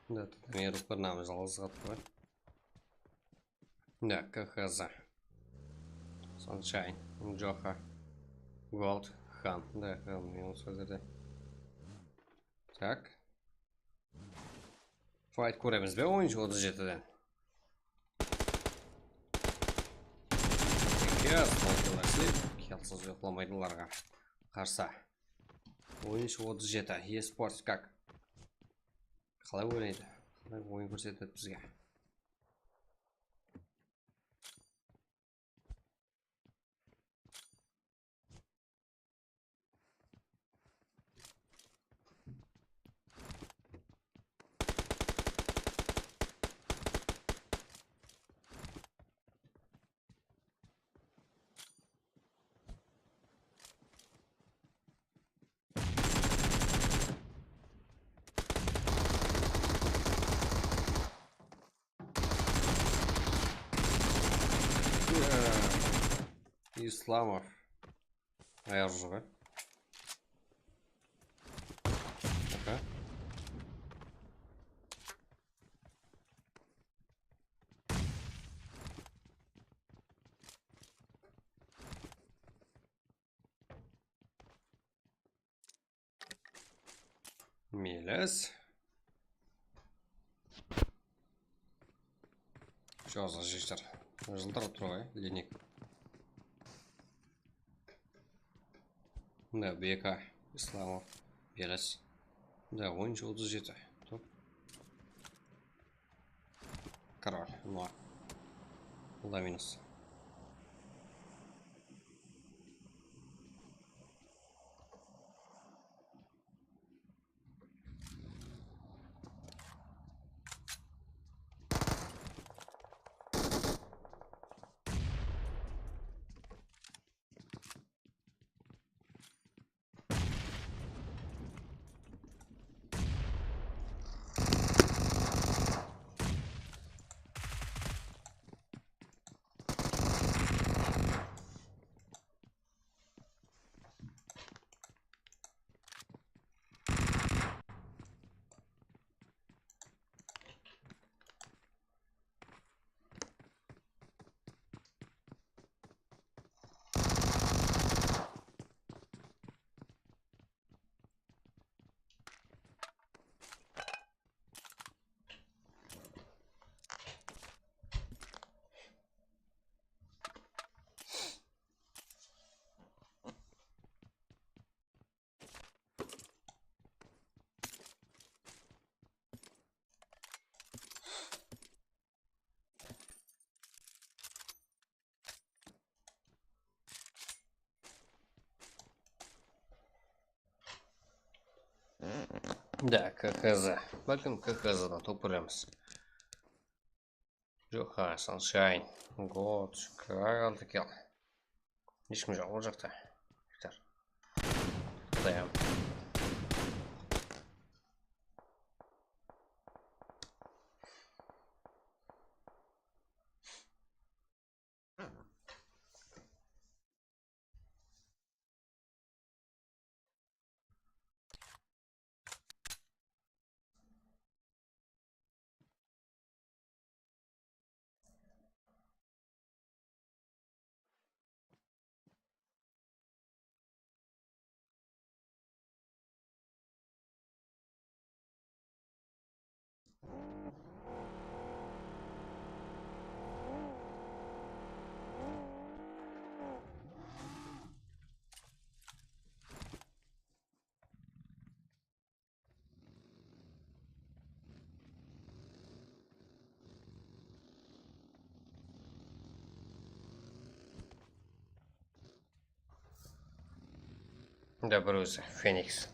Да, тут мені ruqlarınamız jalǵız qattı ǵoy. Да, K H Z. Sunshine, Joha, Gold, Han. Да, Han, minus házirde. Так. Fight kóremiz be, oyınshı otız jetiden? Yes, qıyalsız uyıqlamaydı olarǵa qarsı. Oyınshı otız jeti, eSports как? Qalay oynaydı? Qalay oyın kórsetedi bizge? Islamov. Ayar joq, e? Aka. Meles. Jolda jigitler. Jıltırap tur ǵoy, linik. Mına B K, Islamov, Meles. Mına oyınshı otız jeti. Top. Король, ну. Ладно, минус. Да, K H Z. Bálkim K H Z-dan tawıp kóremiz. Joq, ha, Sunshine. God, qaldı eken. Hesh kim joq ol jaqta. Bitar. Qudayım. Da bir ózi Feniks.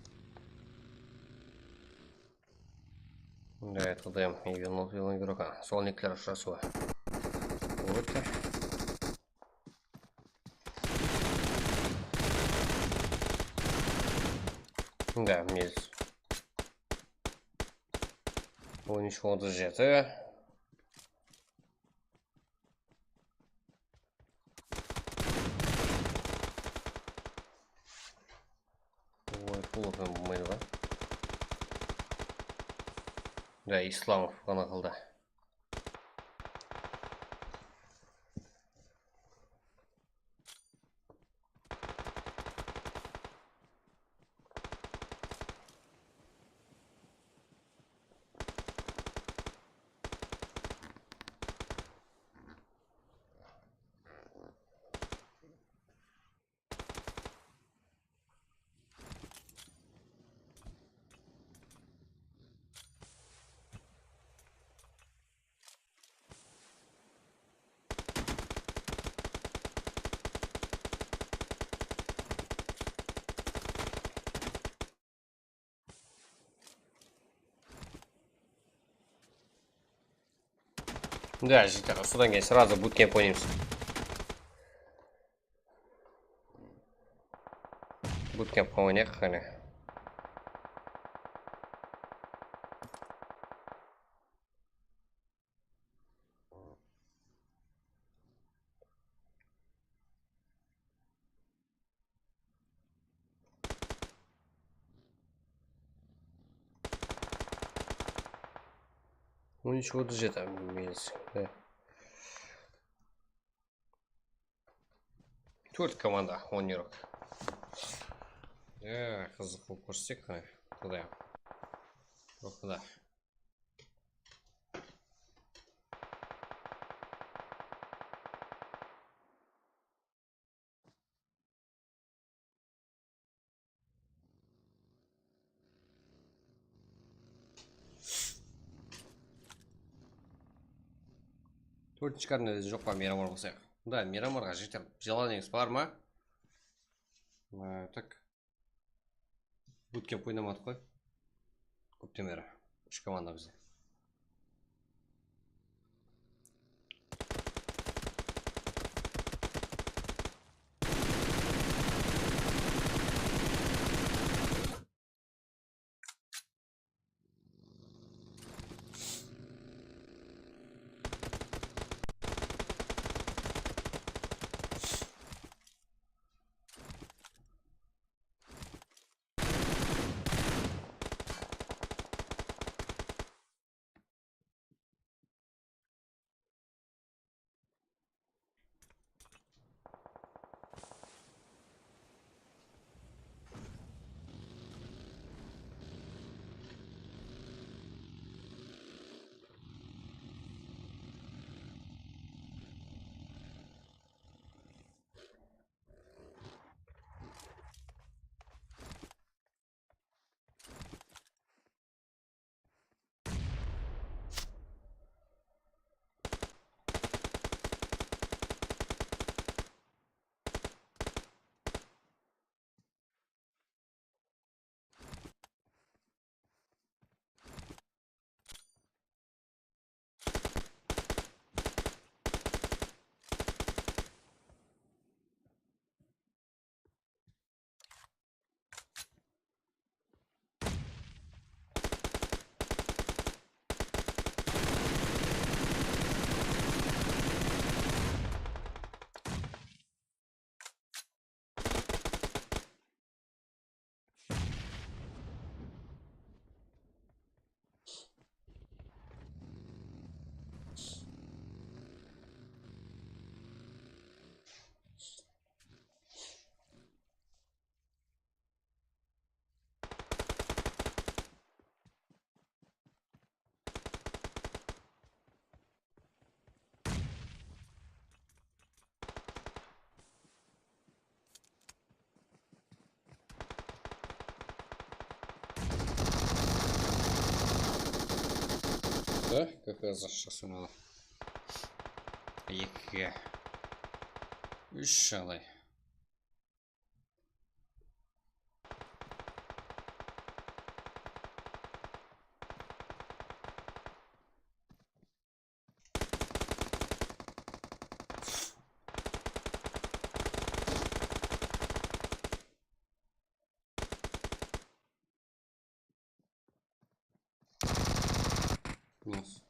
Да, это Дэм и Вилл игрока. Sol nikler ushırasıwı. Óte. Да, minus. On úsh, otız jeti. Oy, pul open bolmaydı ba? Da, Islamov ǵana qaldı. Да, jigitler, sodan keyin сразу bootcamp oynaymız. Bootcamp oynayıq, qáne. On úsh, otız jeti minus. Tórt komanda, on игрок. Ya, qızıq qılıp kórsek, qáne. Qudayım. Oqıda. Tórtinshi karnada joq pa, Miramar bolsayıq. Da, Miramarǵa jeter. Желаниеңiz bar ma? Ee, tak. Bootcamp oynamadıq qoy. Kópten beri. Úsh komanda bizde. Da, как раз сейчас unadı. Ekige. Úsh jaǵday. Plus.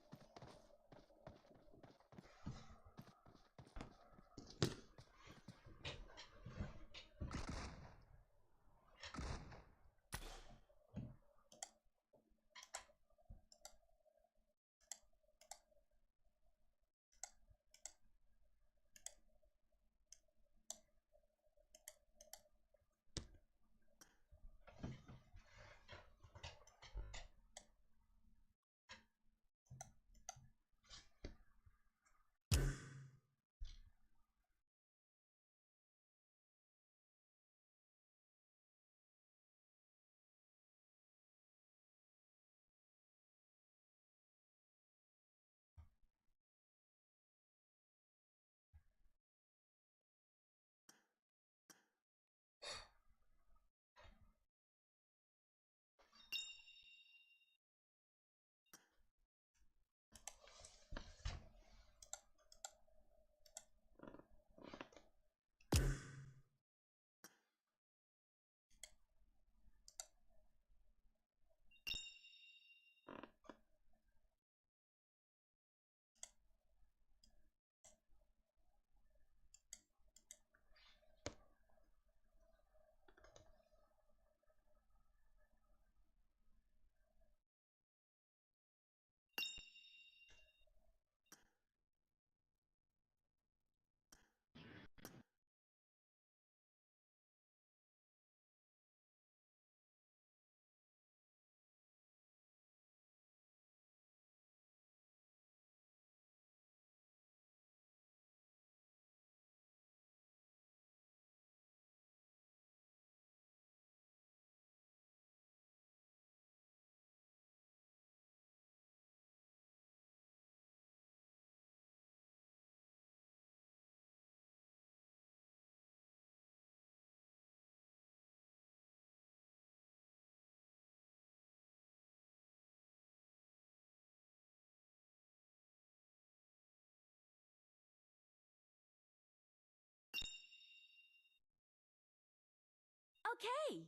Okay.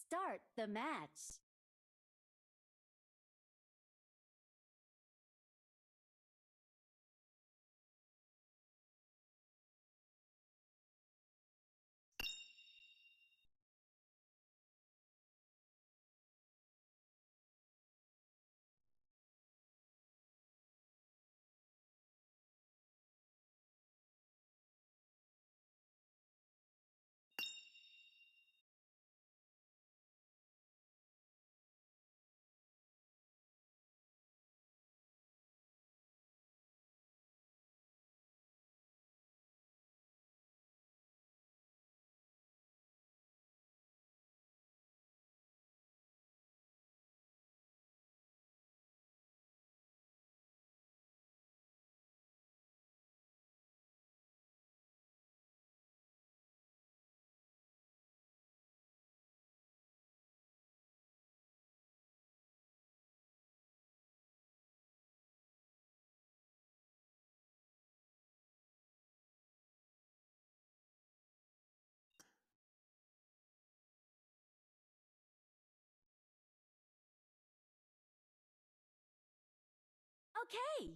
Start the match. Okay.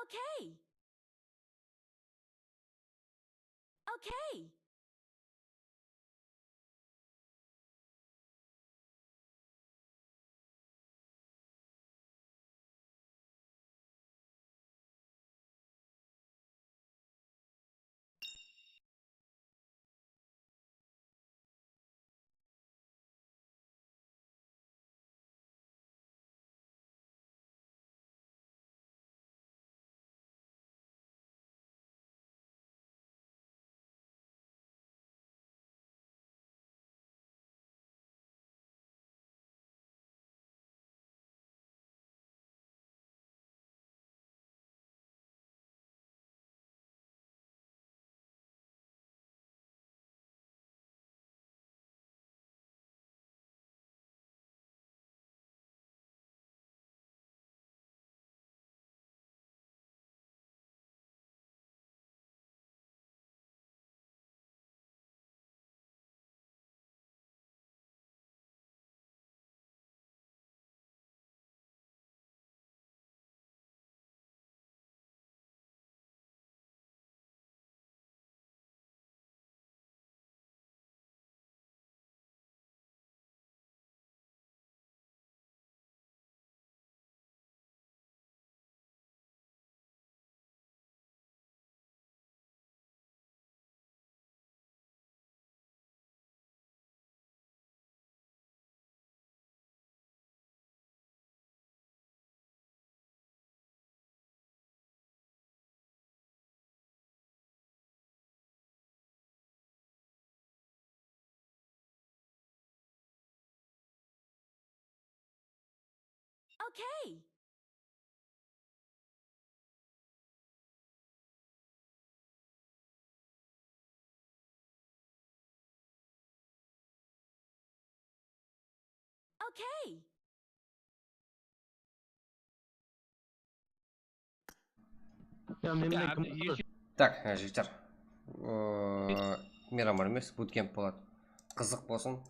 Okay. Okay. Okay. Okay. Ya, meni Tak, e, jigitler. Ee, Miramar emes, bootcamp boladı. Qızıq bolsın.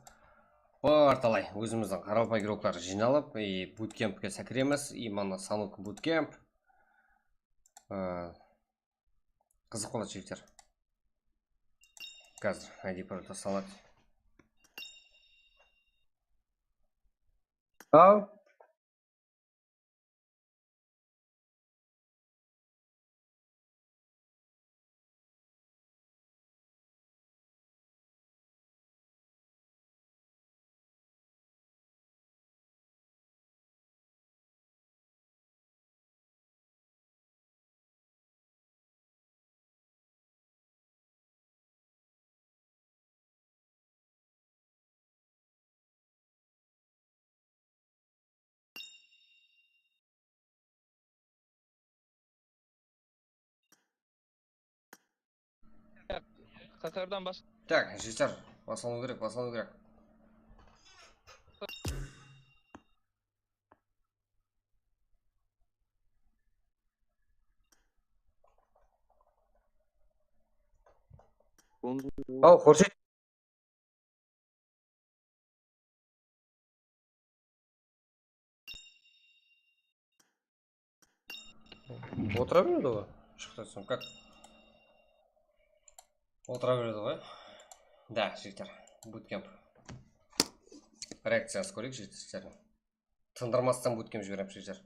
Ortalay ózimizdiń qaraqalpaq igorokları jıynalıp, e, bootcampke sákiremiz. I mana Sanuk bootcamp. Ee, Qızıq boladı, jigitler. Házir I D parol taslanadı. Al. Qatardan bas. Tak, jigitler, baslanıw kerek, baslanıw kerek. Aw, Xurshid. Otıra beredi ǵoy. Shıqtı soń, kak? Otıra beredi ǵoy. Da, jigitler. Bootcamp. Reakciyasın kóreyik, jigitler. Tındırmastan bootcamp jiberemiz, jigitler.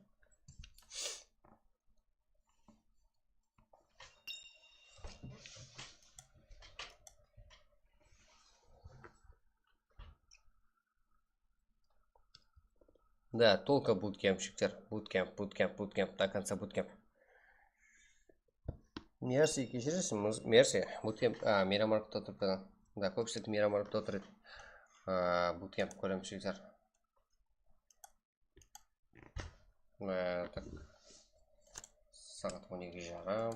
Да, только bootcamp, jigitler. Bootcamp, bootcamp, bootcamp, до конца bootcamp. Mersi, keshiresiz, Mersi, bootcamp, a, Miramar kútip otırıptı. Да, kópshiligi Miramar kútip otır edi. A, bootcamp kóremiz, jigitler. Ee, tak. Saat on eki jarım.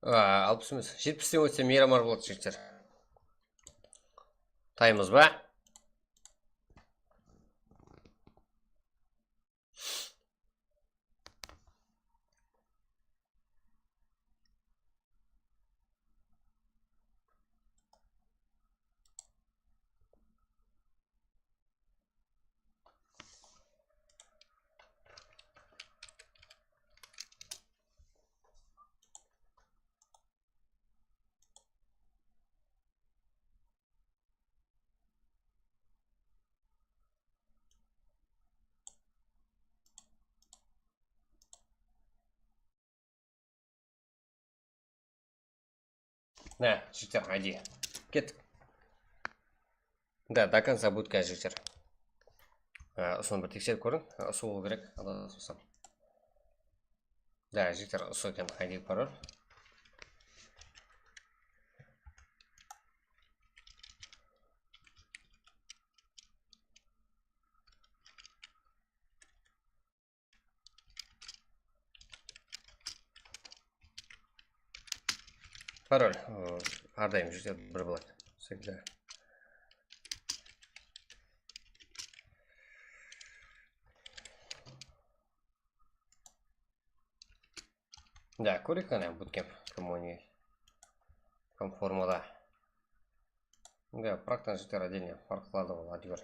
A, alpıs emes, jetpisten ótse miyramar boladı, jigitler. Taymız ba? Ne, jigitler, haydi. Kettik. Да, до конца будет, jigitler. Á, usını bir tekserip kóriń. Á, usı bolıw kerek, adasıpsam. Да, jigitler, usı eken, haydi, parol. Parol, ı, hár dayım júz bir boladı. Всегда. Да, kóreyik qáne, bootcamp, kim oynay, kim formada. Да, praktan jigitler отдельно farq qıladı ol, áytewir.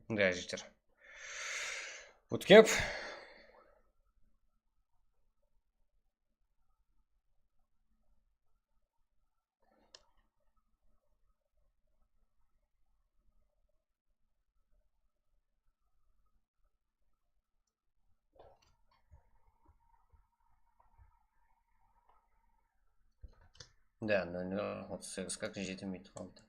Mınday jigitler. Bootcamp. Да, ноль ноль otuz sekiz, как же жетелмейді qaldı.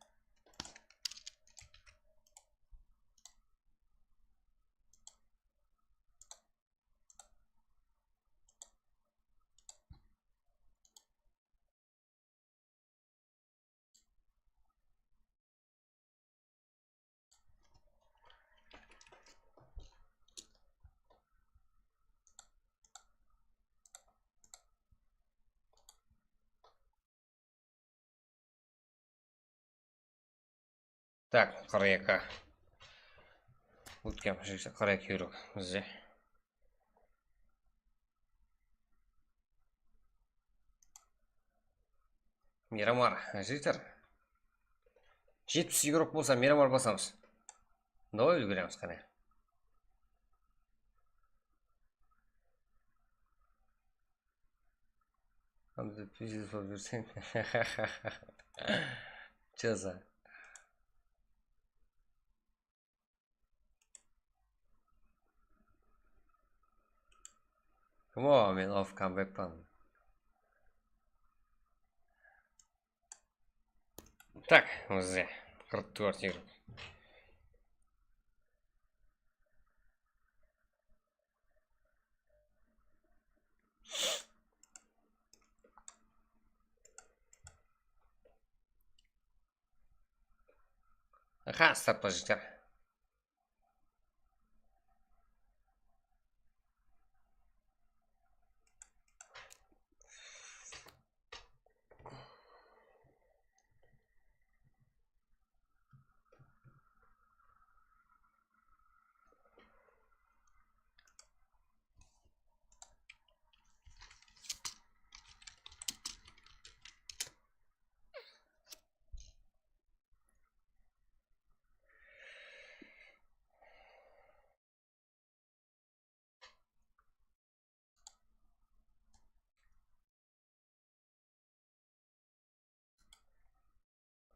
Tak, qırq eki. Ótken qırq eki yuro bizde. Miramar, jigitler. Jetpis igrok bolsa Miramar basamız. Давай úlgeremiz, qáne. Hamza, pizdes bolıp júrseń. Jaza. Come on, men off comebackpan. Tak, bizde qırq tórt igrok. Aha, startpa jigitler.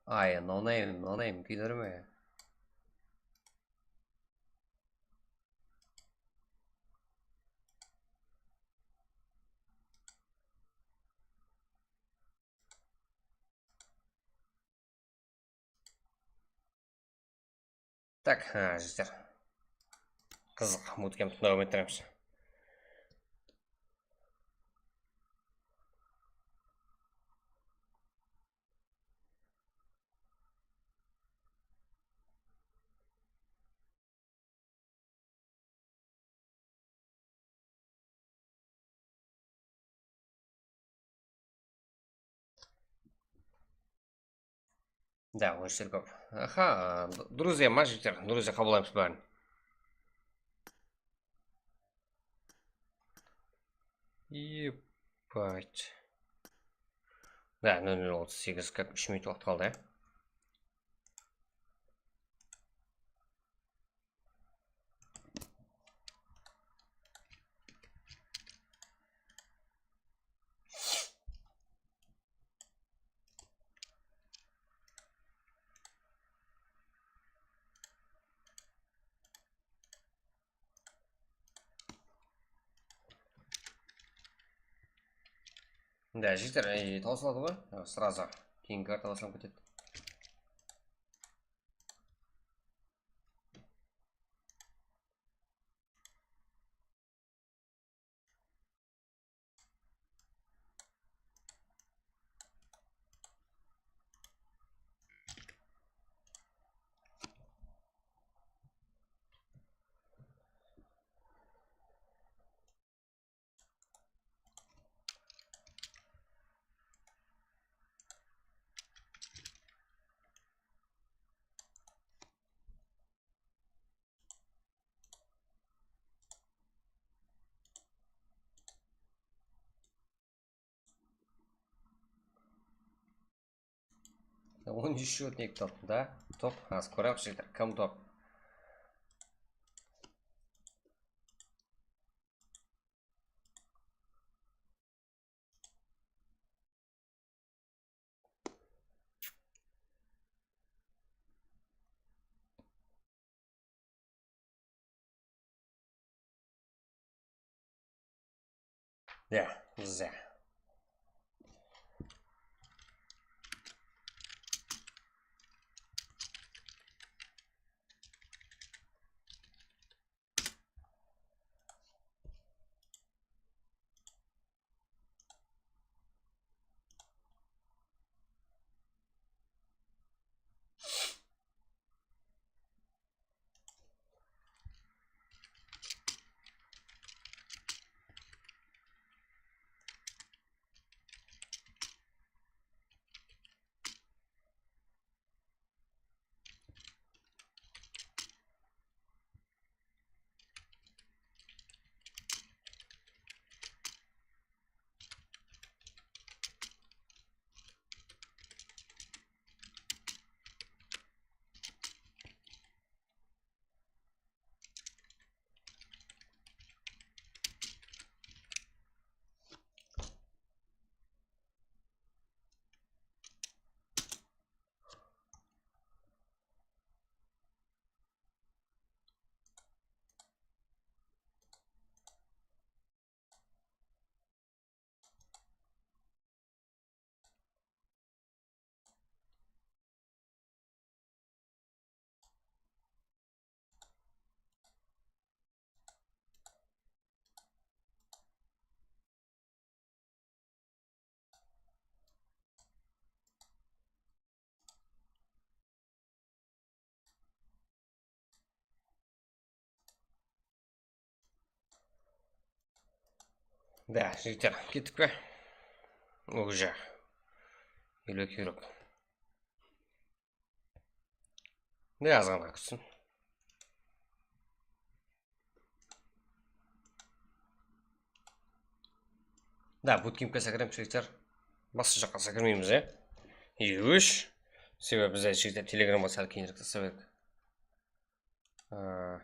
Ay, no name, no name, kúydirme. Tak, ha, jigitler. Qızıq, bootcamp dawam ettiremiz. Да, óshir kóp. Aha, друзья ma, jigitler, друзья qabıllaymız bárin. Ебать. Да, nol nol otız segiz, как úsh minut waqıt qaldı, ya. Да, jigitler, e, tawsıladı ǵoy. Srazu keyingi karta baslanıp ketedi. On úsh счётник top, да? Top, házir kóremiz, jigitler, kim top. Ya, bizde. Da, jigitler, kettik pe? Уже. Или kúrek. Ne yazǵan kútsin. Da, bootcampke sekiremiz, jigitler. Basqa jaqqa sekirmeymiz, e? Yush. Sebebi bizde, jigitler, telegramǵa sál keyinirek taslap edik. Aa.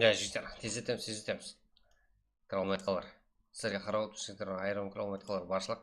Ya, jigitler, tezletemiz, tezletemiz. Kire almay atqanlar. Sizlerge qarap otırmız, jigitler, ayırım kire almay atqanlar barshılıq.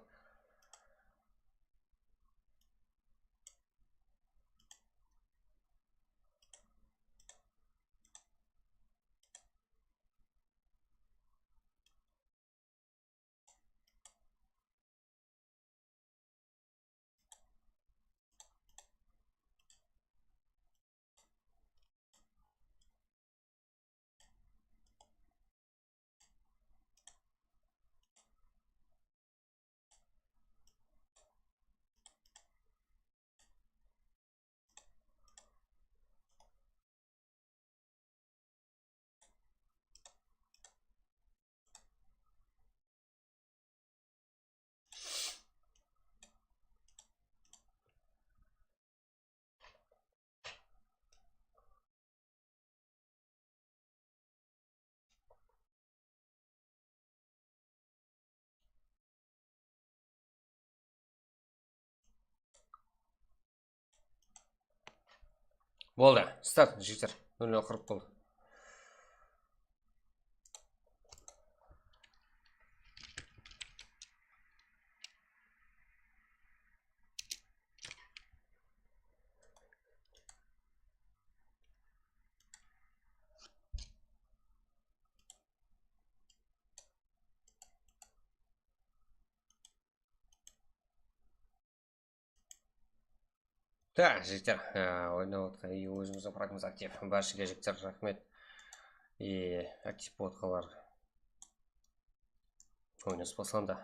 Boldı, start, jigitler. Nol nol qırq boldı. Tak, jigitler, e, oynap otqan, e, ózimizdiń fragımız aktiv. Bárshege, jigitler, raxmet. E, aktiv bolıp otqanlar. Oynasıp baslandı.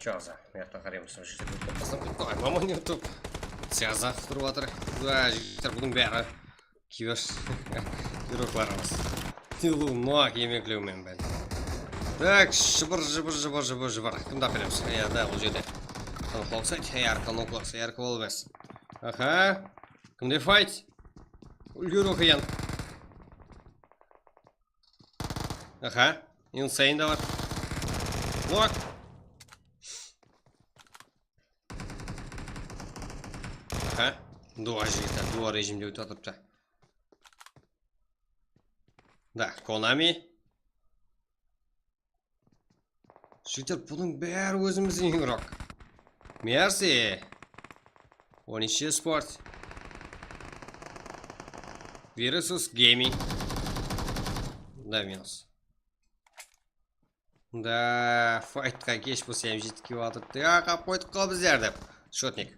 Jaqsı, mıyaqta qaraymız, sol jerde toqtasam ketip qalay, maman YouTube. Siyazaq turıp atır. Ua, jigitler, bunıń bári kibir, Yuraqlarımız. Tilu noq emeklew menen báli. Tak, jıbır, jıbır, jıbır, jıbır, jıbır. Kimdi áperemiz? Ya da ol jerde. Qanıqlawsaydı, yarqı, noqlawsa, yarqı bolıp emes. Aha. Kimde fight? Úlgeri oqıyan. Aha. Insane da bar. Noq. Aha. Duo jigitler, duo rejimde ótip atırıptı. Da, Konami. Jigitler, bunıń bári ózimizdiń igrok. Mercy. On ish Sport. Versus Gaming. Da, minus. Da, faytqa kesh bolsa hám jetip kelip atırıptı. Ya, qap qoydıq ǵo bizler dep. Shotnik.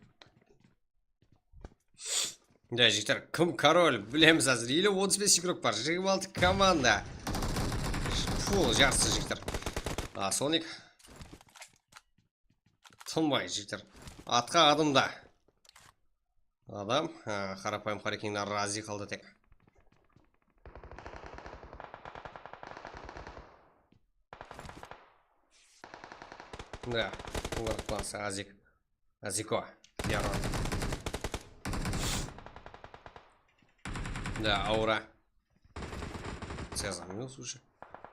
Da, jigitler, kim korol? Bilemiz házir. Ele otız bes igrok bar. Jigirma altı komanda. Full jarısı, jigitler. A, Sonic. Tınbay, jigitler. Atqa adım da. Adam, ha, qarapayım Qarekińler razı qaldı tek. Da, bunlar klansı Azik. Aziko. Yaran. Da, Aura. Sezam, слушай.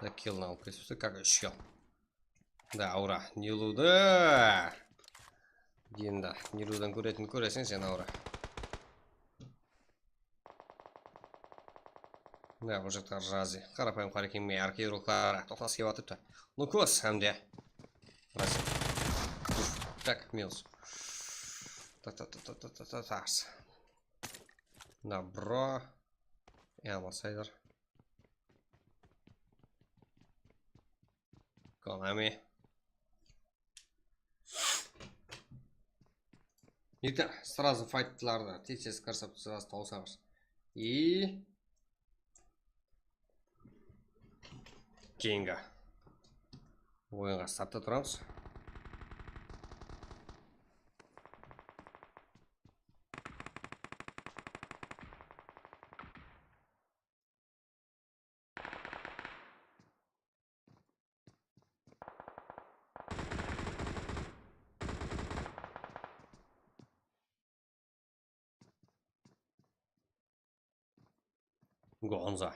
Da, killni alıp ketipti, как ещё. Da, Aura. Niludı. Endi Niludan kóretin kóreseń sen, Aura. Mına, bul jaqta Razi. Qarapayım Qarekiń menen arxeologlar toqtas kelip atırıptı. Nukos hám de Razi. Tak, minus. Ta, ta, ta, ta, ta, ta, ta, tars. Mına, bro. Yalmasaylar. Konami. Neytip, сразу faytlardı tez-tez kirsip, сразу tawısamız. И keyingi oyınǵa startta turamız. Gonza.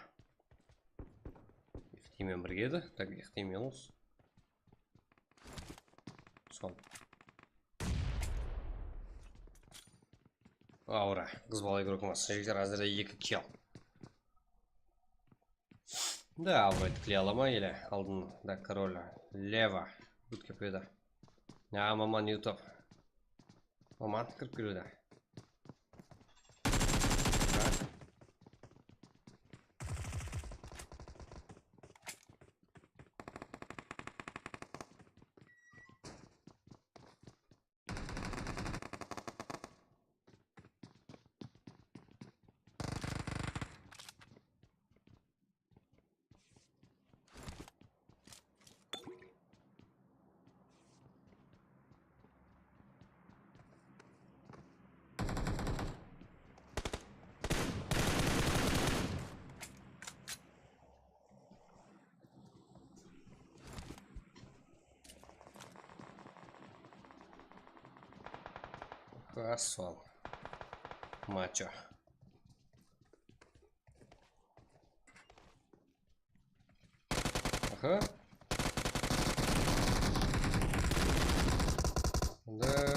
Ixtimen birge edi. Tak, Ixtimen os. Sol. Aura. Qız bala igrokımız. Jigitler, házirde eki kill. Da, Aura tikley ala ma ele aldın da korol Leva. Bút kepedi. Ya, maman YouTube. Maman kirip keledi. Garson. Macho. Aha. Da.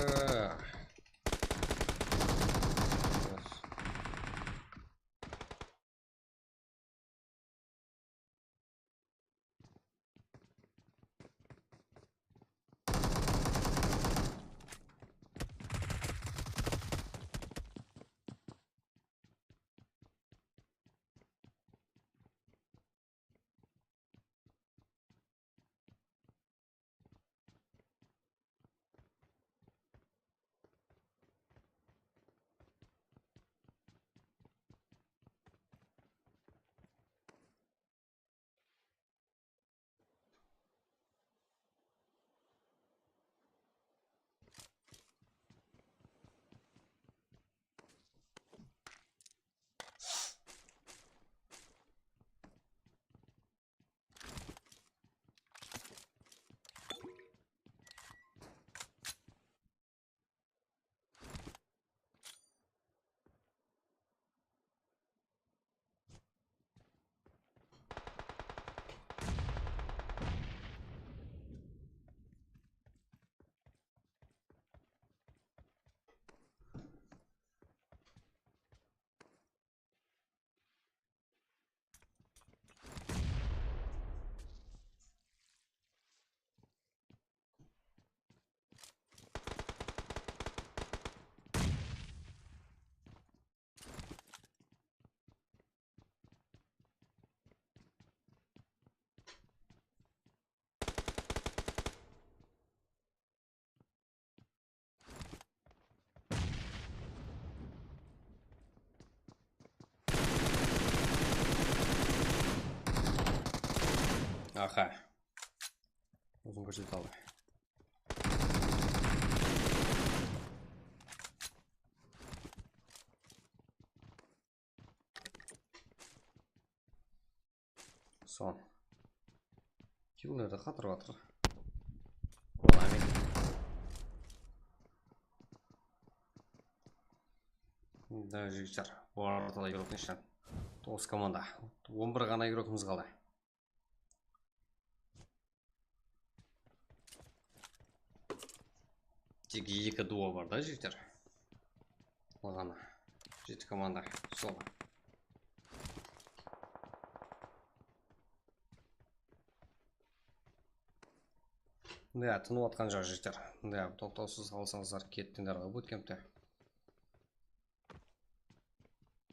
Aha. Ózin kórsetip aldı. Son. Killlerdi qatırıp atır. Amin. Da, jigitler, ortada igrok neshen? Toǵız komanda. On bir ǵana igrokımız qaldı. Tek eki duo bar da, jigitler. Ol ǵana. Jeti komanda. Sol. Da, tınıp atqan joq, jigitler. Da, toqtawsız alsańızlar, kettińler ǵoy butkempte.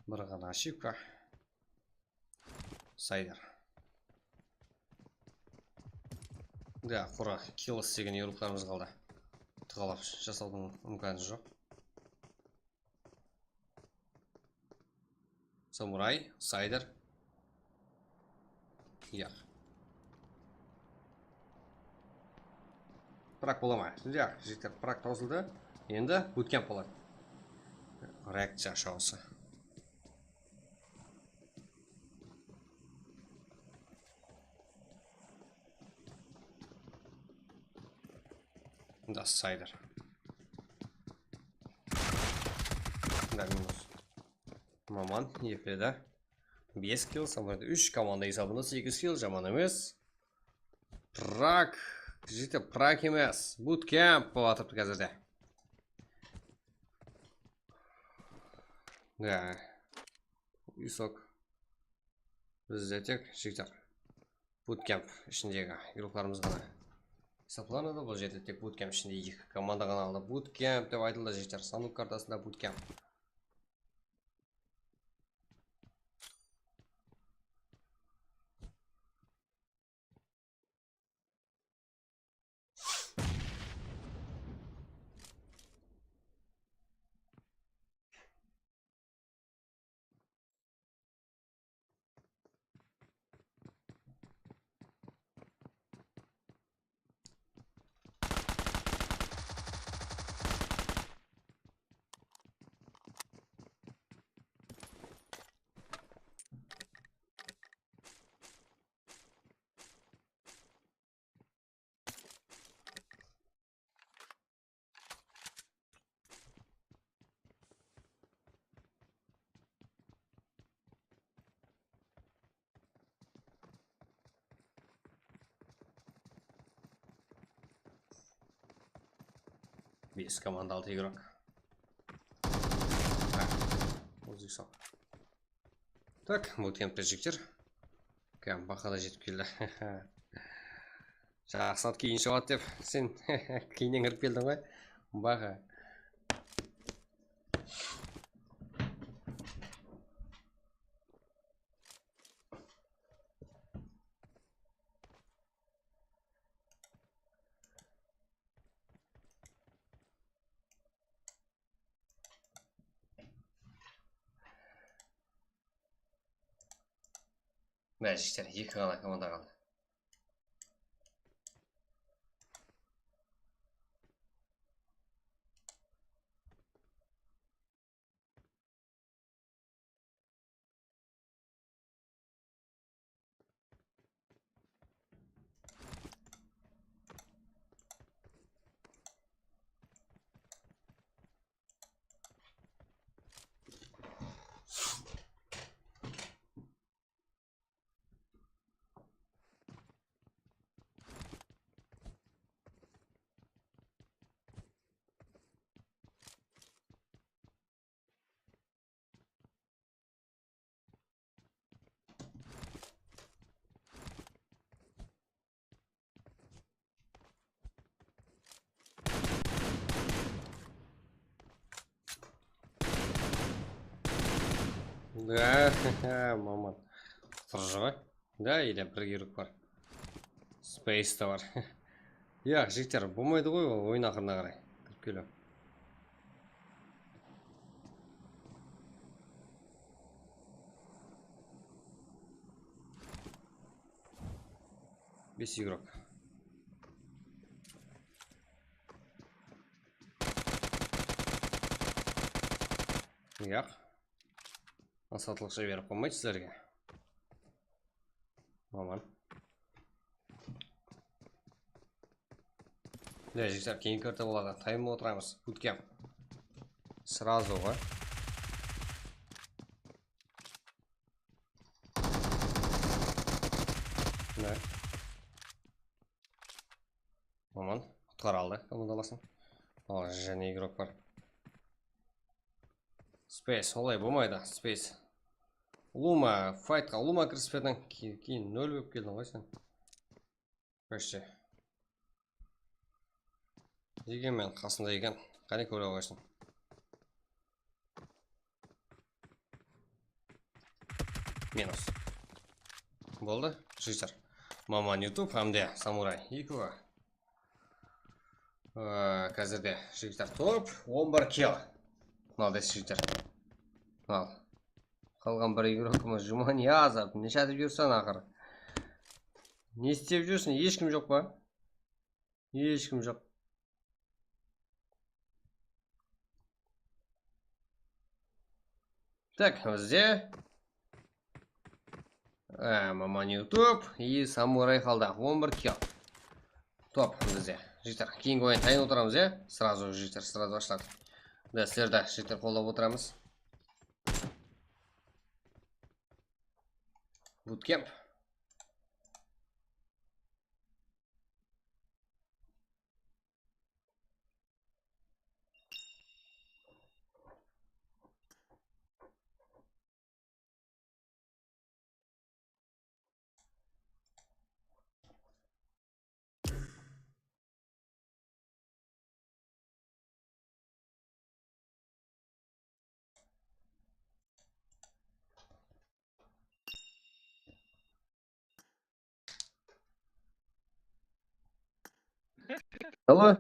Bir ǵana ashivka. Sayder. Da, qura kill istegen yurıqlarımız qaldı. Tıqalap jasawdıń imkanı joq. Samuray, Sayder. Yaq. Prak bola ma? Yaq, jigitler, prak tawsıldı. Endi butkemp boladı. Reakciya shousı. Da, Sayder. Da, minus. Maman, epledi. Bes kill, Samurayda úsh, komanda esabında segiz kill, jaman emes. Prak, jigitler, prak emes. Bootcamp bolıp atırıptı házirde. Ya. Isok. Bizde tek, jigitler, bootcamp ishindegi yurıqlarımız ǵana esaplanadı. Bul jerde tek bootcamp ishinde eki komanda ǵana qaldı. Bootcamp dep aytıldı, jigitler. Sanduq kartasında bootcamp. Bes komanda, altı igrok. Ha, Ózbekstan. Tak, bootcampte jigitler. Kám, Baqa da jetip keldi. Jaqsı, at keyin shıǵadı dep, sen keyninen kirip keldiń ǵoy. Baqa. Mine, jigitler, eki ǵana komanda qaldı. Da, maman. Qutırıcı ǵoy. Da, ele bir igrok bar. Space te bar. Yaq, jigitler, bolmaydı ǵoy ol, oyın aqırına qaray. Kirip keliwim. Bes igrok. Yaq. Satılıqsha berip qoymaydı sizlerge. Maman. Mine, jigitler, keyingi karta boladı. Tayın bootırmız. Bootcamp. Srazu ǵoy. Mine. Maman, qutqara aldı komandalasın. Al, jáne igrok bar. Space, olay bolmaydı, Space. Ulıwma, faytqa ulıwma kirispediń, ke-, keyin nol bolıp keldiń ǵoy sen. Вообще. Degenmen qasında eken. Qáne, kóre qoysın. Minus. Boldı, jigitler. Maman YouTube hám de Samuray. Ekewge. Aa, házirde jigitler top on bir kill. Молодец, jigitler. Al. Qalǵan bir igrokımız Jumaniyazov. Neshe atıp júrseń aqır? Ne istep júrseń? Hesh kim joq pa? Hesh kim joq. Tak, bizde, e, Maman YouTube и Samuray qaldı. On bir kill. Top bizde. Jigitler, keyingi oyın tayın otıramız, e? Сразу, jigitler, сразу bashladı. Da, sizlerdi, jigitler, qollap otıramız. Bootcamp. Алло.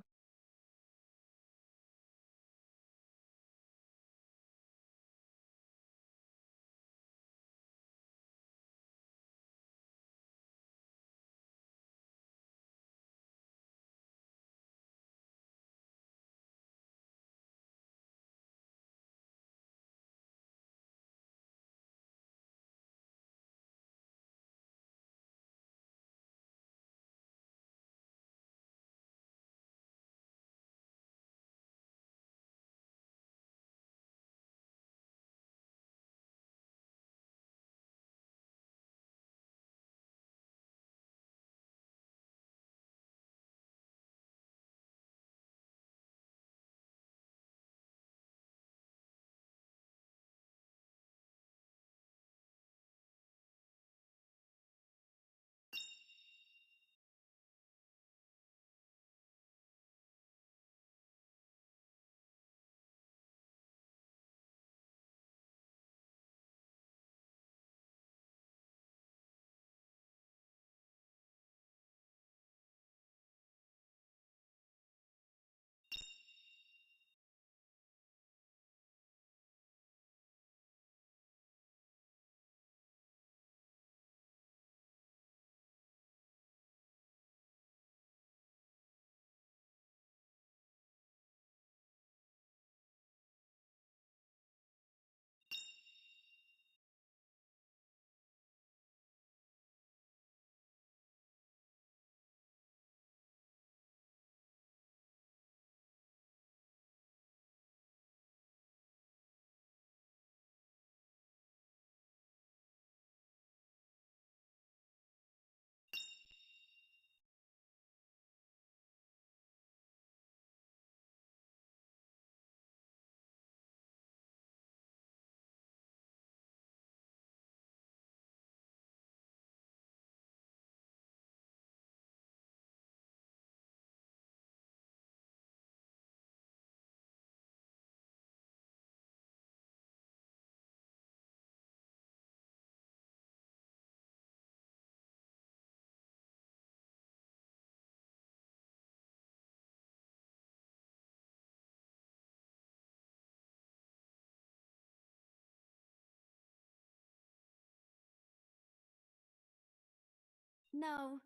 No.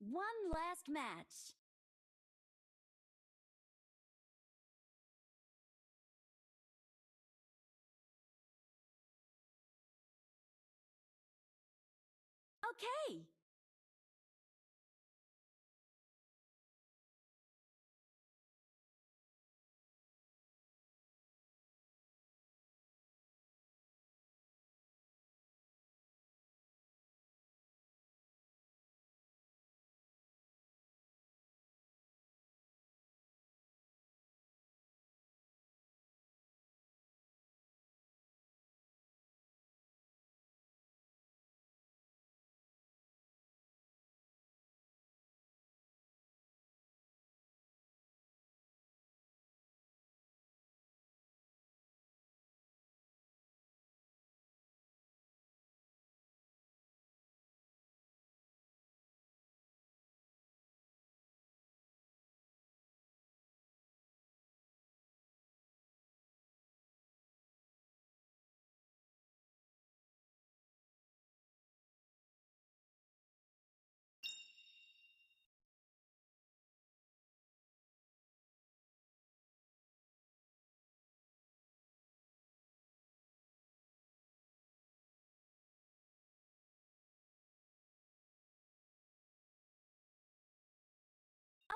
One last match. Okay.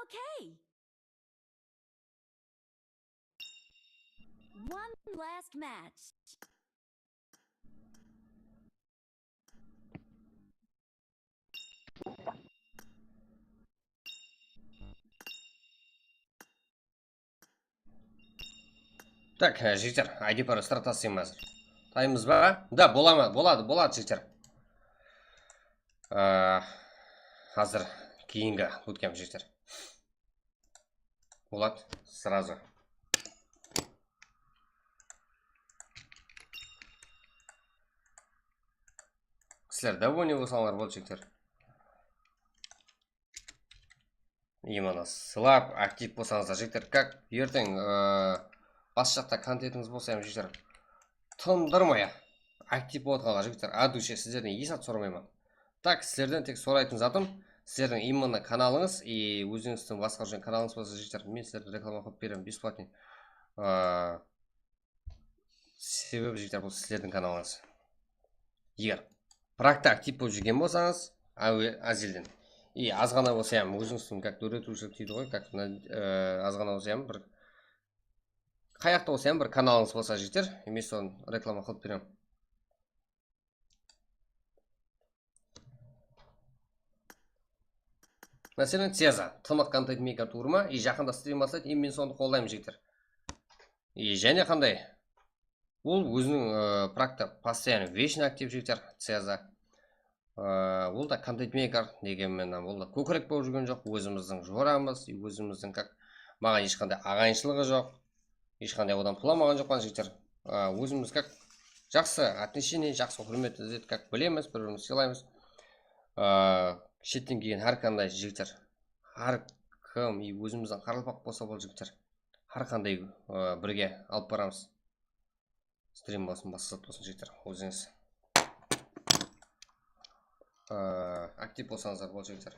Okay. One last match. Tak, e, jigitler, I D Pro start taslayman házir. Taymız ba? Da, bola ma? Boladı, boladı, jigitler. E, házir keyingi bootcamp, jigitler. Boladı, srazu. Sizler довольный bolsańlar boldı, jigitler. Именно sılap, aktiv bolsańızlar, jigitler. Kak, erteń, e, bas jaqta kontentińiz bolsa hám, jigitler, tındırmay, aktiv bolıp atqanlar, jigitler, от души sizlerden es at soramayman. Tak, sizlerden tek soraytın zatım, sizlerdiń именно kanalıńız, и ózińizdiń basqarıp júrgen kanalıńız bolsa, jigitler, men sizlerge reklama qılıp beremen, бесплатный. E, Sebebi, jigitler, bul sizlerdiń kanalıńız. Eger prakta aktiv bolıp júrgen bolsańız, áwe-, ázelden. И azǵana bolsa hám ózińizdiń как dóretiwshilik deydi ǵoy, как na-, e, azǵana bolsa hám bir, qayaqta bolsa hám bir kanalıńız bolsa, jigitler, men sonı reklama qılıp beremen. Máselen, Ceza, tınıq kontent maker tuwrı ma? И jaqında strim baslaydı, и men sonı qollayman, jigitler. И jáne qanday? Ol óziniń, e, prakta постоянно вечно aktiv, jigitler, Ceza. E, ol da kontent maker, degenmen, ol da kókirek bolıp júrgen joq, ózimizdiń joramız, и ózimizdiń как, maǵan hesh qanday aǵayinshılıǵı joq. Hesh qanday odan pul almaǵan joqpan, jigitler. A, ózimiz как jaqsı отношение, jaqsı húrmet izledi, как bilemiz, bir-birimizdi sıylaymız. A, shetten kelgen hár qanday jigitler, hár kim, и ózimizdiń qaraqalpaq bolsa boldı, jigitler. Hár qanday, a, birge alıp baramız. Strim bolsın, basqa zat bolsın, jigitler, ózińiz, a, aktiv bolsańızlar boldı, jigitler.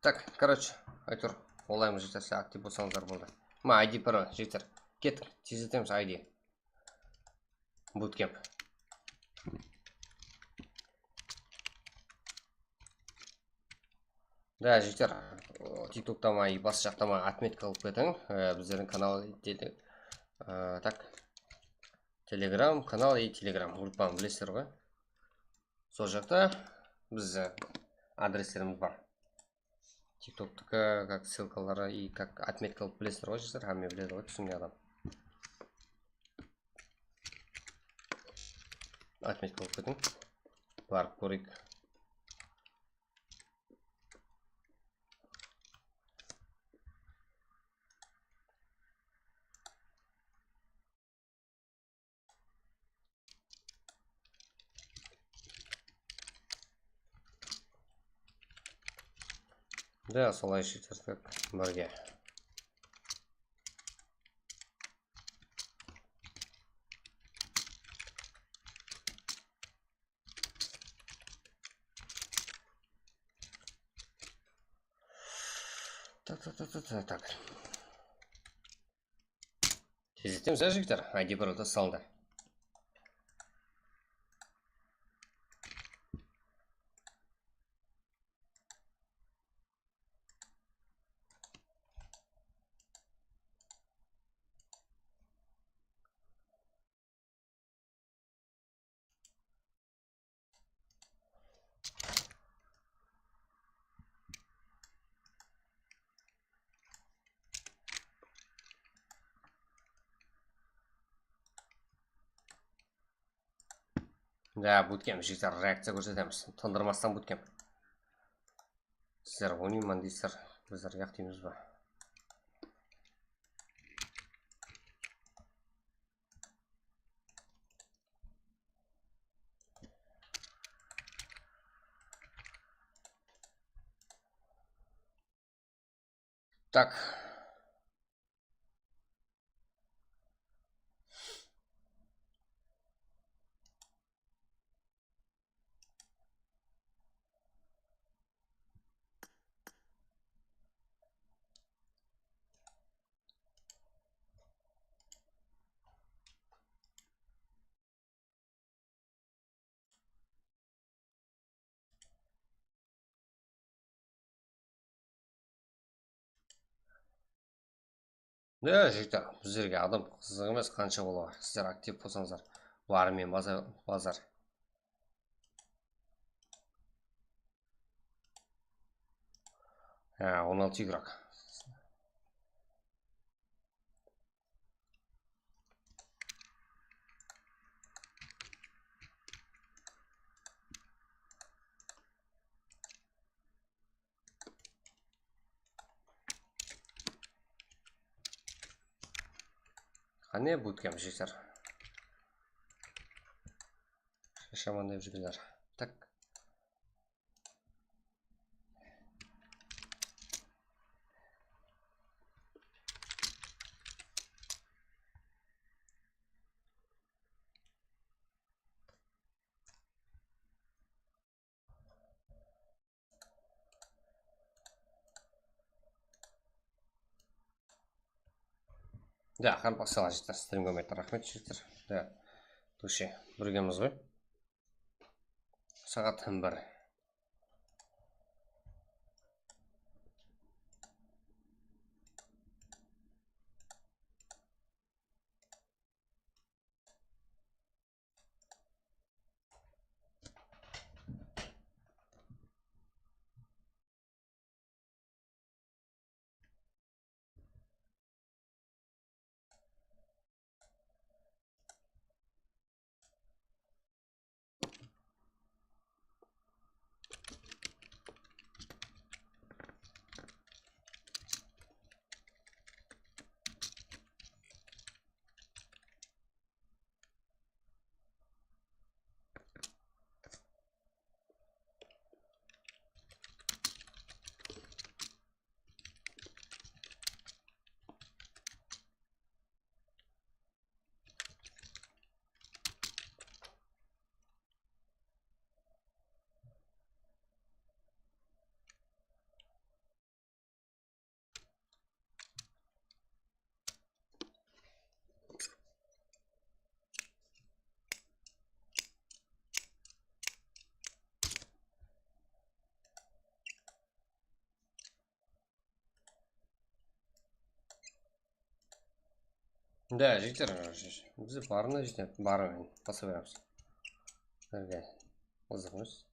Так, короче, áytewir, qollayman, jigitler, sizler aktiv bolsańızlar boldı. Ma, I D Pro, jigitler. Kettik, tezletemiz I D. Bootcamp. Da, jigitler, o, TikTokta ma, и bas jaqta ma, отметка qılıp ketiń. E, bizlerdiń kanal, tele-, e, tak. Telegram kanal и Telegram gruppanı bilesizler ǵoy. Sol jaqta biz, e, adreslerimiz bar. TikToktiki, как ссылкалары и как отметка qılıp bilesizler ǵoy, jigitler, hámme biledi ǵoy, túsingen adam. Отметка qılıp ketiń. Barıp kóreyik. Да, солай, jigitler, birge. Tak, tak, tak, tak, tak, tak. Tezletemiz, á, jigitler? Ayde bir oʻta saldı. Ya, bootcamp, jigitler, reakciya kórsetemiz. Tındırmastan bootcamp. Sizler oynayman deysizler, bizler yaq deymiz ba? Tak. Ne, jigitler, bizlerge adam qızıq emes, qansha bolıwı. Sizler aktiv bolsańızlar, barımen baza-, bazar. Ha, on altı igrok. Qáne, bootcamp, jigitler? Shashaman dep júrgenler. Tak. Da, hám basqalar jigitler, stream kórmekte raxmet, jigitler. Da, dushe, birgemiz ǵoy. Saat on bir. Da, jigitler, bizde barına jete, barı menen basa beremiz. Sizlerge qızıq emes.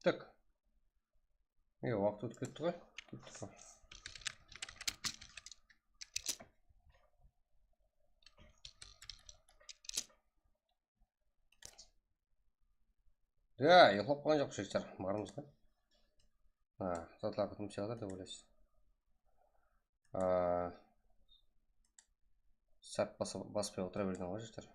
Tak. E, waqıt ótip ketti ǵoy. Ketti ǵoy. Ya, uyıqlap qalǵan joq, jigitler. Barmız da. Ha, zatlar qıtım shıǵadı dep oylaysız. Aa, sap bas-, baspay otıra bergen ǵoy, jigitler.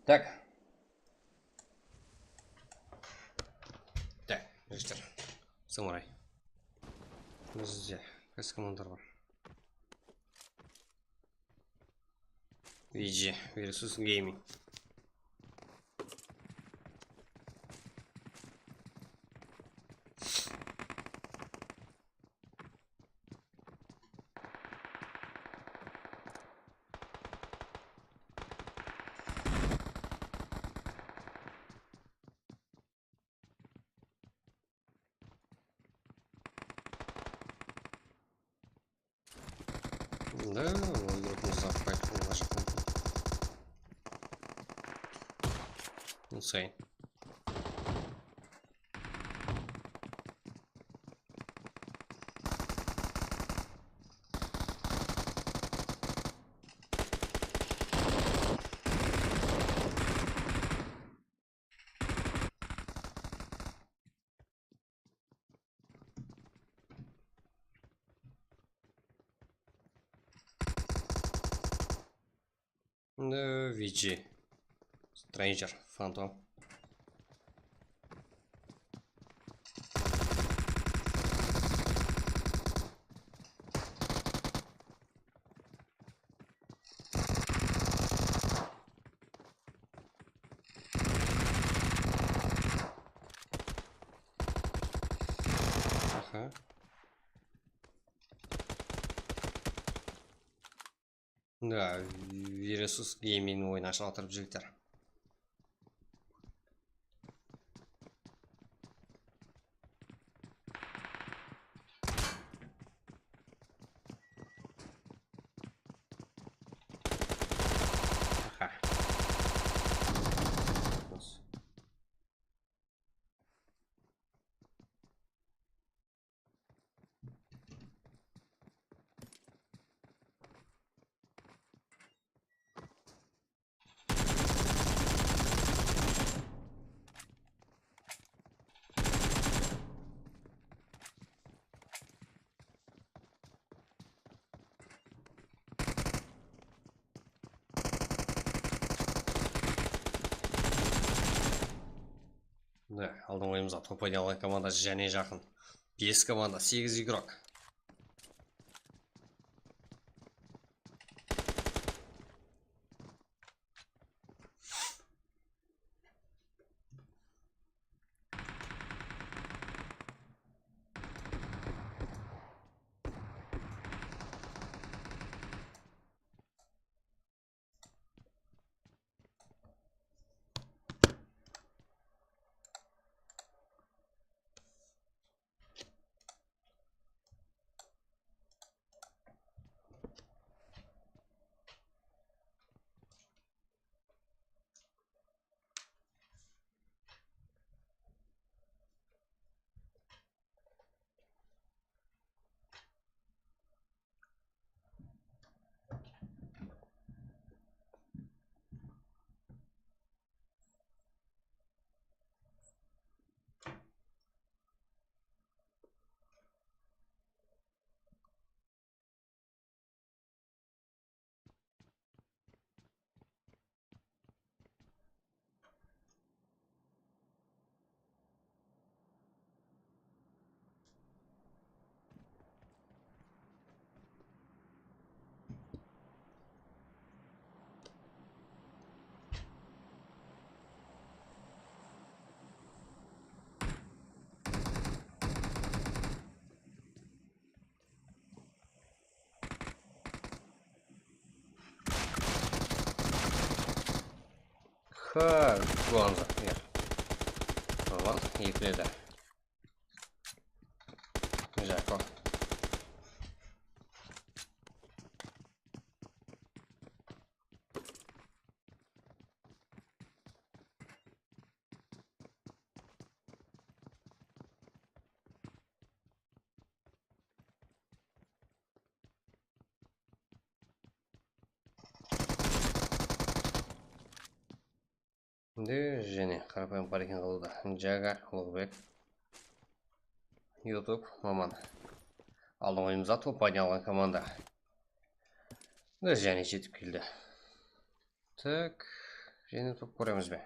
Tak. Tak, jigitler. Samuray. Bizde qaysı komandalar bar? V G, Versus Gaming. Da, óldirip, mızıqlaydı, olar jaqtan. Insane. Endi V G. Stranger, Phantom. Aha. Da, Versus Gaming oyını ashıp atırıp, jigitler. Aha. Mine, aldın oyımızda top oynay alǵan komanda jáne jaqın. Bes komanda, segiz igrok. Aa, úsh bolǵan zat, ya. Tamam, ekiledi. Jaqo. Endi jáne qarapayım qara eken qalıwda. Jaga, Uluǵbek. YouTube, Maman. Aldın oyımız atlı, payda alǵan komanda. Endi jáne jetip keldi. Tak, jáne top kóremiz be?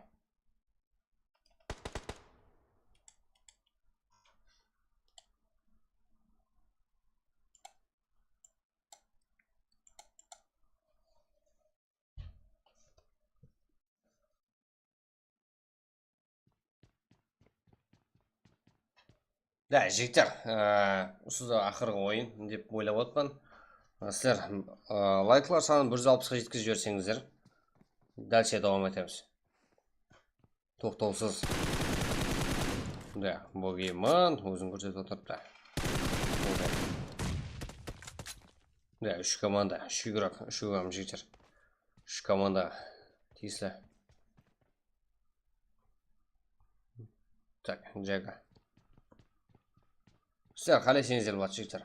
Da, jigitler, e, usı da aqırǵı oyın dep oylap otırman. E, sizler, e, layklar sanın bir júz alpısqa jetkizip jiberseńizler, dálshe dawam etemiz. Toqtawsız. Da, Bogeyman ózin kórsetip otırıptı. Da, úsh komanda, úsh igrok, úsh igrok jigitler. Úsh komanda tiyisli. Tak, Jaga. Sizler qáleyseńizler, brat, jigitler.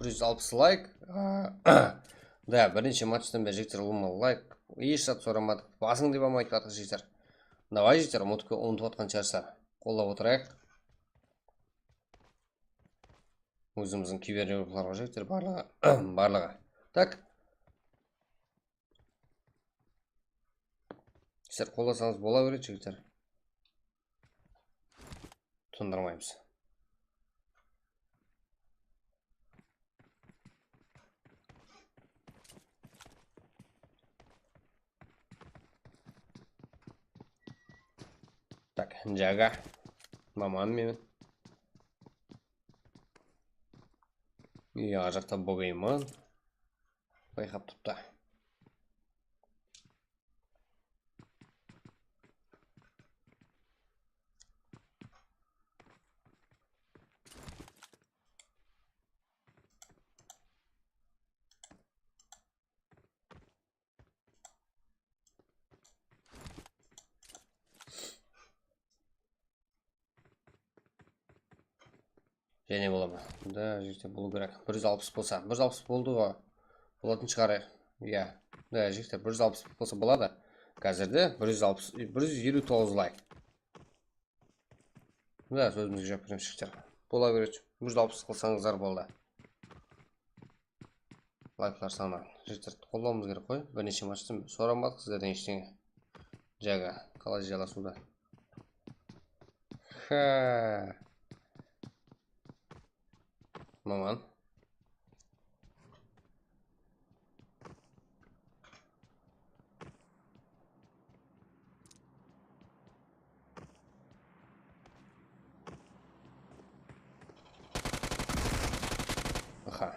Bir júz alpıs layk. Aa, da, bir neshe matchtan beri, jigitler, ulıwma layk, hesh zat soramadıq. Basıń dep almaydı, jigitler. Davay, jigitler, umıtıp, unutıp atqan shıǵarsızlar. Qollap otırayıq. Ózimizdiń kiber reportlar ǵoy, jigitler, barlıǵı, barlıǵı. Tak. Sizler qollasańız bola beredi, jigitler. Tındırmaymız. Tak, Jaga. Maman menen. Ya, jaqta Bogeyman. Bayqap turıptı. Jáne bola ma? Da, jigitler, bolıw kerek. Bir júz alpıs bolsa, bir júz alpıs boldı ǵoy. Bolatın shıǵar, ya. Da, jigitler, bir júz alpıs bolsa boladı. Házirde bir júz alpıs, bir júz eliw toǵız layk. Da, sózimizge juwap beremiz, jigitler. Bola beredi. Bir júz alpıs qılsańızlar boldı. Layklar sanı. Jigitler, qollawımız kerek ǵoy. Bir neshe matchtan soramadıq sizlerden eshteńe. Jaga, qalay jalasıwda? Ha. Maman. Aha.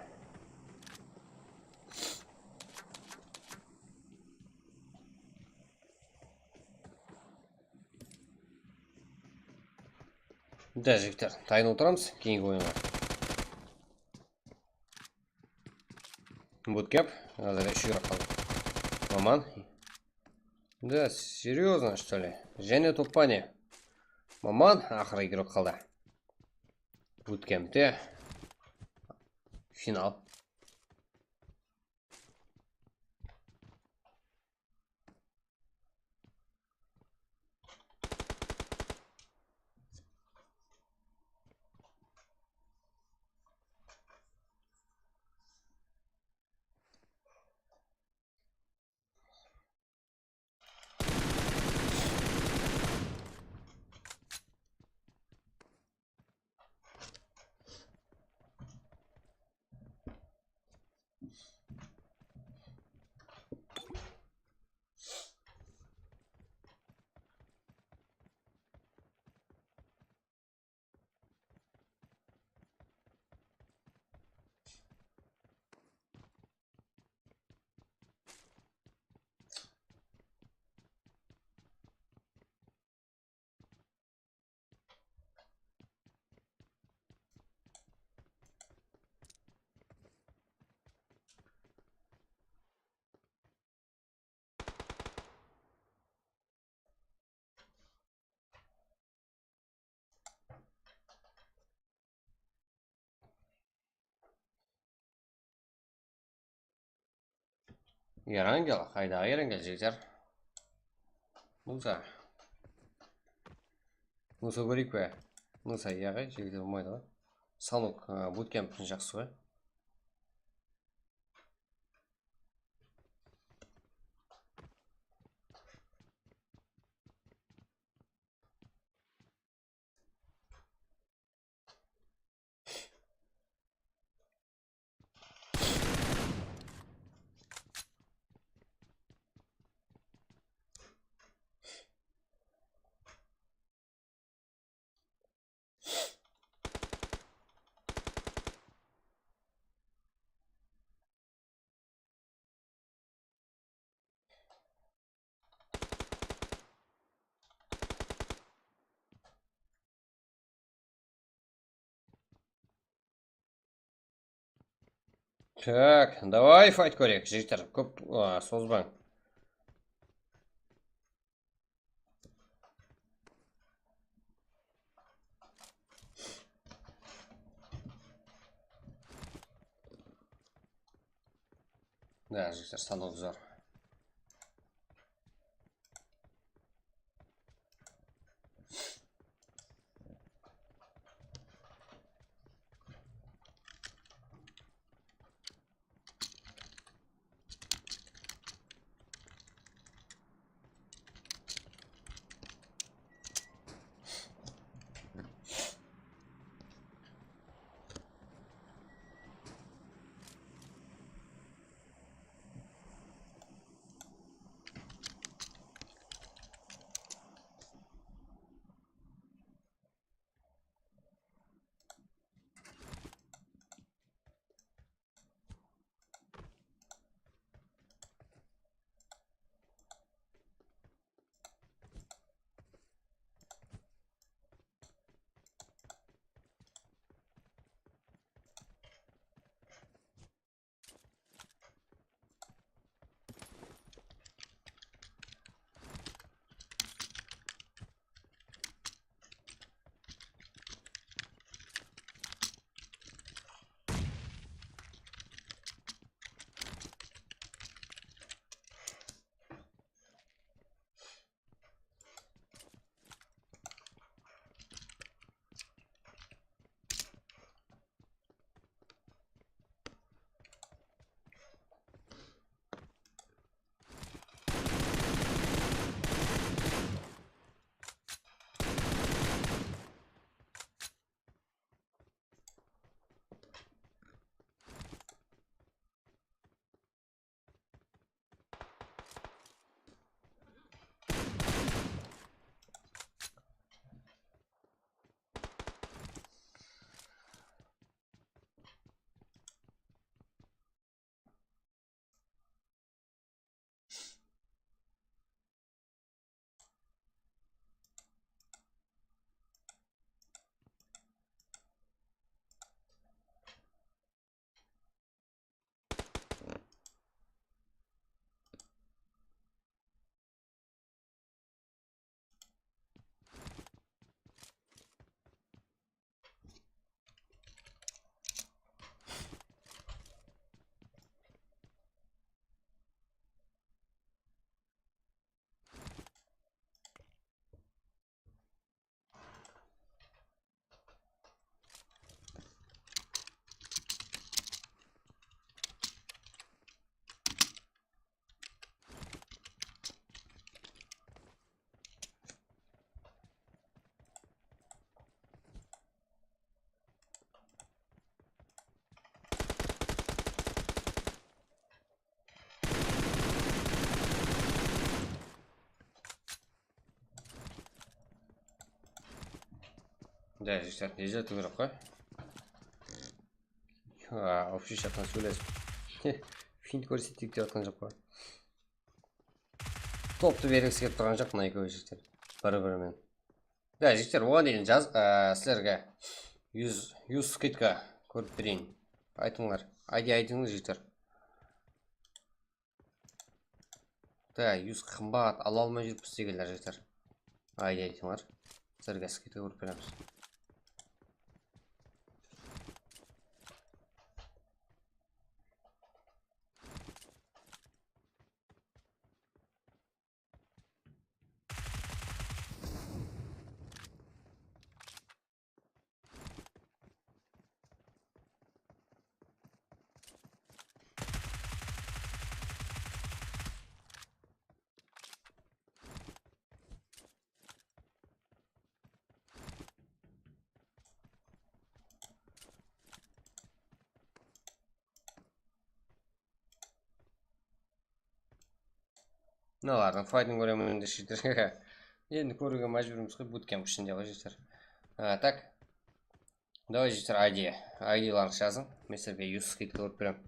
Da, jigitler, tayın otıramız keyingi oyınǵa. Bootcamp, házir úsh igrok qaldı. Maman. Да, серьёзно, что ли? Jáne toppa ne? Maman, aqırǵı igrok qaldı. Bootcampte final. Erangel, qaydaǵı Erangel, jigitler? Nusa. Nusa kóreyik pe? Nusa, yaǵı, jigitler bolmaydı ǵoy. Sanuk, a, bootcamp ushın jaqsı ǵoy. Tak, davay fayt kóreyik, jigitler. Kóp, a, sozbań. Da, jigitler, sanıw zor. Da, jigitler, ejiretiw kerek ǵoy. A, вообще jaqtan sóylesip. Fint kórsettik dep atqan joq pa? Toptı bergisi kelip turǵan joq mına ekewi, jigitler. Bir-biri menen. Da, jigitler, oǵan deyin jaz, a, sizlerge júz, júz skidka kórip bereyin. Aytıńlar. I D aytıńlar, jigitler. Da, júz qımbat, ala almay júrippiz degenler, jigitler. I D aytıńlar. Sizlerge skidka kórip beremiz. Mınalardıń faytın kóremen de jigitler. Endi kóriwge májbúrmiz ǵoy, bootcamp ishinde ǵoy jigitler. A, tak. Давай jigitler, I D, I D-larıńızdı jazıń. Men sizlerge usı skidka berip beremen.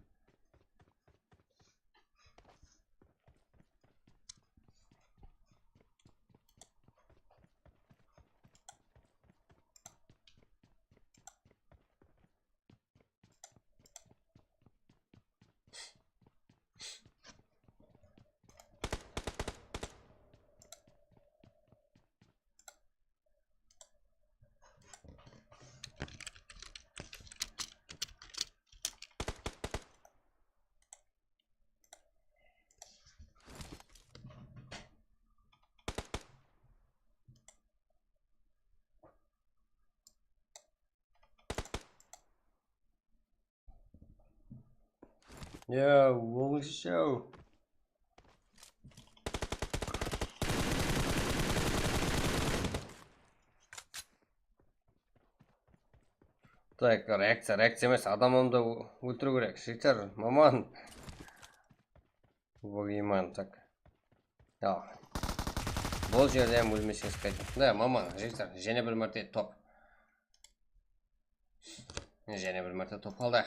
Ya, ońıshıw. Tak, reakciya, reakciya emes, adamımdı ó-, óltiriw kerek. Jigitler, maman. Bógiyman, tak. Ya. Bul jerde hám ólmeseńiz qaytın. Da, maman, jigitler, jáne bir márte top. Jáne bir márte top qaldı.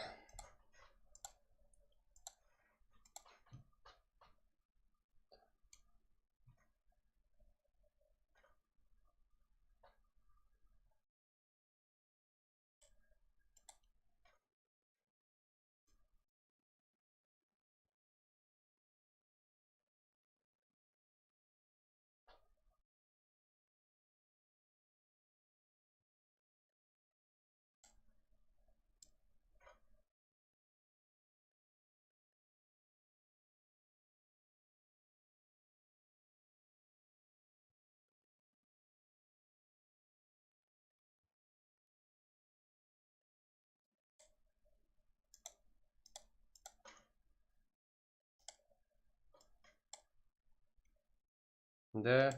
Endi,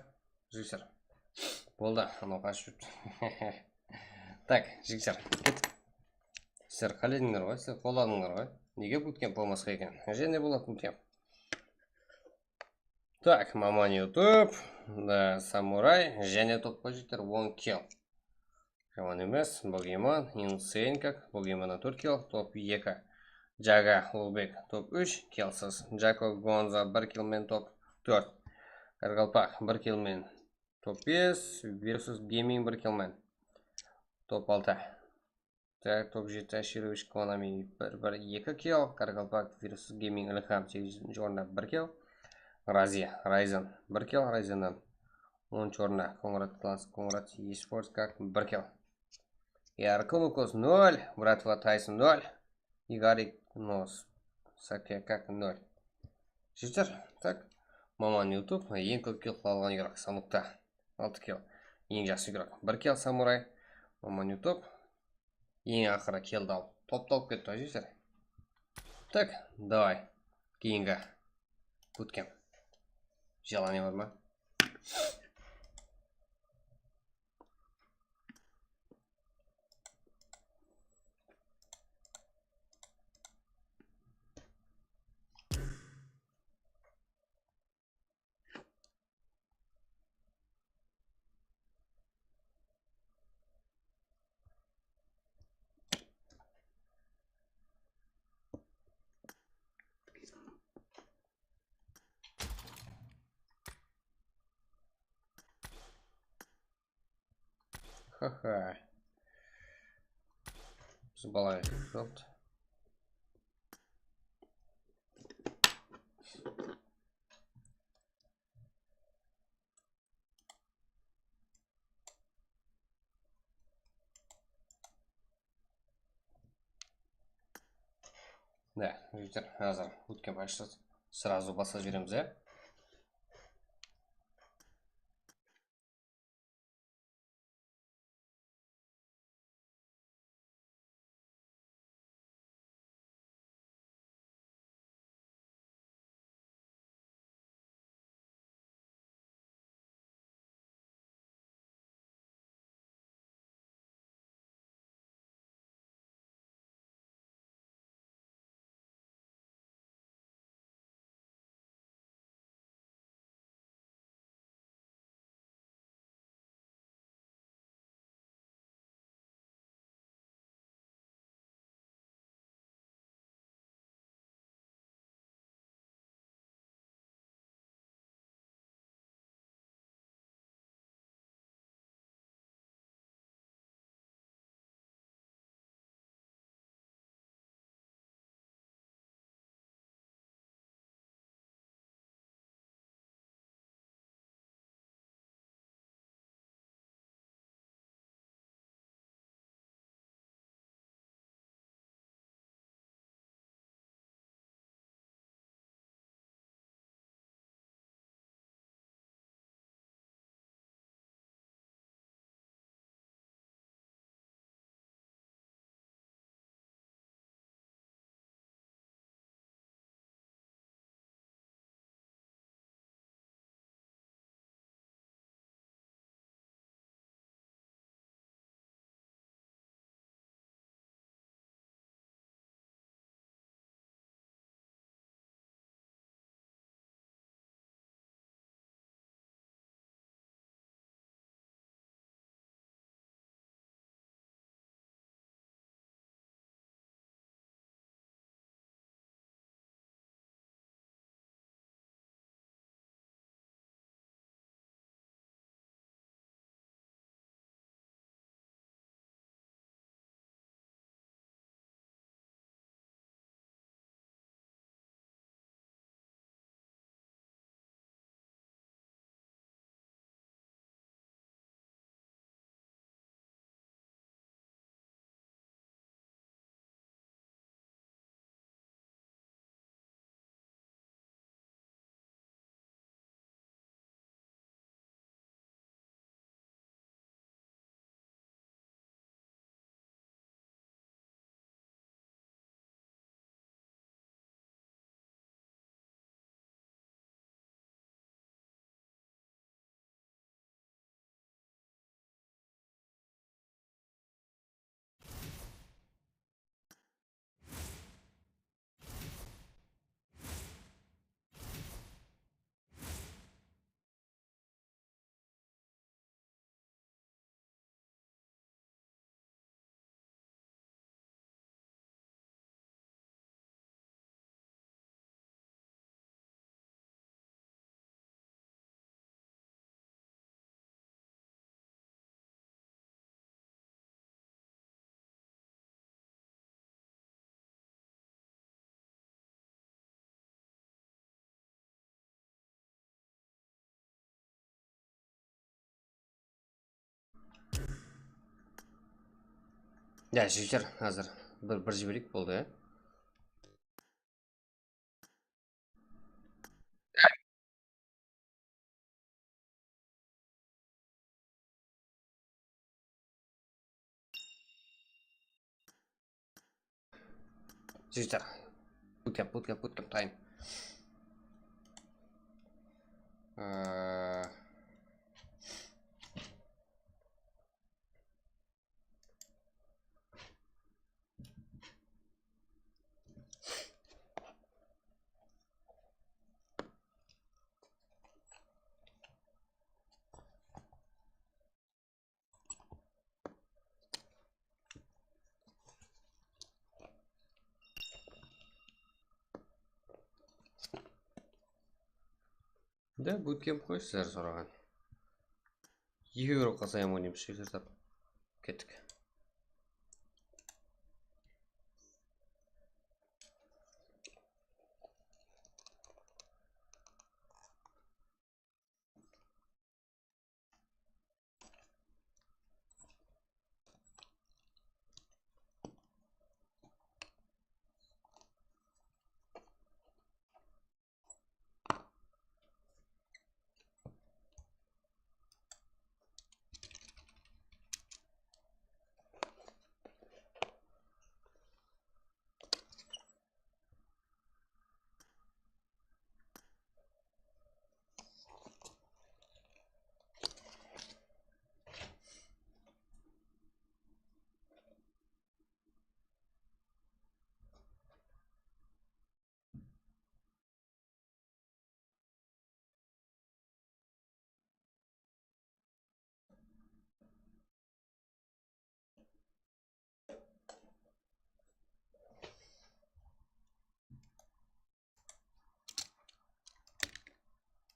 jigitler. Boldı, anaw qashıp júripti. Tak, jigitler, kettik. Sizler qáledińler ǵoy, sizler qolladıńlar ǵoy. Nege bootcamp bolmasqa eken? Jáne boladı bootcamp. Tak, maman YouTube, da, samuray, jáne top ǵoy jigitler, on kill. Jaman emes, Bogeyman, Insane kak, Bogeyman tórt kill, top eki. Jaga, Ulbek, top úsh, killsız. Jako, Gonza, bir kill men, top tórt. Qaraqalpaq, bir kill men, top bes. Versus Gaming, bir kill men, top altı. Tak, top jeti, Ashirovich, Konami, bir, bir, eki kill. Qaraqalpaq, Versus Gaming, Ilham, segizinshi orında, bir kill. Raziya, Raizen, bir kill, Raizennan. Onınshı orında Konrad Klas, Konrad Esports, kak, bir kill. Yarkın Ukos, nol, Bratva Tayson, nol, Igor Nos, Sake, kak, nol. Jigitler, tak, maman YouTube, eń kóp kill alǵan igrok sandıqta, altı kill. Eń jaqsı igrok, bir kill, Samuray, maman YouTube. Eń aqırı killdi alıp, toptı alıp ketti, jigitler. Tak, davay. Keyingi bootcamp. Желание bar ma? Ха-ха. Biz bala joqtı. Ne, jigitler, házir ótken başta сразу baslap jiberemiz, ya. Ya, jigitler, házir bir, bir jibereyik, boldı, ya. Jigitler. Bootcamp, bootcamp, bootcamp time. Ee, Da, bootcamp qoy, sizler soraǵan. Eki yevro qazanayın, oynaymız, jigitler, tap. Kettik.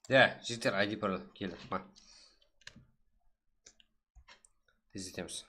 Ya, jigitler, I D parol keldi. Ma. Tezletemiz.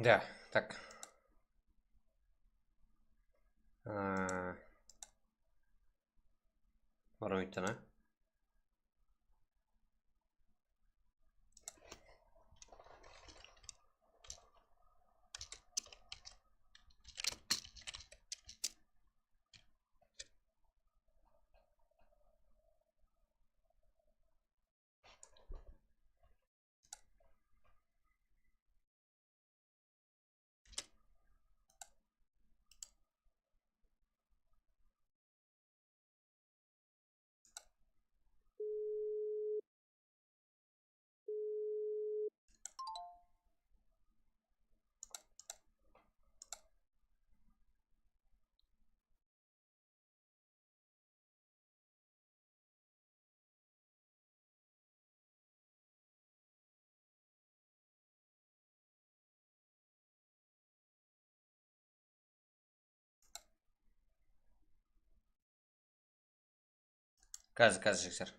Да, так. А, Bar oyıntına. Házir, házir, jigitler.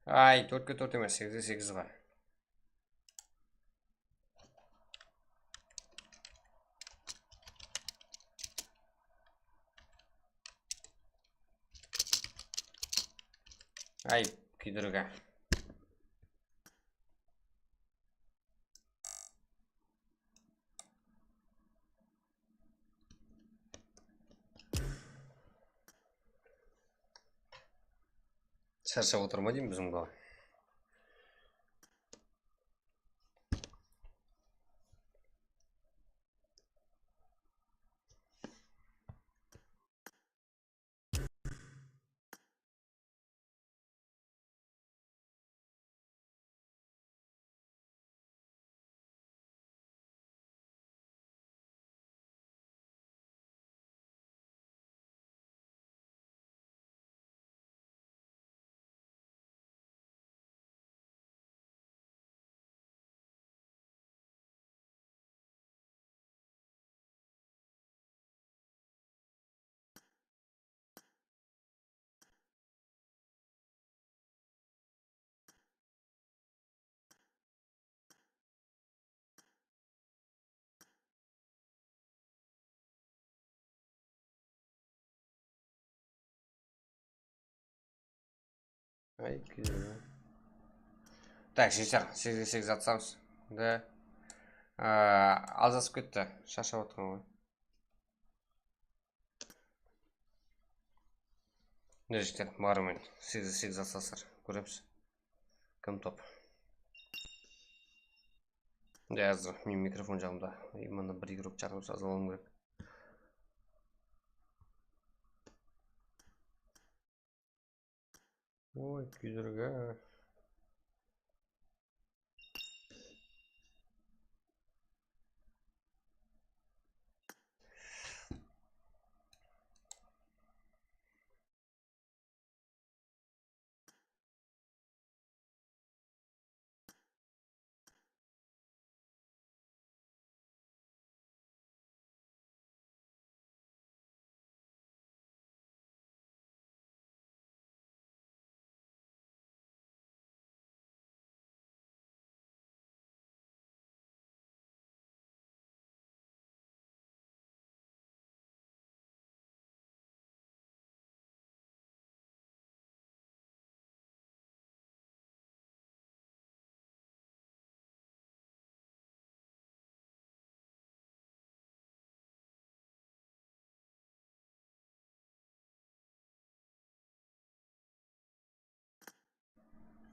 Ay, tórtke tórt emes, segizge segiz ǵoy. Ay, kúydirgi. Sharshap otır ma deymen biziń bala. Ay, kúydi. Tak, jigitler, segizge segiz atsamız. Da. Aa, aljasıp ketti. Sharshap atırman ǵoy. Ne jigitler, barıp segizge segiz atsasızlar, kóremiz. Kim top? Ya, házir men mikrofon jaǵımda. Ey, mında bir igrok jarım sazıp alıwım kerek. Oy, kúydirgi.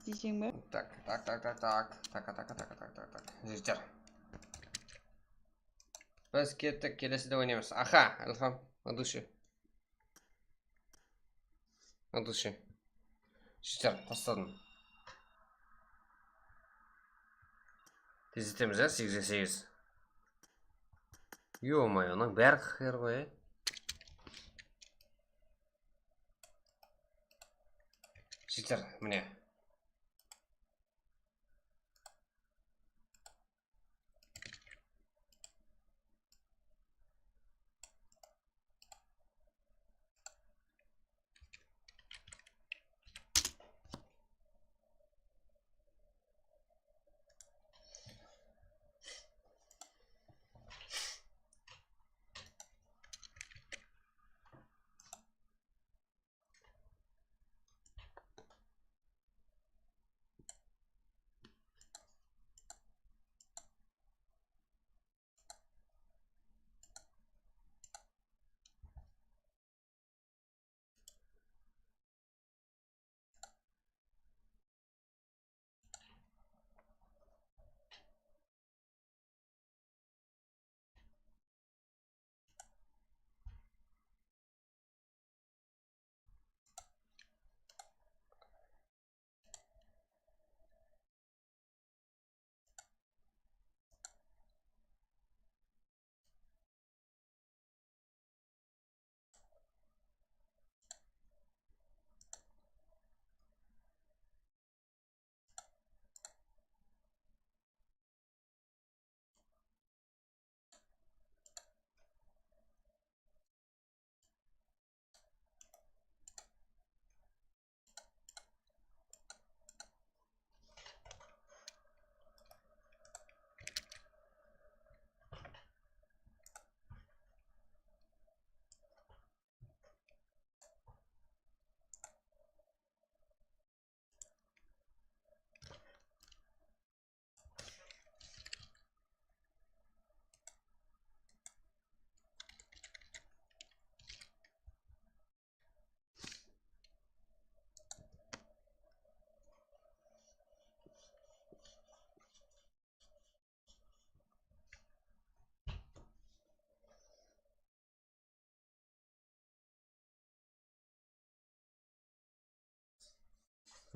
Deyseń be? Tak, tak, tak, tak, tak. Taka, taka, taka, tak, tak, tak. Jigitler. Biz kettik, keleside oynaymız. Aha, Ilham, от души. От души. Jigitler, tasladım. Tezletemiz, ya, segizge segiz. Ё-моё, mınaw bári qıyır ǵoy, ya. Jigitler, mine.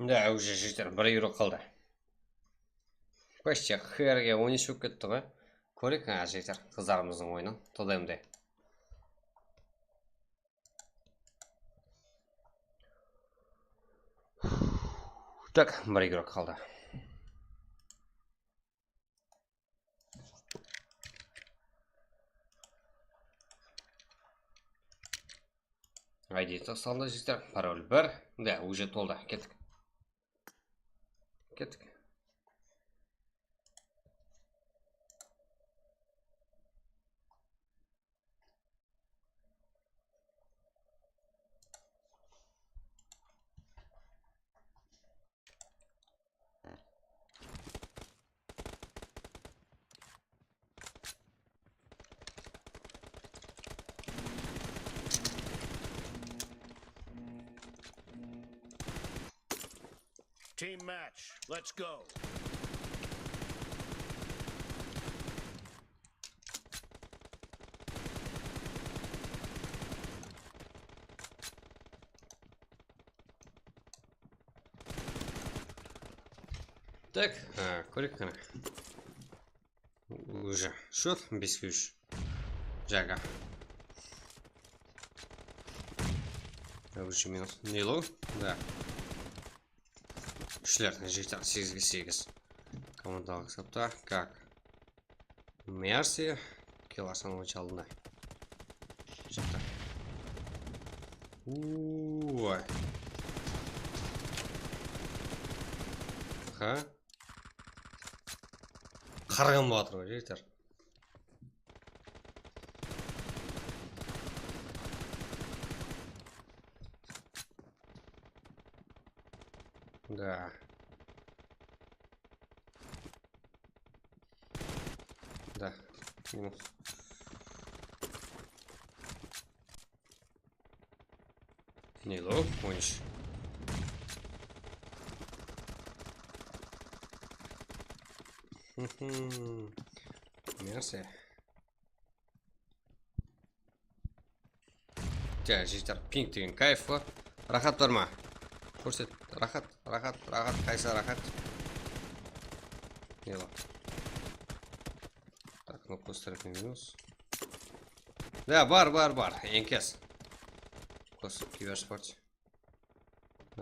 Mında, уже, jigitler, bir yuro qaldı. Почти qırq on ish bolıp ketti ǵoy. Kóreyik, ha, jigitler, qızlarımızdıń oyının. Todayımday. Так, bir игрок qaldı. I D taslandı, jigitler. Parol bir. Да, уже toldı. Kettik. Kettik. Team match, let's go. Так, ha, kóreyik qáne. Уже счёт beske úsh. Jaga. Уже minus. Nilo? Да. Úshler, jigitler, segizge segiz. Komandalıq esapta. Как? Mersi. Kill alsam onshı aldında. Jıqtı. Uuu. Aha. Qarǵan bolatır ǵoy, jigitler. Да. Да. Минус. Nilo, on úsh. Mersi. Ja, jigitler, ping degen kayf ǵoy. Raxat bar ma? Kórset, raxat, raxat, raxat, qaysı raxat? Nilo. Так, ну, kóz tárepine minus. Да, bar, bar, bar. Enkes. Kóz, kibersport.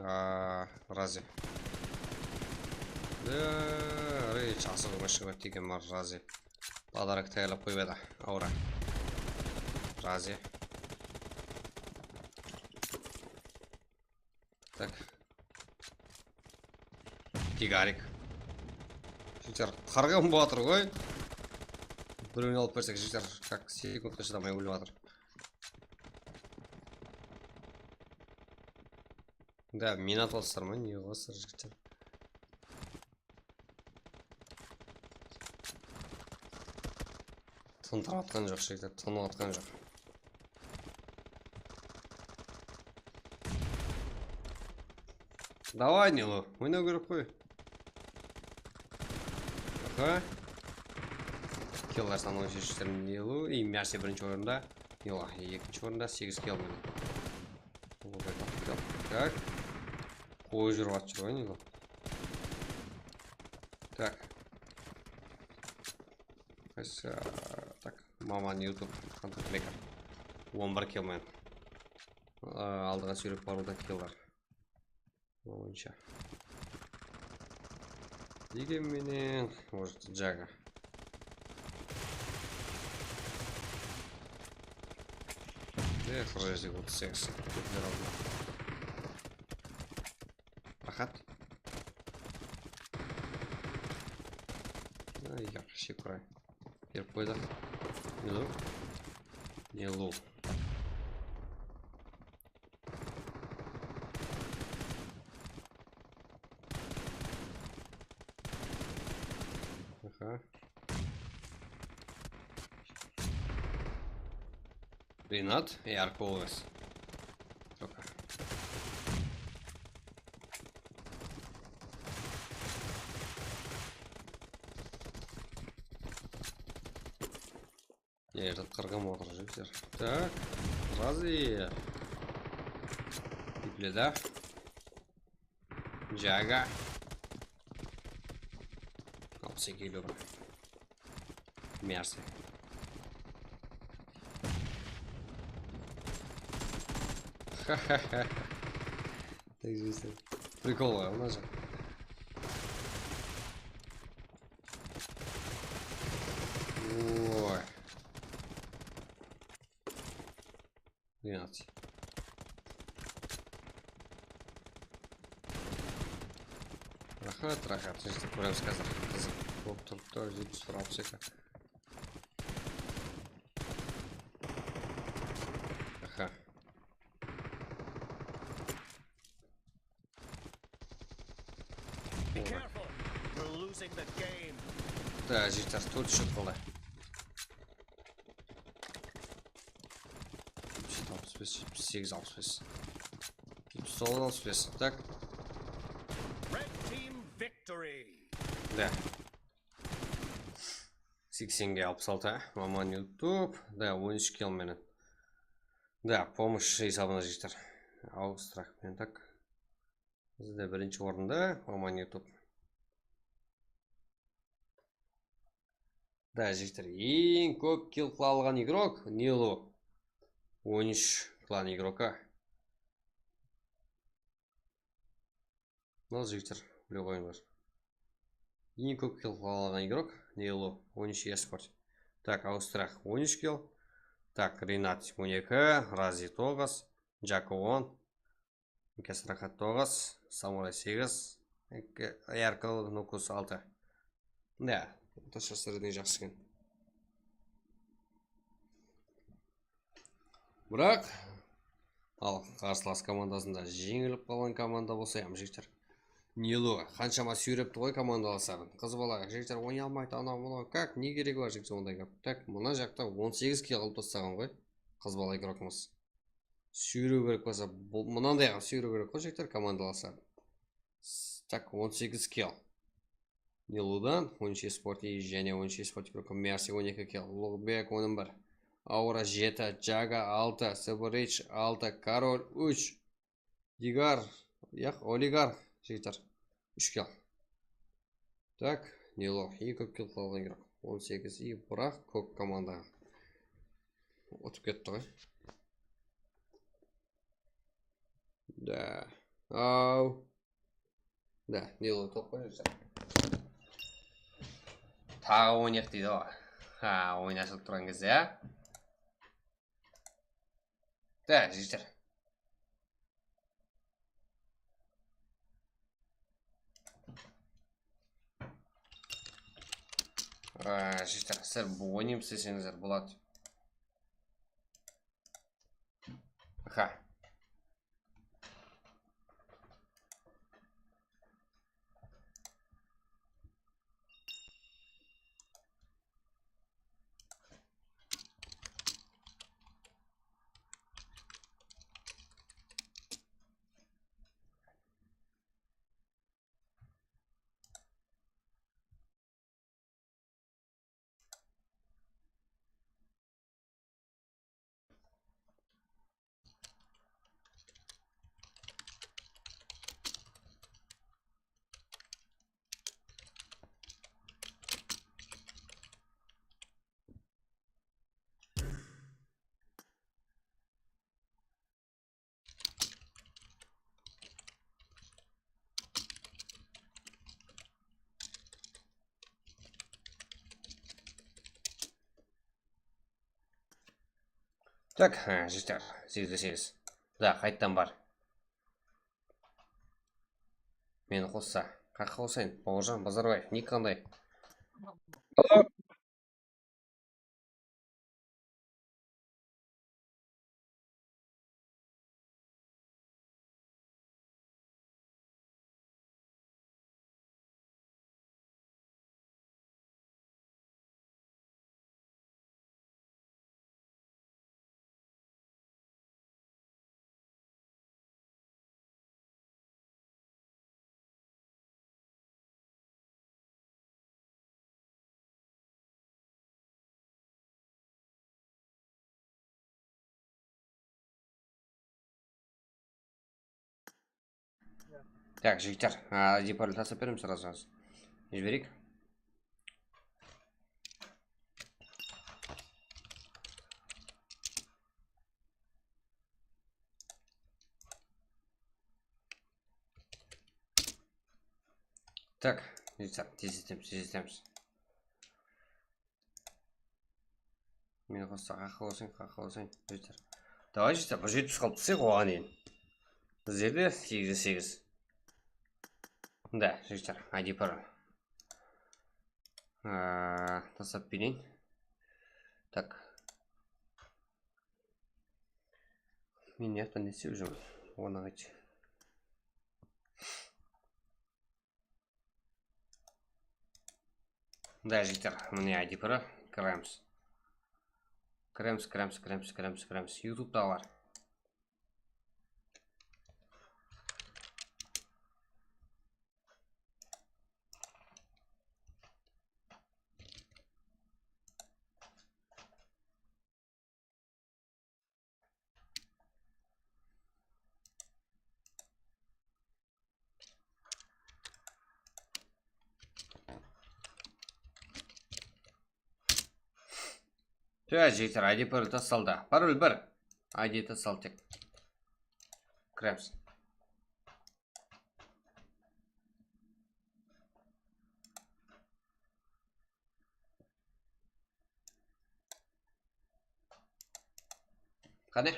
Aa, razi. Ey, jaqsı qılmay shıǵıp ketken bar, razi. Podarok tayarlap qoyıp edi, aura. Razi. Tak. Digarik. Jigitler, qırǵın bolıp atır ǵoy. Birewin alıp bersek, jigitler, как, sekundqa shıdamay ólip atır. Da, meni atıp atırlar ma, ne qılasızlar, jigitler? Tınıp atqan joq, jigitler, tınıp atqan joq. Davay, Nilo, oynaw kerek qoy. Aha. Killar sanı boyınsha jigitler, Nilo, i Mersi birinshi orında. Nilo ekinshi orında, segiz kill menen. Tak. Qoyıp júrip atır ǵoy, Nilo. Tak. Qaysı, tak, Maman YouTube Content Maker. On bir kill menen. Aa, aldıǵa súyrep barıwda killar. Boyınsha. Degen menen, может, Jaga. Эх, Rozi, otız segiz. Kepler aldı. Rahat. Ay, yaqshı, kuray. Berip qoydı. Nelu. Nelu. Aha. Rinat, yarkı bolǵaysız. Toka. Erdi qırǵan otır jigitler. Tak, razi. Iple da. Jaga. Alpıs eki kilo bar. Mersi. Прикол ǵoy, mına jaq. Oy. Двенадцать. Rahat, rahat, jigitler, kóremiz házir. Qızıq bolıp turıptı, jetpis bir, alpıs eki. Aha. Be careful. We're losing the game. Da, jigitler, tórt úsh qaldı. Jetpis jeti, alpıs bes, jetpis segiz, alpıs bes. Jetpis toǵız, alpıs bes. Tak. Red team victory. Da. Seksenge alpıs altı, Maman YouTube. Da, on úsh kill menen. Da, помощь esabına, jigitler. Austrak penen, tak. Bizde birinshi orında Maman YouTube. Da, jigitler, eń kóp kill qıla alǵan igrok Nilo. On úsh klan igroka. Mınaw jigitler, bilip qoyıńlar. Eń kóp kill qıla alǵan igrok Nilo, on úsh esport. Tak, Austrak, on úsh kill. Tak, Rinat, on eki, Razi, toǵız, Jako, on. Kasraxat toǵız, Samuray segiz, Yarko Nukus altı. Da, ortasha sredniy jaqsı eken. Biraq, al, qarsılas komandasında jeńilip qalǵan komanda bolsa, ya, jigitler. Nilo, qanshama súyrepti ǵoy komandalasların. Qız bala, jigitler, oynay almaydı, anaw, mınaw, как, ne keregi bar, jigitler, onday gáp. Tak, mına jaqta on segiz kill qılıp taslaǵan ǵoy, qız bala igrokımız. Súyrew kerek bolsa, bul, mınanday qılıp súyrew kerek ǵoy, jigitler, komandalasar. S-, tak, on segiz kill. Niludan, on úsh esport, jáne on úsh esport, Mersi, on eki kill, Uluǵbek, on bir, Aura, jeti, Jaga, altı, Sibirich, altı, Korol, úsh, Digar, yaq, Oligarx, jigitler, úsh kill. Tak, Nilo, eń kóp kill qıla alǵan igrok. On segiz, i, biraq kók komandaǵa utıp ketti ǵoy. Da. Aw. Da, ne boldı, toq qoyıńızlar. Taǵı oynayıq deydi ǵoy. Ha, oyın ashılıp turǵan gezde, ya. Da, jigitler. Aa, jigitler, sizler bu oynaymız deseńizler boladı. Aha. Tak, ha, jigitler, segizge segiz. Da, qayttan bar. Meni qossa. Qaqqa qosayın. Bawırjan Bazarbaev, nik qanday? Tak, jigitler, a, I D parol taslap beremiz srazı házir. Jibereyik. Tak, jigitler, tez etemiz, tez etemiz. Meni qossa, qaqqa qosayın, qaqqa qosayın, jigitler. Davay, jigitler, bir jetpis qaldı desek, oǵan deyin. Bizlerde segizge segiz. Da, jigitler, I D parol. Aa, taslap bereyin. Tak. Men mıyaqta ne islep júrmen? Onı ayt. Da, jigitler, mine I D parol, kiremiz. Kiremiz, kiremiz, kiremiz, kiremiz, kiremiz. YouTubetaǵılar. Tö, jigitler, I D parol tassaldı. Parol bir. I D tassaldı tek. Kiremiz. Qáne.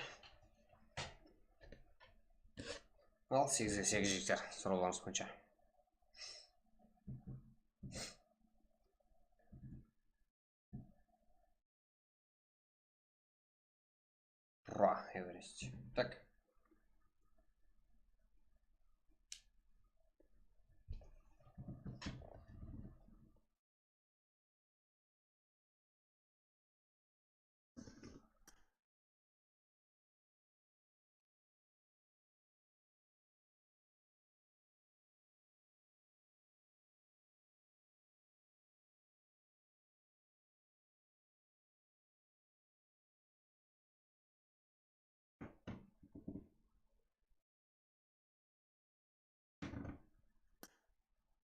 Al, segizge segiz, jigitler, sorawlarıńız boyınsha. Bra, Everest. Tak.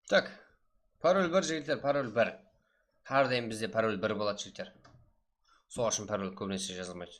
Tak. Parol bir, jigitler, parol bir. Hár dayım bizde parol bir boladı, jigitler. Sol ushın parol kóbinese jazılmaydı.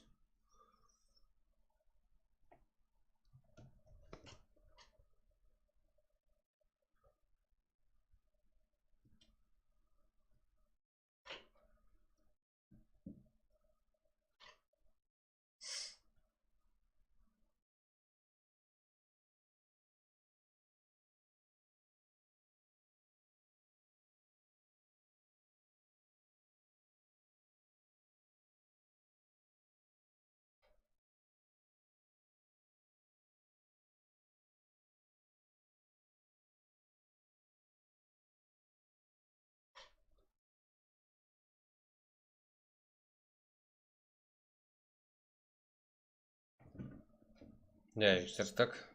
Ne, jigitler, tak.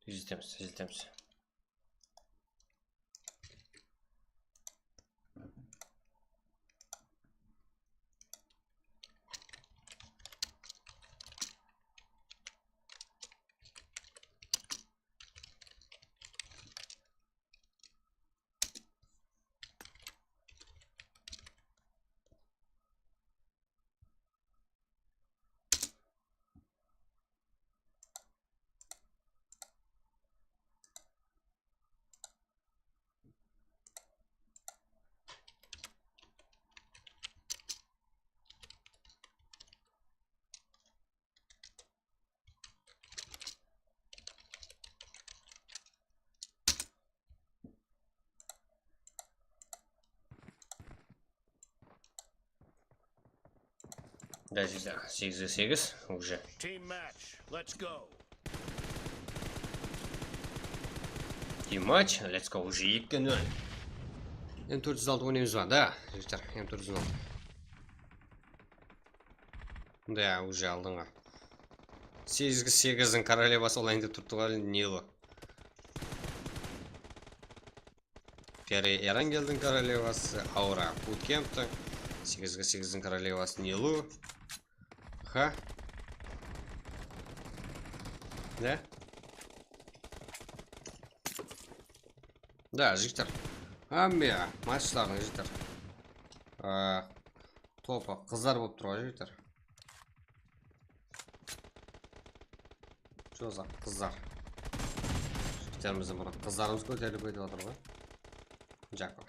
Tezdetemiz, tezdetemiz. Да, jigitler, segizge segiz, уже. Team match, let's go. Team match, let's go, уже eki nol. M tórt júz altı oynaymız ba? Da, jigitler, M tórt júz altı. Da, уже aldınǵı. Segizge segizdiń korolevası olayın dep turıptı ǵoy, Nilo. Pere Erangeldiń korolevası, Aura Bootcamptıń, segizge segizdiń korolevası Nilu. Ha? Ne? Da, jigitler. Hámme matchlardıń, jigitler. Aa, topı qızlar bolıp tur ǵoy, jigitler. Jozaq qızlar. Jigitlerimizdiń bul qızlarımız kóterilip ketip atır ǵoy. Jako.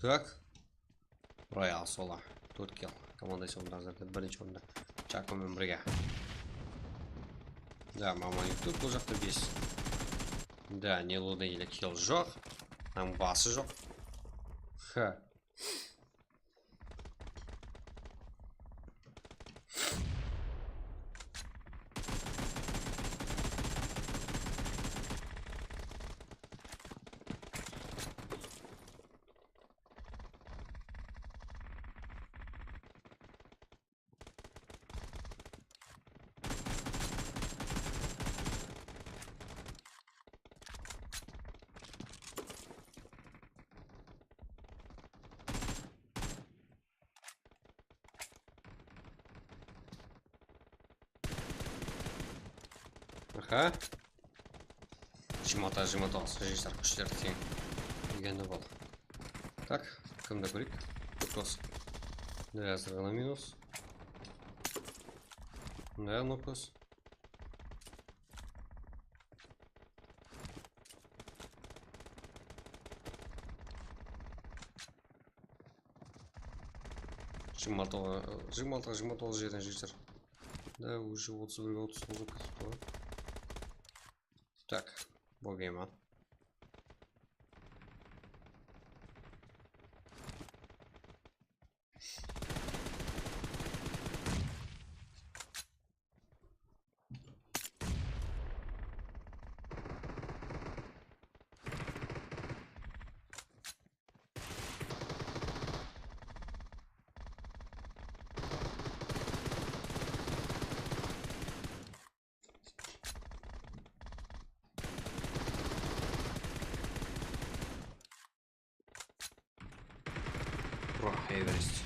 Tak. Royal Sola. Tórt kill. Komanda ise onda házirde birinshi orında. Jako menen birge. Da, Mama YouTube bul jaqta bes. Da, Niluda ele kill joq. Hám bası joq. Ha. Aha. Jigirma altı, jigirma toǵız, jigirma toǵız, kúshler teń. Degende bol. Tak, kimdi kóreyik? Nukos. Nárezligini minus. Ne, Nukos? Jigirma altı, jigirma altı, jigirma toǵız jerden jigitler. Da, уже otız birge otız toǵız bolıp ketipti ǵoy. Tak, bolgayman. Ura, Everest.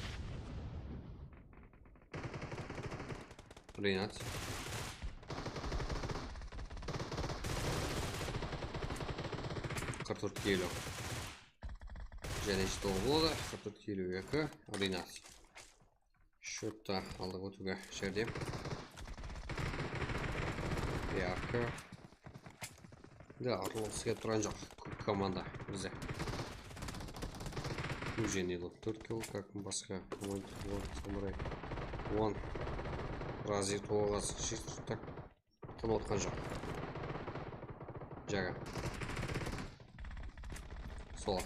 Rinat. Qırq tórt kilo. Jáne işte ol boladı. Qırq tórt kilo eki. Rinat. Счётта aldıq ótiwge járdem. Yarkı. Da, atılǵısı kelip turǵan joq. Kóp komanda bizde. Уже не tórt kill, как basqa. Samuray. One. Razı toǵız. Shestir tak. Tınıp atqan joq. Jaga. Sola.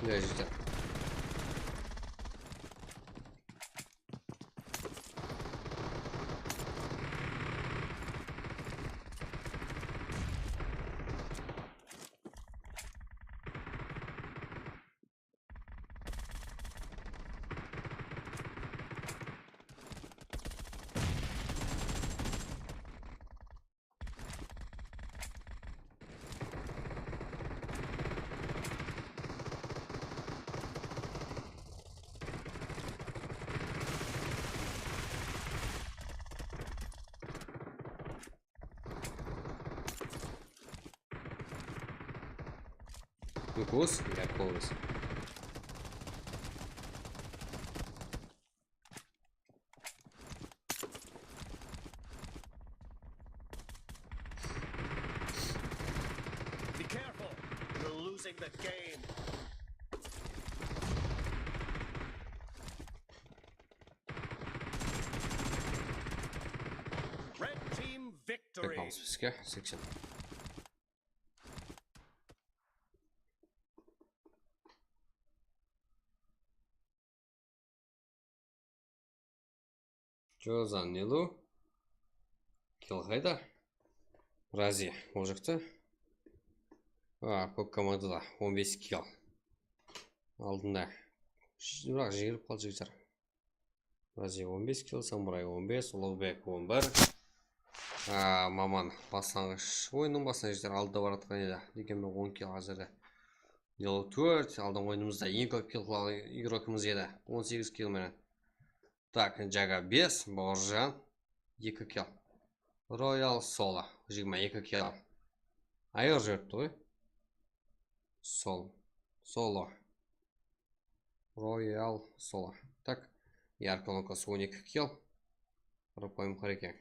Mına jerde. Glukos, ya, glukos. Be careful. You're losing the game. Red team victory. Tek almız bizge, seksen. Jozan Nilu. Kill qayda? Razi, ol jaqta. A, kóp komandada on bes kill. Aldında. J-, biraq jigirip qaldı jigitler. Razi on bes kill, Samuray on bes, Ulugbek on bir. A, Maman baslanǵısh oyınnıń basında jigitler aldında baratqan edi. Degen menen on kill házirde. Yellow tórt, aldın oyınımızda eń kóp kill qılan igrokımız edi. On segiz kill menen. Tak, Jaga bes, Bawırjan eki kill. Royal Solo jigirma eki kill. Ayır júripti ǵoy. Sol. Solo. Royal Solo. Tak. Yarko Lukas on eki kill. Rupoyim Qareken.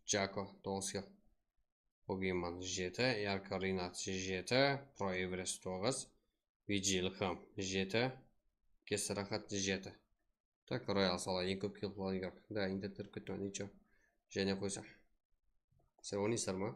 Jako toǵız kill. Pogeyman jeti, Yarko Rinat jeti, Pro Everest toǵız, Viji Ilham jeti, Kesiraxat jeti. Tak, Royal Solo eń kóp kill qılǵan igrok. Da, internetler kúttim, nicho. Jáne qoysa. Sizler oynaysızlar ma?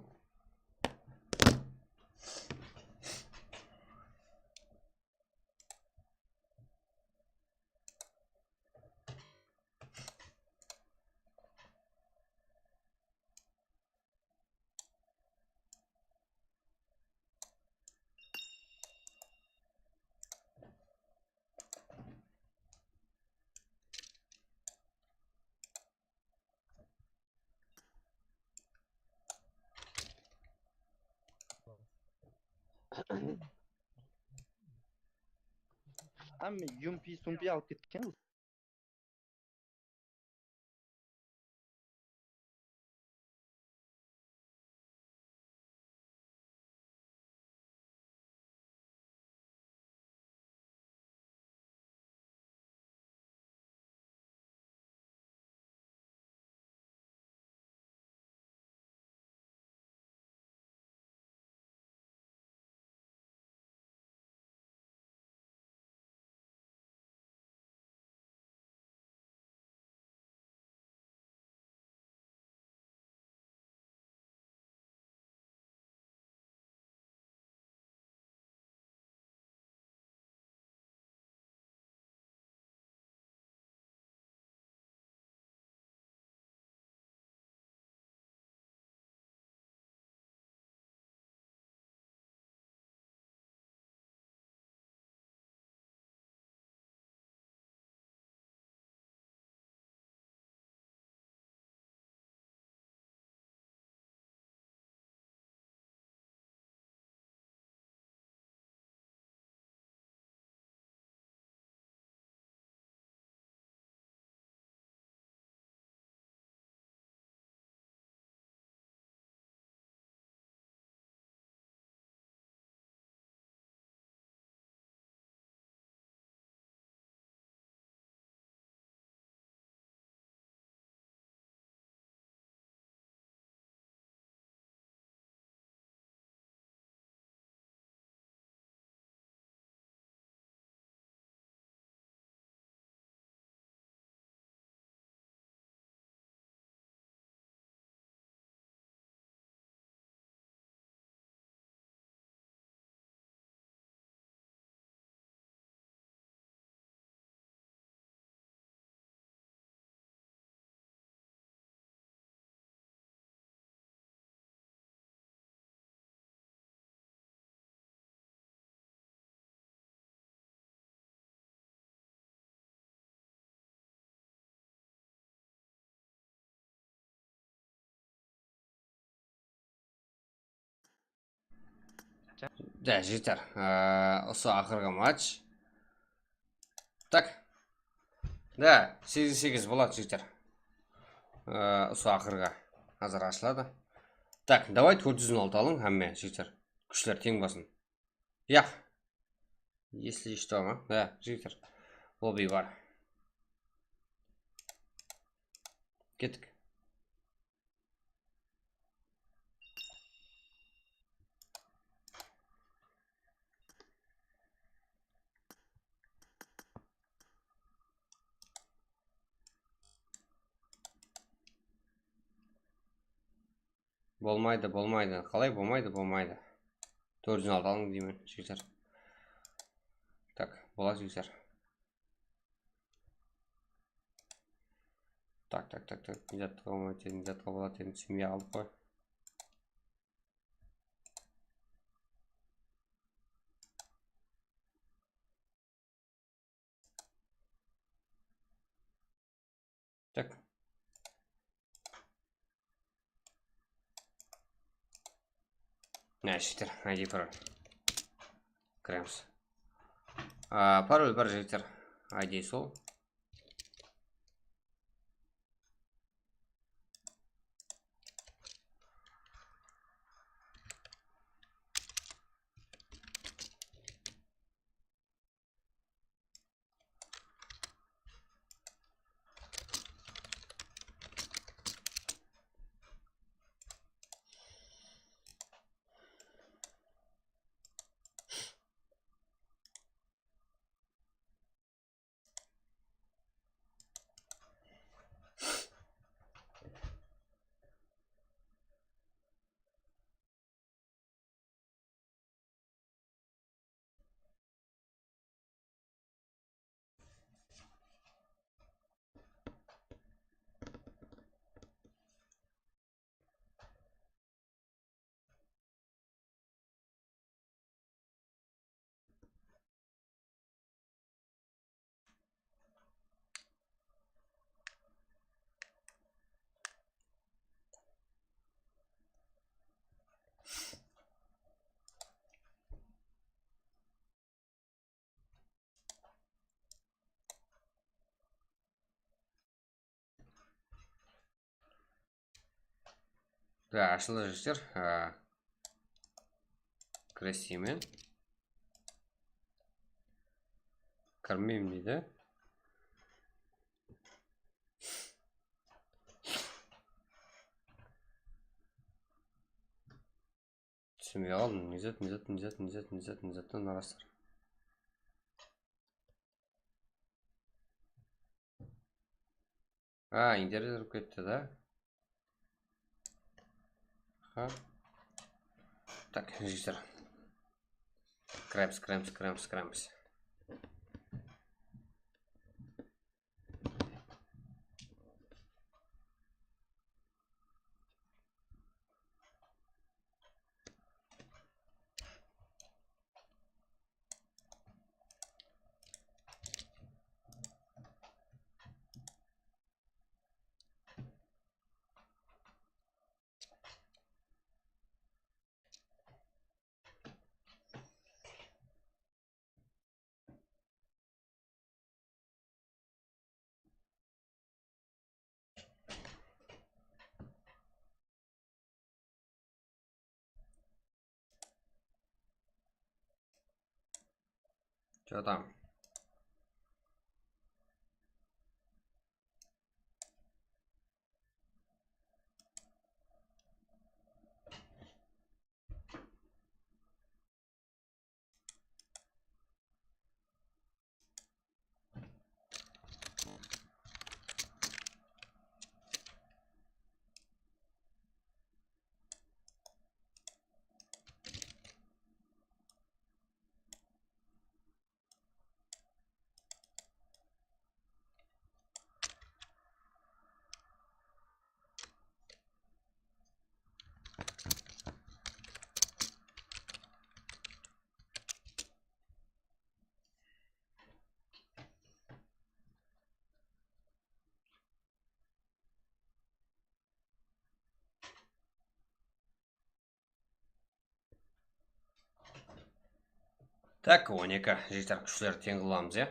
Hámme yumpi sumpi alıp ketken. Da, jigitler, aa, usı aqırǵı match. Tak. Da, segiz segiz boladı, jigitler. Aa, usı aqırǵı házir ashıladı. Tak, davay, tórt júz on altı alıń, hámme, jigitler. Kúshler teń bolsın. Yaq. Если что, ma? Há, jigitler. Lobby bar. Kettik. Bolmaydı, bolmaydı. Qalay bolmaydı, bolmaydı. Tórt júz altı alıń deymen, jigitler. Tak, boladı, jigitler. Tak, tak, tak, tak. Miyatqa bolmaydı, miyatqa boladı, endi túsinbey aldıq ǵoy. Tak. Mına jigitler, I D parol. Kiremiz. A, parol bar, jigitler. I D sol. Da, ashıldı, jigitler. A, kiresimen. Kirmeymen deydi. Túsinbey qaldım. Ne zat, ne zat, ne zat, ne zat, ne zat, ne zattan naraslar. A, internet urıp ketti da. Ha. Tak, jigitler. Kiremiz, kiremiz, kiremiz, kiremiz. Чё там? Tak, on eki, jigitler, kúshlerdi teń qılamız, ya.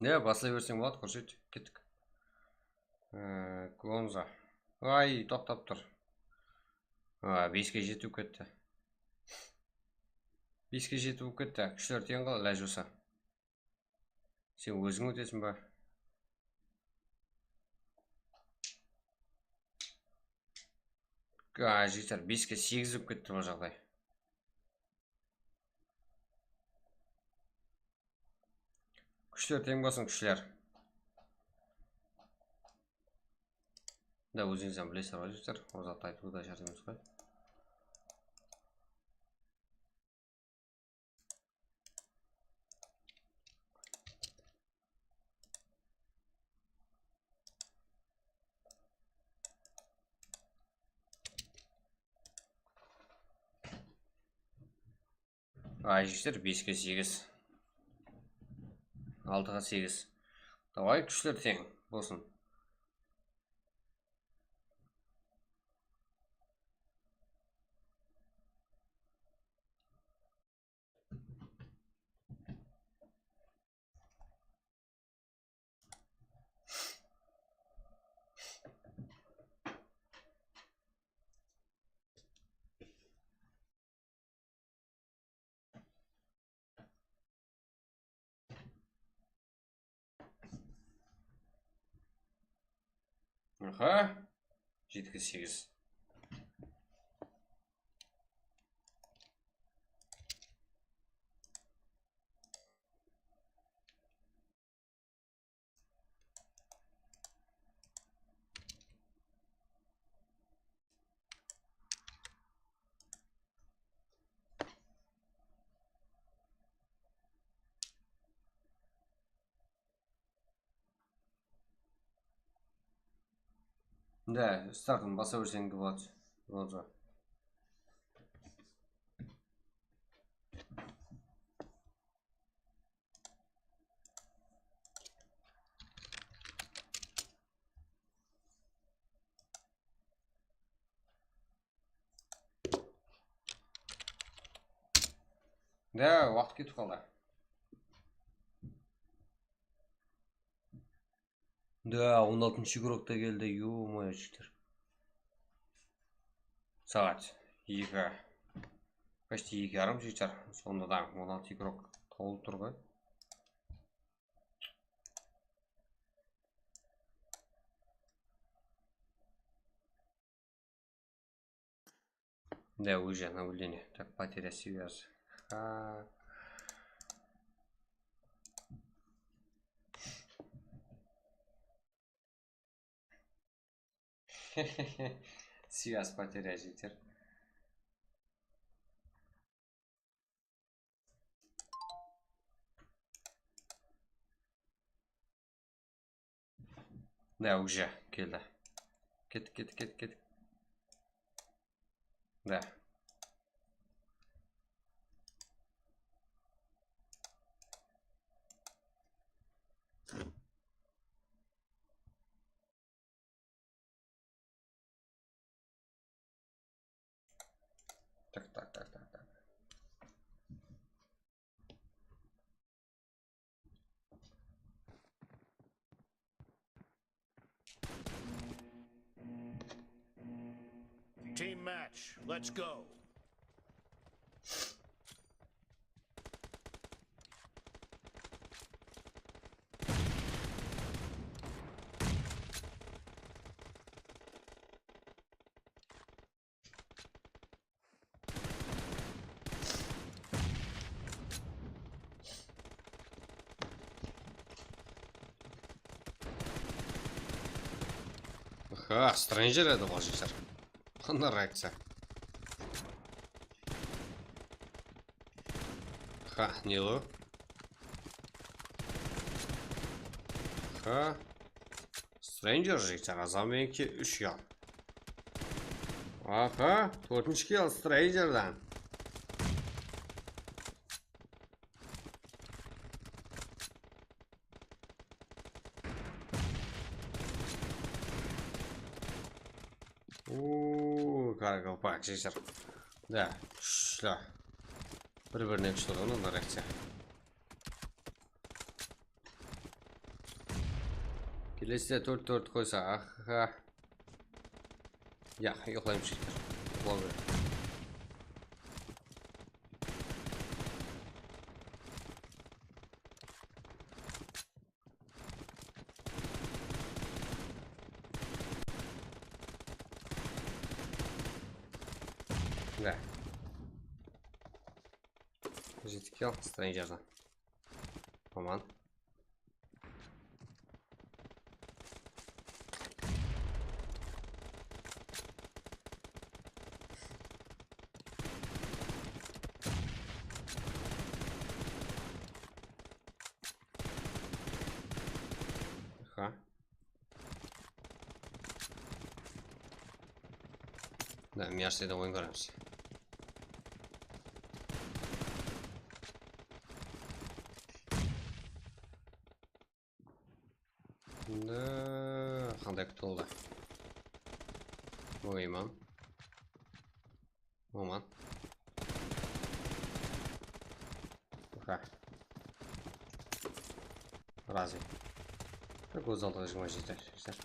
Ne, baslay berseń boladı, Xurshid. Kettik. Ee, Gonza. Ay, toqtap tur. Aa, beske jetip ketti. Beske jetip ketti. Kúshler teń ǵo, ilajı bolsa. Sen óziń ótesiń ba? Aa, jigitler, beske segiz bolıp ketti bul jaǵday. Kúshler teń bolsın, kúshler. Da, ózińiz hám bilesiz ǵoy, jigitler, ol zattı aytıwda járem emes ǵoy. Ay, jigitler, beske segiz. Altıǵa segiz. Davay, kúshler teń bolsın. Aha. Jetki segiz. Da, startın basa berseń de boladı. Boladı. Da, waqıt ketip qaldı. Da, on altınshı igrok ta keldi, ё-моё, jigitler. Saat eki. Почти eki yarım, jigitler. Sonda da on altı igrok tawılıp tur ǵoy. Да, уже обновление. Так, потеря связи. Ха. Связь потеря, jigitler. Да, уже keldi. Kettik, kettik, kettik, kettik. Да. Так, так, так, так, так. Team match, let's go. Aha, Stranger edi ǵoy, jigitler. Qanday reakciya? Ha, ne o? Ha. Stranger jigitler, azam meniki úsh kill. Aha, tórtinshi kill Strangerdan. Uuu, qaraqalpaq jigitler. Da, úshla. Bir-birine úshla, onı reakciya. Keleside tórt tórt qoysa, aha. Ya, uyıqlayman, jigitler. Uyıqlaw kerek. Da. Jetip kel, Strangerdi. Aman. Aha. Da, Mersedin oyın kóremiz. Da, qanday kútip aldı? Oyman. Aman. Aha. Razi. Kóz aldıǵa jigirma jeti, jigitler.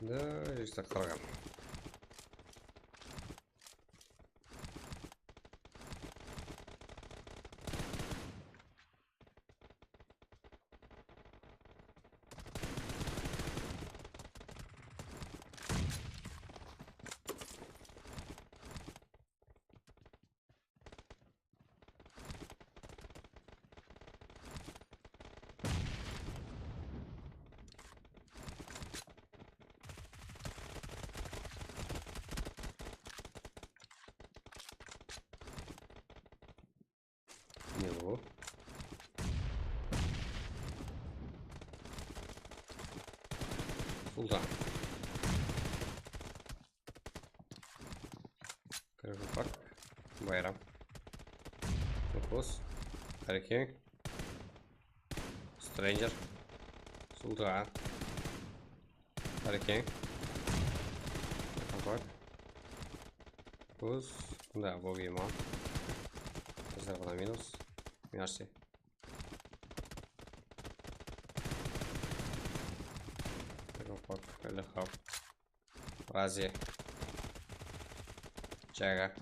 Da, jigitler, qırǵan. Ne bu? Sultan. Kırıqpak. Bayram. Nukos. Qarekeń. Stranger. Sultan. Qarekeń. Nukos. Da, bogeyman. Bizler buna minus. Merci. Kırıqpak. Kırıqpak. Razi. Jaga.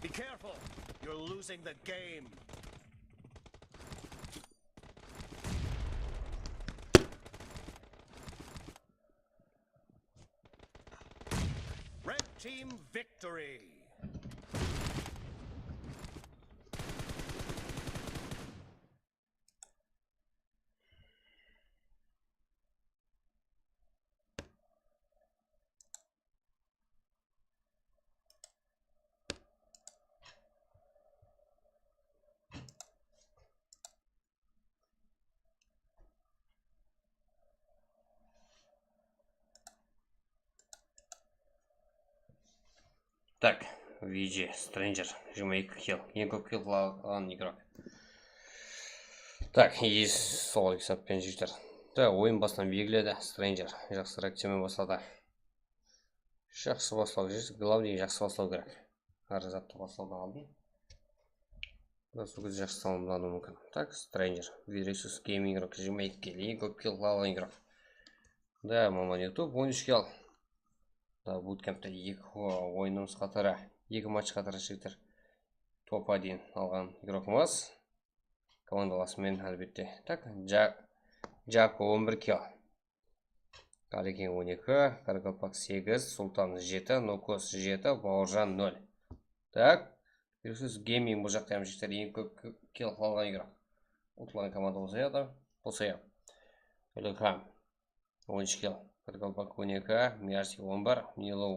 Be careful! You're losing the game! Red team victory! Tak, V G, Stranger, jigirma eki kill. Eń kóp kill qıla alǵan igrok. Tak, и sol esap penen jigitler. Tak, oyın bastan belgiledi. Stranger jaqsıraq temen basladı. Jaqsı baslaw, glавный, jaqsı baslaw kerek. Hár zattı baslawdan aldın. Sol kez jaqsı tamamlanıwı múmkin. Tak, Stranger. Virusus Gaming Rock jigirma eki kill, eń kóp kill qıla alǵan igrok. Da, Maman YouTube on úsh kill. Da, Bootcampte eki o-, oyınımız qatarı, eki match qatarı jigitler. Top один alǵan igrokımız. Komandalasımen, álbette. Tak, Ja-, Jako on bir kill. Qárekeń on eki, Qaraqalpaq segiz, Sultan jeti, Nokos jeti, Bawırjan nol. Tak, Virusus Gaming bul jaqta hám jigitler eń kóp kill qıla alǵan igrok. Utılan komanda bolsa ya da, bolsa ya. Ilham on úsh kill, Qaraqalpaq on eki, Miyarsi on bir, Nilo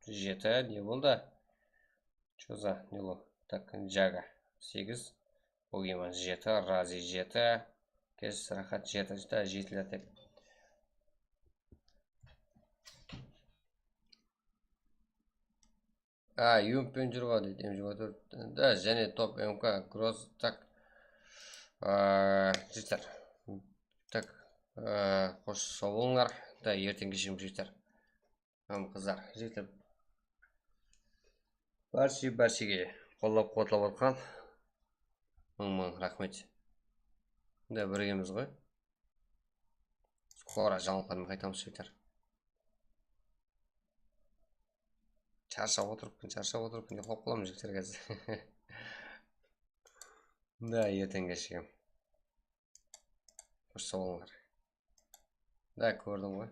jeti, ne boldı? Чё за Nilo? Tak, Jaga segiz, Bogiman jeti, Razi jeti, Kes Rahat jeti, jeti, jetiler tek. A, yumpen júr ǵo, deydi, M jigirma tórt. Da, jáne top M K, Groz, tak. A, jigitler. Tak, a, xosh, saw bolıńlar. Da, erteń keshirimiz, jigitler. Hám qızlar, jigitler. Bárshi, bárshege qollap-quwatlap atqan mıń-mıń raxmet. Da, birgemiz ǵoy. Skoro jańalıqlar menen qaytamız, jigitler. Sharshap otırıppın, sharshap otırıppın, uyıqlap qalamın, jigitler, házir. Da, erteń keshige. Xosh, saw bolıńlar. Da, kórdiń ǵoy.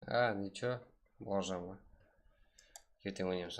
A, nicho, borjam ǵoy. Erteń oynaymız.